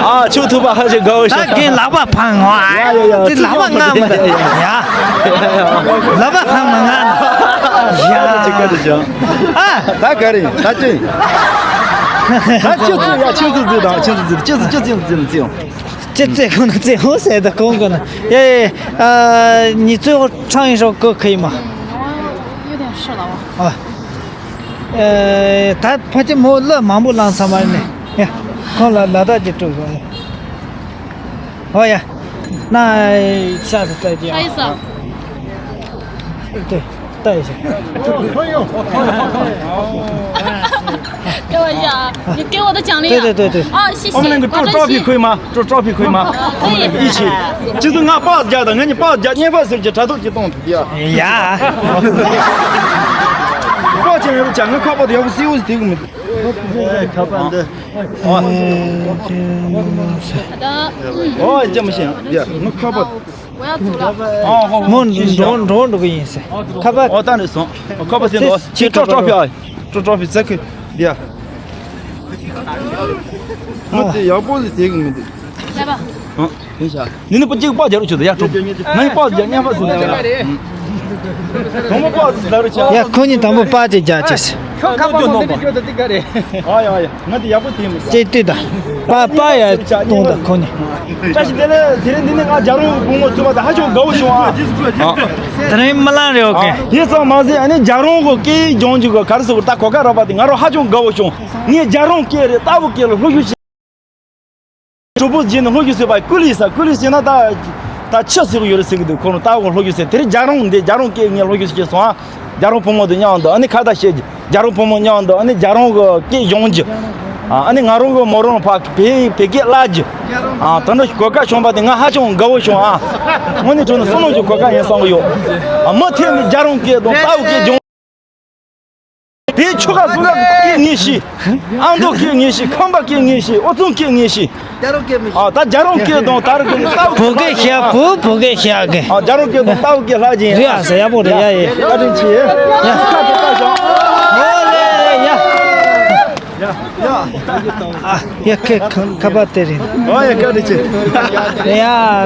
ཨོ། ཨ་ཆུ་ཐུབ་པ་ཧ་ཅང་དགའ་བོ་ད་བྱུང་། རྒན་ལག་པ་འཕང་ངོ་ཨ། ཡ་ཡ་ཡ། དེ་ལག་པ་ང་མ་ཡ། ལག་པ་འཕང་མ་ང་ཡ། ཅི་ག་དུ་བྱུང་། ཨ། ད་ག་རེ་ད་ཅི། ད་ཆུ་ཚོད་ཡ་ཆུ་ཚོད་ཚོད་དང་ཆུ་ཚོད་ཚོད་ཆུ་ཚོད་ཆུ་ཚོད་ཚོད་ཚོད། ཅི་ཚེ་ཁོ་ན་ཚེ་ཧོ་ཟེར་ད་གོང་གོ་ན་ཡ་ཡ། ཨ་ཉི་ཚོད་ཧོ་ཁྲང་ཡིན་ཧྲོ་གོ་ཁ་ཡིན་མ། 有点事了啊。 ཨ། ཨེ། ད་ཕལ་ཆེར་མོ་གླུ་མང་པོ་བླངས་ཚར་མ་རེད་ནས། ཡ། ཁོང་ལ་ལ་དྭགས་ཀྱི་སྤྲོ་དགོས། ཨོ་ཡ། ན་ཤ་ཚ་ཚ་ཅི། 啥意思啊？ 对，带一下。 给我一下啊，你给我的奖励啊。对对对对。啊，谢谢。 ཨོ་མ་ལན་གི་ཀྲོ་ཀྲོ་ཕི་ཁོས་མ། ཀྲོ་ཀྲོ་ཕི་ཁོས་མ། 可以。 ཨི་ཆི། ཅི་ཙུ་ང་པགས་རྒྱག་དང་ང་གཉིས་པགས་རྒྱག་བརྙན་པར་ཟེར་གྱི་དྲ་ཐོག་གི་གཏོང་ཐུབ་ཡ། ཡ། པགས་ཅན་ཡོད་ཀྱང་ང་ཁ་པར་དུ་ཡག་པོ་སིའུ་ཟིག་དེ་གི་མི་འདུག་ཁ་པར་འདི། ཨོ་ཡ་མི་ཤེས་ཡ་ང་ཁ་པར། 我要走了。 ཨོ་ཧོ་ཧོ། མོ་འགྲོ་འགྲོ་འགྲོ་གི་ཡིན་ཟེར། ཁ་པར། ཨོ་ད་ནས་སོང་། ཁ་པར་ཟིན་འདུག་ཁྱེད་ཀྲོ་ཀྲོ་ཕི་ཨ། ཀྲོ་ཀྲོ་ཕི་ཚ་ཁི་འདི་ཡ། ང་དེ་ཡག་པོ་ཟིག་དེ་གི་མི་འདུག 来吧。 ཨ། དེ་བྱ། ནི་ནི་པ་གཅིག་པགས་རྒྱག་རོགས་བྱོས་དང་ཡ་ཀྲོ། ང་ཡི་པགས་རྒྱག་བརྙན་པར་ཟིན་འདུག་དང་པོ་པགས་ཟིན་ཟ་རོགས་བྱ། ཡ་ཁོ་གཉིས་དང་པོ་པགས་ཅིག་རྒྱག་ཅེས། ཁྱོད་ཁ་པར་ནང་པ། ཨ་ཡ་ཨ་ཡ། ང་དེ་ཡག་པོ་དེ་མི་ཅེ་ལྟོས་དང་། པ་པ་ཡ་གཏོང་དང་ཁོ་ནི། བཀྲ་ཤིས་བདེ་ལེགས། དེ་རིང་འདི་ནས་ང་རྒྱ་རོང་གི་བུ་མོ་ཐུག་པ་དང་ཧ་ཅང་དགའ་བོ་བྱུང་ཨ། དེ་རིང་མི་ལང་རེ་ཨོ་ཀེ། དེ་ཙམ་མ་ཟད་ཨ་ནི་རྒྱ་རོང་གི་སྐད་ཡིག་སྦྱོང་རྒྱུ་གི་ག་རེ་ཟེར་དགོས་ད་གོ་སྐབས་རག་པ་དེ་ང་རང་ཧ་ཅང་དགའ་བོ་བྱུང་། ངས་རྒྱ་རོང་སྐད་རེད་ལྟ་བུ་སྐད་ལ་སློབ་ཞུགས་བྱས། གྲོགས་པོ་རྗེས་ནས་སློབ་ཞུགས་ཟེར་བ་ཀུ་ལི་ས་ཀུ་ལི་ཟེར་ན་ད་ད་ཆི་ཟེར་གི་ཡོད་རེད་ཟེར་གི་འདུག་ཁོ་རང་ལྟ་བུ་སློབ་ཞུགས་ཟེར་དེ་རིང་རྒྱ་རོང་འདི་རྒྱ་རོང་སྐད་ངས་སློབ་ཞུགས་བྱས་སོང་ཨ། རྒྱ་རོང་བུ་མོ་དང་མཉམ་དུ་ཨ་ནི་ཁ་བརྡ་བྱེད་རྒྱུ། རྒྱ་རོང་བུ་མོ་མཉམ་དུ་ཨ་ནི་རྒྱ་རོང་གི་སྐད་སྦྱོང་རྒྱུ། ཨ་ནི་ང་རང་གི་མོ་རང་ཕ་བོད་བོད་སྐད་བསླབ་རྒྱུ། ཨ་དེ་འདྲ་གོ་སྐབས་བྱུང་བ་དེ་ང་ཧ་ཅང་དགའ་བོ་བྱུང་ཨ། དངོས་གནས་དྲང་གནས་བསམ་བློ་ཞིག་གོ་སྐབས་ཡིན་བསམ་གི་ཡོད། ཨ་མུ་མཐུད་ནས་རྒྱ་རོང་སྐད་དང་ལྟ་བུ་སྐད་སྦྱོང་། བོད་ཆོལ་ཁ་གསུམ་ལ་སྐད་ངེས་ཤེས། ཨ་མདོ་སྐད་ངེས་ཤེས། ཁམས་པ་སྐད་ངེས་ཤེས། ཨོ་ཙུང་སྐད་ངེས་ཤེས། རྒྱ་རོང་སྐད་མི་ཤེས། ཨ་ད་རྒྱ་རོང་སྐད་དང་ད་རུང་སྐད་ལྟ་བུ་བོད་སྐད་ཤེས་བོད་བོད་སྐད་ཤེས་གི། ཨ་རྒྱ་རོང་སྐད་དང་ལྟ་བུ་སྐད་ལྷག་ཅིང་རེད་ཨ་ཟེར་ཡག་པོ་རེད་ཡ་ཡེ། བཀའ་དྲིན་ཆེ། ཡ་ཁ་དེ་ལྟ་ཞོག་ཧོ་ལེ་ཡ། ཡ་ཡ། ཨ་ཡ་ཁེ་ཁ་པ་དེ་རེད། ཨ་ཡ་བཀའ་དྲིན་ཆེ། ཡ་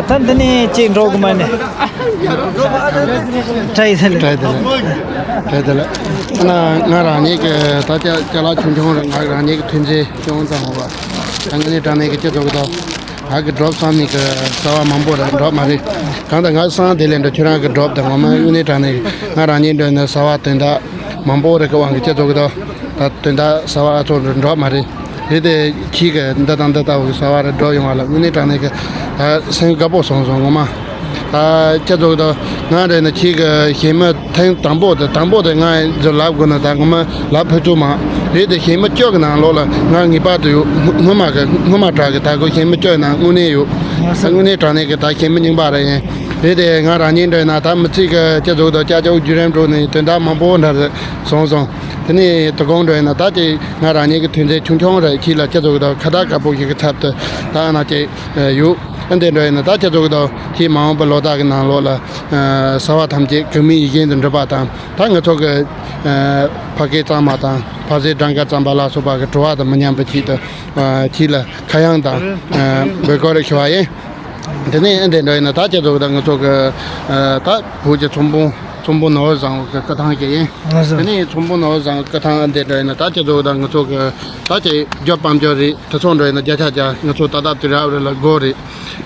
ད་འདི་ནས་ཅིག་འགྲོ་གི་མ་ནས། བཀྲ་ཤིས་བདེ་ལེགས། བཀྲ་ཤིས་བདེ་ལེགས། བཀྲ་ཤིས་བདེ་ལེགས། ཨ་ན་ང་རང་ཉིད་ཀྱི་ད་ཅ་ཅ་ལག་ཆུང་ཆུང་རེད། ང་རང་ཉིད་ཀྱི་ཐོན་རྫས་ཅུང་ཙམ་འོང་བ། ད་ང་ནི་དྲང་གནས་ཀྱི་སྤྱི་ཚོགས་ཀྱི་ཐོག་ང་གི་སྒྲོབ་བསམ་ནི་གི་རྩ་བ་མང་པོ་རེད། སྒྲོབ་མ་རེད། གང་ལྟར་ང་སང་དེ་ལས་འགྲོ་ཁྱོད་རང་གི་སྒྲོབ་དང་ངོ་མ་དངོས་གནས་དྲང་གནས་ང་རང་ཉིད་འགྲོ་ནས་བྱ་བ་དོན་དག་མང་པོ་རེད་གི་དབང་གི་སྤྱི་ཚོགས་ཀྱི་ཐོག་ད་དོན་དག་བྱ་བ་ཨ་ཚོགས་འགྲོ་མ་རེད། རེད་དེ་ཁྱེད་ཀྱི་འདི་དང་འདི་ལྟ་བུ་གི་བྱ་བ་རེ་སྒྲུབ་ཡོང་བ་ལ་དངོས་གནས་དྲང་གནས་ཀྱི་ད་སེམས་དགའ་པོ་སོང་སོང་ངོ་མ། ད་ཁྱེད་ཚོ་གི་ད་ང་རེ་ན་ཁྱེད་ཀྱི་ཞེ་མི་ཐེངས་དང་པོ་དེ་དང་པོ་དེ་ང་ཚོ་ལབ་དགོས་ན་ད་ངོ་མ་ལབ་ཕུལ་ཚུལ་མ་རེད་དེ་ཞེ་མི་བཅུ་གི་ནང་ལོགས་ལ་ང་ངེས་པར་དུ་ཡོད། སྔོན་མ་གི་སྔོན་མ་དྲག་གི་ད་ཁོ་ཞེ་མི་བཅུ་ནང་དངོས་གནས་ཡོད། དངོས་གནས་དྲང་གནས་ཀྱི་ད་ཞེ་མི་རྙིང་པ་རེ་ཡིན། རེད་དེ། ང་རང་ཉིད་འདྲ་ཡིན་ན་ད་མི་ཚེ་གི་སྤྱི་ཚོགས་དང་ཅ་ཅོག་བརྒྱུད་རིམ་འགྲོ་ནས་དོན་དག་མང་པོ་འདྲ་རེ་སོང་སོང་། དེ་ནས་དོ་དགོང་འདྲ་ཡིན་ན་ད་ཅིག་ང་རང་ཉིད་ཀྱི་ཐོན་རྫས་ཆུང་ཆུང་རེ་ཁྱེད་ལ་སྤྱི་ཚོགས་དང་ཁ་བརྡ་དཀར་པོ་ཞིག་གི་ཚབ་ཏུ་ད་ན་ཅིག་ཡོད། ཨ་འདི་འདྲ་ཡིན་ན་ད་སྤྱི་ཚོགས་དང་ཁྱེད་མ་འོངས་པའི་ལོ་ཟླ་གི་ནང་ལོགས་ལ་གསར་བ་ཐམས་ཅད་གོང་མའི་ཡིད་བཞིན་དུ་འགྲུབ་པ་དང་། ད་ང་ཚོ་གི་ཕ་སྐད་གཙང་མ་དང་ཕ་ཟེར་སྦྲང་དཀར་གཙང་པ་ལ་སོགས་པ་གི་བྲོ་བ་དང་མི་ཉམས་པའི་ཆེད་དུ་ཁྱེད་ལ་ཁ་གཡང་དང་འབོད་སྐུལ་རེ་ཞུ་བ་ཡིན། དེ་ནས་ཨ་འདི་འདྲ་ཡིན་ན་ད་ཁྱེད་ཚོ་གི་ད་ང་ཚོ་གི་ད་བོད་ཀྱི་ཚོང་དཔོན་ཚོང་དཔོན་ནོར་བུ་བཟང་བོ་གི་སྐུ་ཐང་ཞིག་ཡིན། ལགས་སོ། དེ་ནས་ཚོང་དཔོན་ནོར་བུ་བཟང་བོ་སྐུ་ཐང་ཨ་འདི་འདྲ་ཡིན་ན་ད་ཁྱེད་ཚོ་གི་ད་ང་ཚོ་གི་ད་ཁྱེད་རྒྱབ་དཔལ་འབྱོར་རེད། དེ་ཚོ་འདྲ་ཡིན་ན་བརྒྱ་ཆ་བརྒྱ་ང་ཚོ་ད་ལྟ་དུས་རབས་རེ་ལ་དགོས་རེད།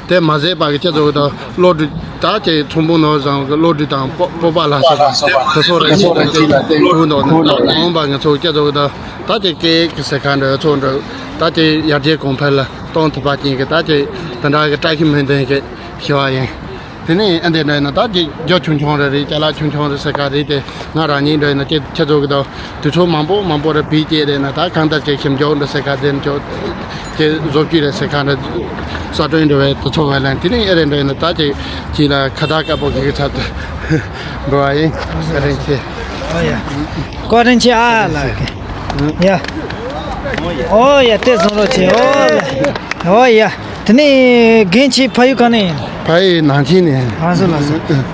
དེ་མ་ཟད་པ་གི་ཁྱེད་ཚོ་གི་ད་གློག་འཕྲུལ་ད་ཁྱེད་ཚོང་དཔོན་ནོར་བུ་བཟང་བོ་གི་གློག་འཕྲུལ་དང་སྤོ་སྤོབས་པ་ལ་སོགས་པ་དེ་ཚོ་རེ་ཞིག་ད་ཁྱེད་ལུགས་མདོག་ནི་འོང་པ་ང་ཚོ་ཁྱེད་ཚོ་གི་ད་ད་ཁྱེད་སྐད་ཀྱི་ཟེར་ཁ་འདྲ་ཚོ་འདྲ་ད་ཁྱེད་ཡར་རྒྱས་གོང་འཕེལ་ལ་གཏོང་ཐུབ་པ་ཅན་གྱི་ད་ཁྱེད་དེ་འདྲ་གི་བཀྲ་ཤིས་སྨོན་འདུན་ཞིག་ཞུ་བ་ཡིན། དེ་ནས་ཨ་འདི་འདྲ་ཡིན་ན་ད་ཅིག་རྒྱ་ཆུང་ཆུང་རེ་རེད། ཅ་ལག་ཆུང་ཆུང་རེ་ཟེར་ག་རེད་དེ། ང་རང་ཉིད་འདྲ་ཡིན་ན་ཅིག་ཁྱེད་ཚོ་གི་ད་དུས་ཚོད་མང་པོ་མང་པོ་རེ་བེད་སྤྱད་རེད་ན་ད་གང་ལྟར་ཅིག་ཞིབ་འཇུག་འདྲ་ཟེར་ག་དེ་ཅོ་ཅིག་བཟོ་བཅོས་རེ་ཟེར་ག་འདྲ་གསར་སྐྲུན་འདྲ་བའི་དུས་ཚོད་བས་ལན། དེ་ནས་ཨ་རེ་འདྲ་ཡིན་ན་ད་ཅིག་ཅིག་ལ་ཁ་བརྡ་དཀར་པོ་གི་གི་ཚབ་ཏུ་འགྲོ་བ་ཡིན། བཀའ་དྲིན་ཆེ། ཨོ་ཡ། བཀའ་དྲིན་ཆེ་ཨ་ལགས། ཡ། ཨོ་ཡ། དེ་བཟང་རོགས་ཆེ། ཨོ་ལགས། ཨོ་ཡ། དེ་ནས་རྒན་ཁྱེད་ཕ་ཡུལ་ག་ནས་ཡིན། ཕ་ཡུལ་ནང་ཆེན་ནས། ཨ་སོ་ལགས་སོ།